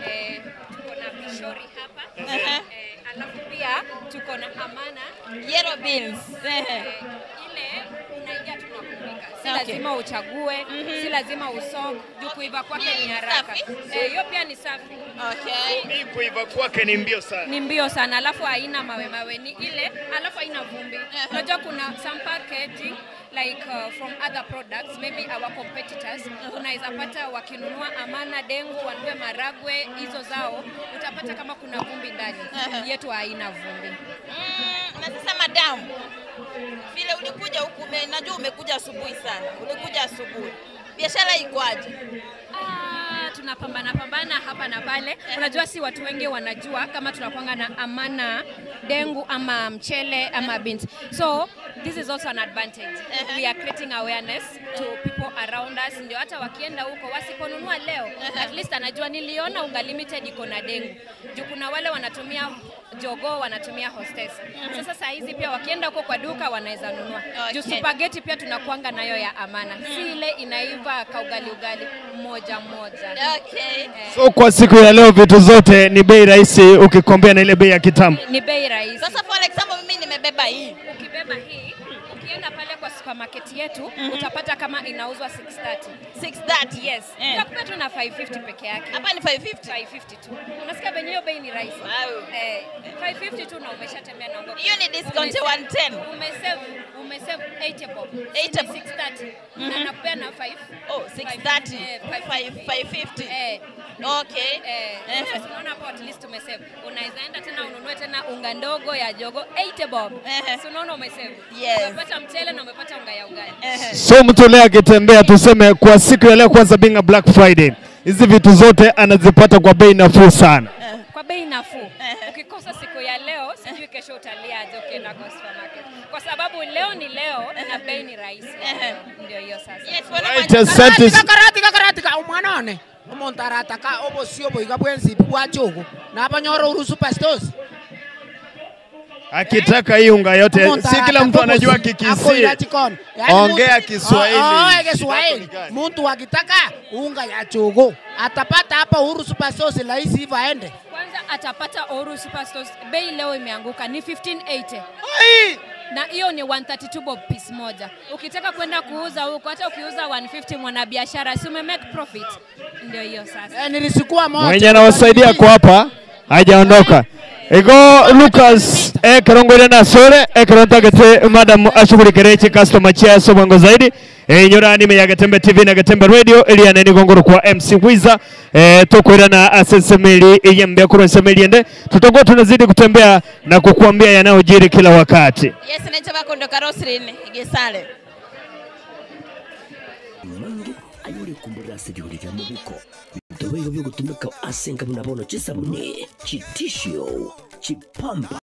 eh, tuko na pishori hapa. Eh, alafu pia tuko na Amana
Yellow beans.
Eh, ile unaingia tu na kupika. Si
Okay.
lazima uchague, si lazima usok, juu kuiva kwake ni
Ni
haraka.
safi?
Eh, hiyo pia ni safi.
Okay.
Hii kuiva kwake ni mbio sana.
Ni mbio sana, alafu haina mawe mawe, ni ile, alafu haina vumbi. Unajua kuna some packaging like from other products maybe our competitors, unaweza pata wakinunua Amana dengu, wanunue maragwe hizo zao, utapata kama kuna vumbi ndani. Yetu haina vumbi.
Na sasa madam, vile ulikuja huku, najua umekuja asubuhi sana, ulikuja asubuhi, biashara ikoaje?
Tunapambana pambana hapa na pale. Unajua si watu wengi wanajua kama tunakuanga na Amana dengu ama mchele ama beans. So This is also an advantage. We are creating awareness to people around us, ndio hata wakienda huko wasiponunua leo, at least anajua niliona Unga Limited iko na dengu. Juu kuna wale wanatumia jogoo, wanatumia hostess. Sasa saa hizi pia wakienda huko kwa duka wanaweza nunua. Juu spaghetti pia tunakuanga nayo ya Amana, si ile inaiva kaugali ugali moja moja.
Okay.
So kwa siku ya leo vitu zote ni bei rahisi ukikombea na ile bei ya kitambo.
Ni bei rahisi.
Sasa for example mimi nimebeba hii.
Ukibeba hii, ukienda pale kwa supermarket yetu utapata kama inauzwa 630.
630.
Yes.
Eh.
Tutakupea tu na 550 peke yake.
Hapa ni 550.
550 tu. Unasikia venye hiyo bei ni rahisi.
Wow.
Eh, 550 tu na umeshatembea na unga.
Hiyo ni discount ya 110.
Umesave umesave 80 bob.
80 bob.
630. Na nakupea na 5.
Oh, 630.
Eh,
550.
Eh.
Okay.
Eh, sasa unaona hapo at least umesave. Unaweza enda tena ununue tena unga ndogo ya jogo 80 bob. Si unaona umesave.
Yes.
Umepata mchele na umepata unga ya ugali.
So mtu leo akitembea, tuseme kwa siku ya leo kwanza, being a Black Friday, hizi vitu zote anazipata kwa bei nafuu sana.
Kwa bei nafuu. Ukikosa siku ya leo, sijui kesho utaliaje ukienda kwa supermarket. Kwa sababu leo ni leo na bei ni rahisi. Ndio hiyo sasa.
Yes,
Right, asante.
Karatika karatika omwana one omonto arataka obosio boiga bwensi bwacha ogo nabanyora Uhuru Superstores.
Akitaka hii unga yote, si kila mtu anajua Kikisii. Ongea Kiswahili.
Kiswahili. Mtu akitaka unga ya chogo atapata hapa Uhuru Superstores rahisi hivyo aende.
Kwanza atapata Uhuru Superstores, bei leo imeanguka ni 1580. Na hiyo ni 132 bob piece moja. Ukitaka kwenda kuuza huko, hata ukiuza 150 mwanabiashara, si ume make profit? Ndio hiyo sasa.
Eh, nilichukua moja.
Mwenye anawasaidia kwa hapa hajaondoka. Ego Lucas ekerongwire nasore ekerontagete madam ashughulikire chi customer chia sobwango zaidi nyorani ya Gatembe TV na Gatembe Radio eliane nigongoro kwa MC Wiza tokwirana asensemeli eyembe kuro nsemeli ende tutakuwa tunazidi kutembea na kukuambia yanayojiri kila wakati.
Yes, nenche bakondoka Roslyn Gesale.
Mundu ayuri kumbura sejuri rya mubuko bitobe byo gutumika asenga munabono chisabuni chitishio chipamba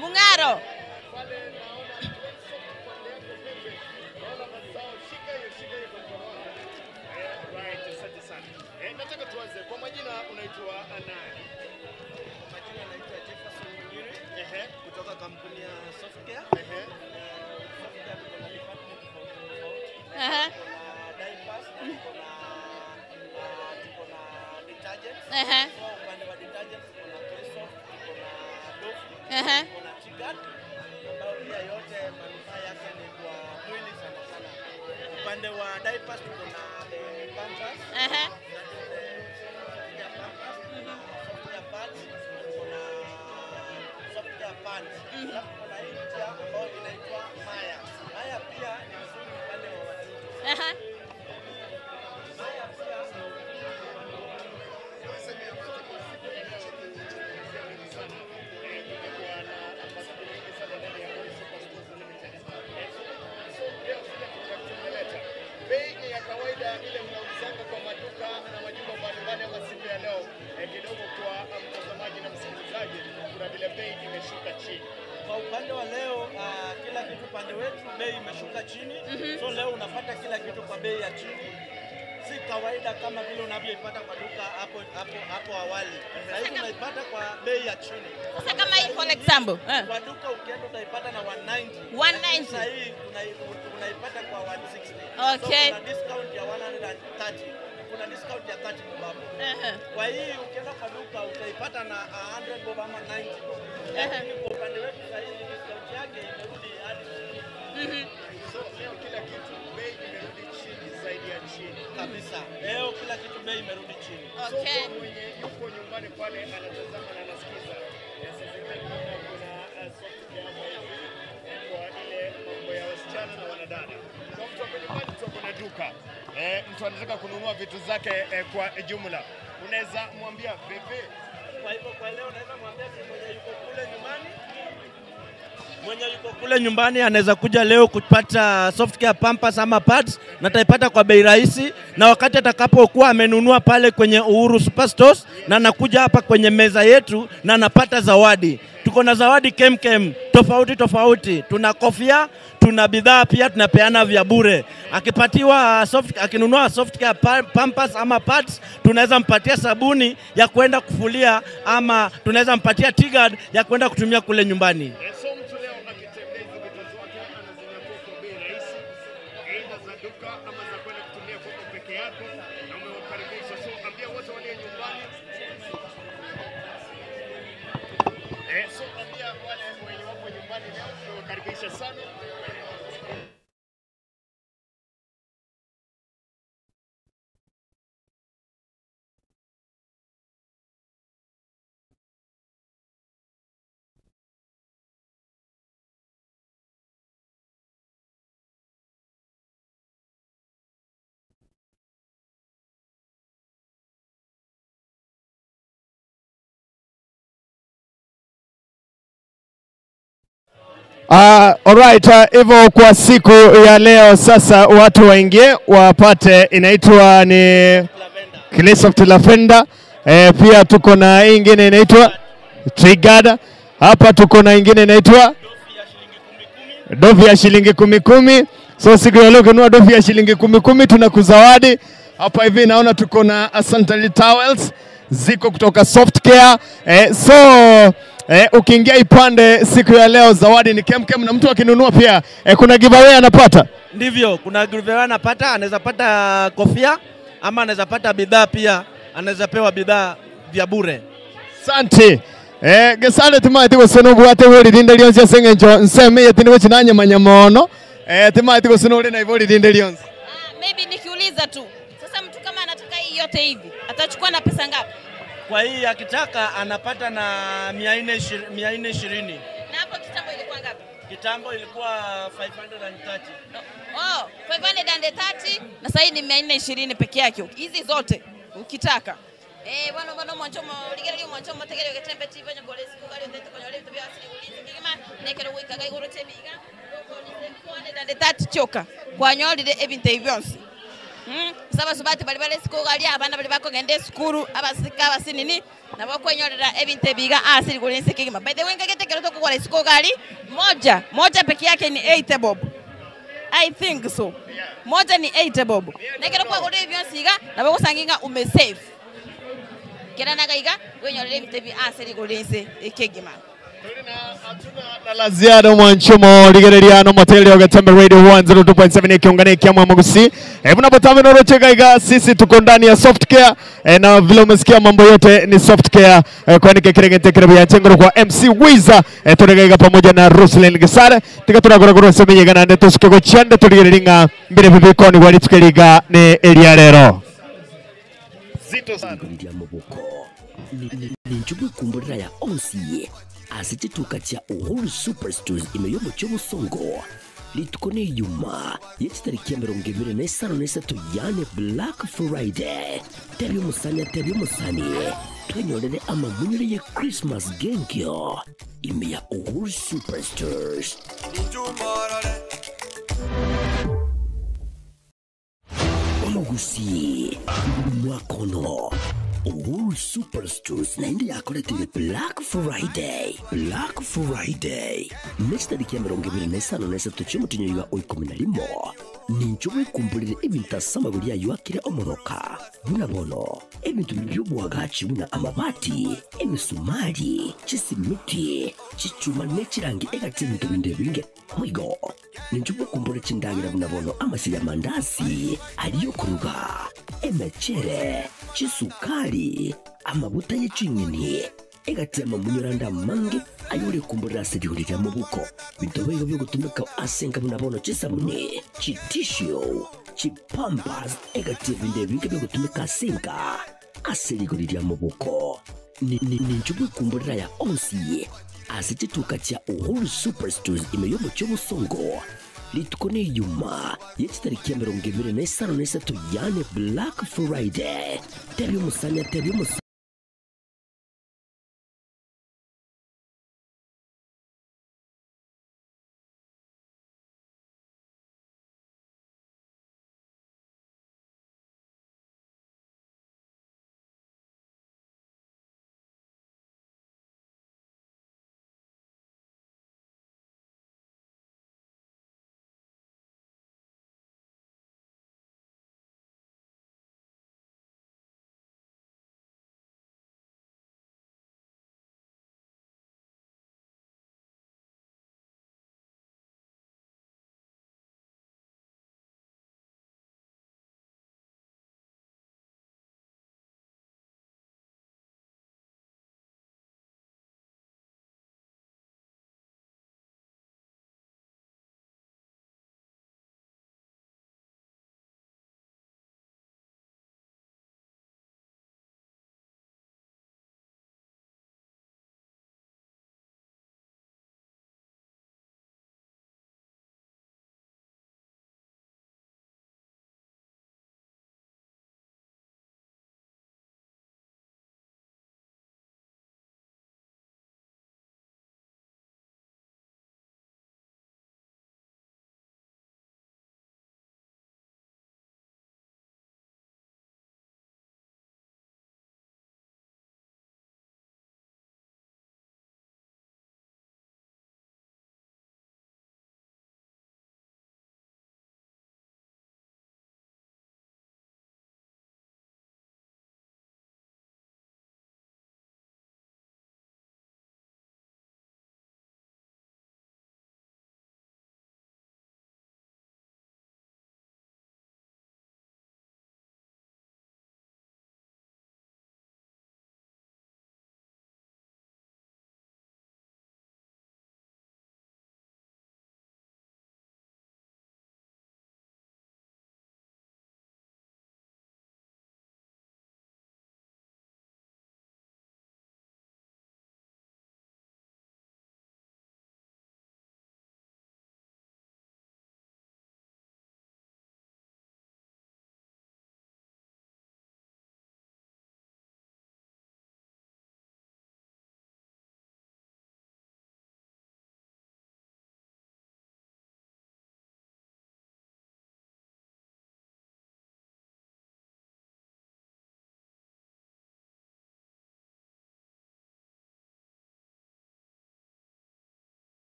Mung'aro.
Nataka tuanze kwa majina, unaitwa nani?
Majina naitwa Jefferson Munyiri kutoka kampuni ya Softcare. Softcare tuko na department tofauti tofauti. Tuko na diapers, tuko na tuko na detergents. So upande wa detergents tuko na Cleansoft, tuko na Dove, tuko na Chigat ambayo pia yote manufaa yake ni kwa mwili sana sana. Upande wa diapers tuko na the Pampers. That is the Softcare Pampers, Softcare pads, tuko na Softcare pants. Alafu kuna hii mpya ambayo inaitwa Maya. Maya pia ni mzuri upande wa watoto. Maya pia
Bei ni ya kawaida ile mnauzanga kwa maduka na majumba mbalimbali, ama siku ya leo kidogo kwa mtazamaji na msikilizaji, kuna vile bei imeshuka chini.
Kwa upande wa leo kila kitu upande wetu bei imeshuka chini. So leo unapata kila kitu kwa bei ya chini. Si kawaida kama vile unavyoipata kwa duka hapo hapo hapo awali. Sasa hivi unaipata kwa bei ya chini.
Sasa kama hii for example, eh.
Kwa duka ukienda utaipata na 190.
190.
Sasa hii unaipata kwa 160.
Okay.
So kuna discount ya 130. Kuna discount ya 30 bob hapo.
Ehe.
Kwa hii ukienda kwa duka utaipata na 100 bob ama 90 bob. Lakini kwa upande wetu sasa hivi discount yake imerudi hadi chini.
So leo kila kitu bei imerudi chini zaidi ya chini
kabisa. Leo kila kitu bei imerudi chini.
So kwa mwenye yuko nyumbani pale anatazama na anasikiza, saa zingine tunaona kuna soft care hapa hivi kwa ile mambo ya wasichana na wanadada. So mtu ako nyumbani, mtu ako na duka, mtu anataka kununua vitu zake kwa jumla, unaweza mwambia vipi?
Kwa hivyo kwa leo naweza mwambia si mwenye yuko kule nyumbani mwenye yuko kule nyumbani anaweza kuja leo kupata soft care pampers ama pads na ataipata kwa bei rahisi, na wakati atakapokuwa amenunua pale kwenye Uhuru Superstores na anakuja hapa kwenye meza yetu na anapata zawadi. Tuko na zawadi kemkem tofauti tofauti, tuna kofia, tuna bidhaa pia tunapeana vya bure. Akipatiwa soft, akinunua soft care pampers ama pads, tunaweza mpatia sabuni ya kwenda kufulia ama tunaweza mpatia tea ya kwenda kutumia kule nyumbani.
So mtu leo akitembea hizi vitu zote anazinyakua kwa bei rahisi, aidha za duka ama za kwenda kutumia kwako peke yako, na umewakaribisha. So ambia wote walio nyumbani so ambia wale wenye wapo nyumbani leo umewakaribisha sana. Alright, hivyo kwa siku ya leo sasa watu waingie wapate, inaitwa ni Clisoft Lavender. Pia tuko na hii ingine inaitwa Trigada. Hapa tuko na ingine inaitwa dofi ya shilingi kumi kumi. So siku ya leo ukinunua dofi ya shilingi kumi kumi tunakuzawadi. Hapa hivi naona tuko na Asantali Towels ziko kutoka Soft Care. So ukiingia ipande siku ya leo zawadi ni kemkem, na mtu akinunua pia kuna giveaway anapata.
Ndivyo, kuna giveaway anapata, anaweza pata kofia ama anaweza pata bidhaa pia, anaweza pewa bidhaa vya bure.
Asante. Gesale timaiti gusuna obwate bwe ririnde rionsi ase eng'encho nseme eye tindi gochinanyamanya mono timaiti gusuna ore naibo ririnde rionsi.
Maybe nikiuliza tu. Sasa mtu kama anataka hii yote hivi, atachukua na pesa ngapi?
Kwa hii akitaka anapata na 420.
Na hapo kitambo ilikuwa ngapi?
Kitambo ilikuwa 530.
Oh, 530 na sasa hii ni 420 peke yake. Hizi zote ukitaka. Bwana bwana mwanchomo ligere mwanchomo tegere getembe tivo nyogole siku bali ndete konyole vitu vya asili ulinzi kigima nekero wika gai goro tebiga. 430 choka. Kwanyolire ebintu ebyonsi. Saba subati bali bale siku gali abana bali bakogenda esukuru abasika abasinini nabo kwenyorera ebintu ebiga asili kulinzi kigima. By the way ngagete kero tokugora isiku gali moja moja peke yake ni 8 bob. I think so. Moja ni 8 bob. Nekero kwa gore ebyonsi iga nabo gusanginga ume safe. Kera nagaiga wenyorera ebintu ebi asili kulinzi kigima.
La ziada mwanchumo ligereriano moteli ogetembe radio 102.7 ikiungana kia Mwamugusi. Mnapotambe norocheka iga sisi tuko ndani ya soft care na vile umesikia mambo yote ni soft care kwani kekirege tekere ya chengoro kwa MC Wiza turegaiga pamoja na Roslyn Gisare tika turagoragoro semenye gana nde tusuke gochande tuligereringa mbere bibikoni wali tukeliga ni elia lero.
Zito sana. Ndia maboko. Ninjugu kumburira ya onsi. Asitituka cha Uhuru Superstores imeyomo chobusongo. Lituko ne Ijumaa yechitariki ya 25 yani Black Friday. Tebyo musani tebyo musani. Twenyorere ama munyure ya Christmas genkyo. Ime ya Uhuru Superstores. Omugusi mwakono Uhuru Superstores naende yakoretire Black Friday. Black Friday nechitariki ya 25 chi'omotinyo iga o 11 Ninche bwekumborere ebinto ase amagori ayio akire omoroka, buna bono ebinto biria bi'oboagachi buna amabati, emesumari, chisimiti, chichuma ne chirangi egati y'ebinto binde ebinge. Boigo, ninche bwekumborere chindagera buna bono amasio y'amandasi, aria y'okoruga, emechere, chisukari, amaguta ye ching'eni, Egati y'amamunyoro ande amange ayorekumborera ase rigori ria mobuko, binto boigo biogotumeka ase enka buna bono chisabuni, chitishu, chipampers, egati y'ebinto ebinge biogotumeka ase enka ase rigori ria mobuko. Ninche bwekumborera aya onsi ase chituka chia Uhuru Superstores ime y'omochie obosongo, rituko neyuma ye chitariki 23 yaani Black Friday. Tebia omosani atebie omosani.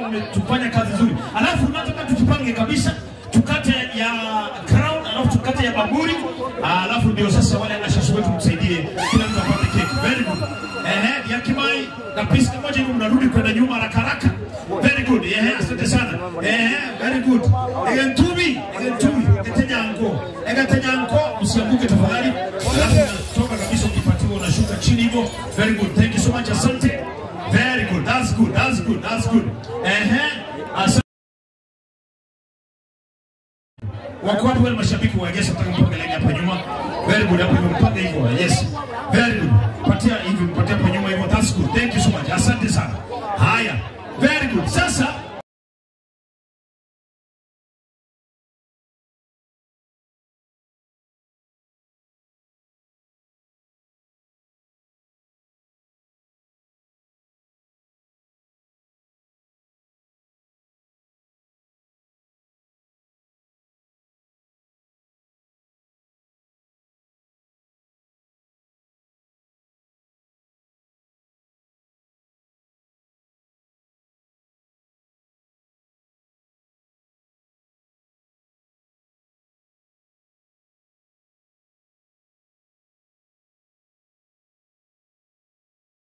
Umetufanya kazi nzuri. Alafu nataka tujipange kabisa, tukate ya crown, alafu tukate ya baburi, alafu ndio sasa wale ashasi wetu msaidie, kila mtu apate keki. Very good. Ehe, ya Kimai na pisi moja hivi, mnarudi kwenda nyuma haraka haraka. Very good. Ehe, asante sana. Ehe, very good. Egentubi, egentubi, egetenyango. Egetenyango, msianguke tafadhali. Alafu unatoka kabisa ukipatiwa unashuka chini hivyo. Very good. Thank you so much. Asante. Very good. That's good. That's good. That's good. Ehe. Asante. Wako wapi wale mashabiki wa Yesu? Nataka mpange laini hapa nyuma. Very good. Hapo hivyo mpange hivyo. Yes. Very good. Patia hivi, mpatie hapo nyuma hivyo. That's good. Thank you so much. Asante sana.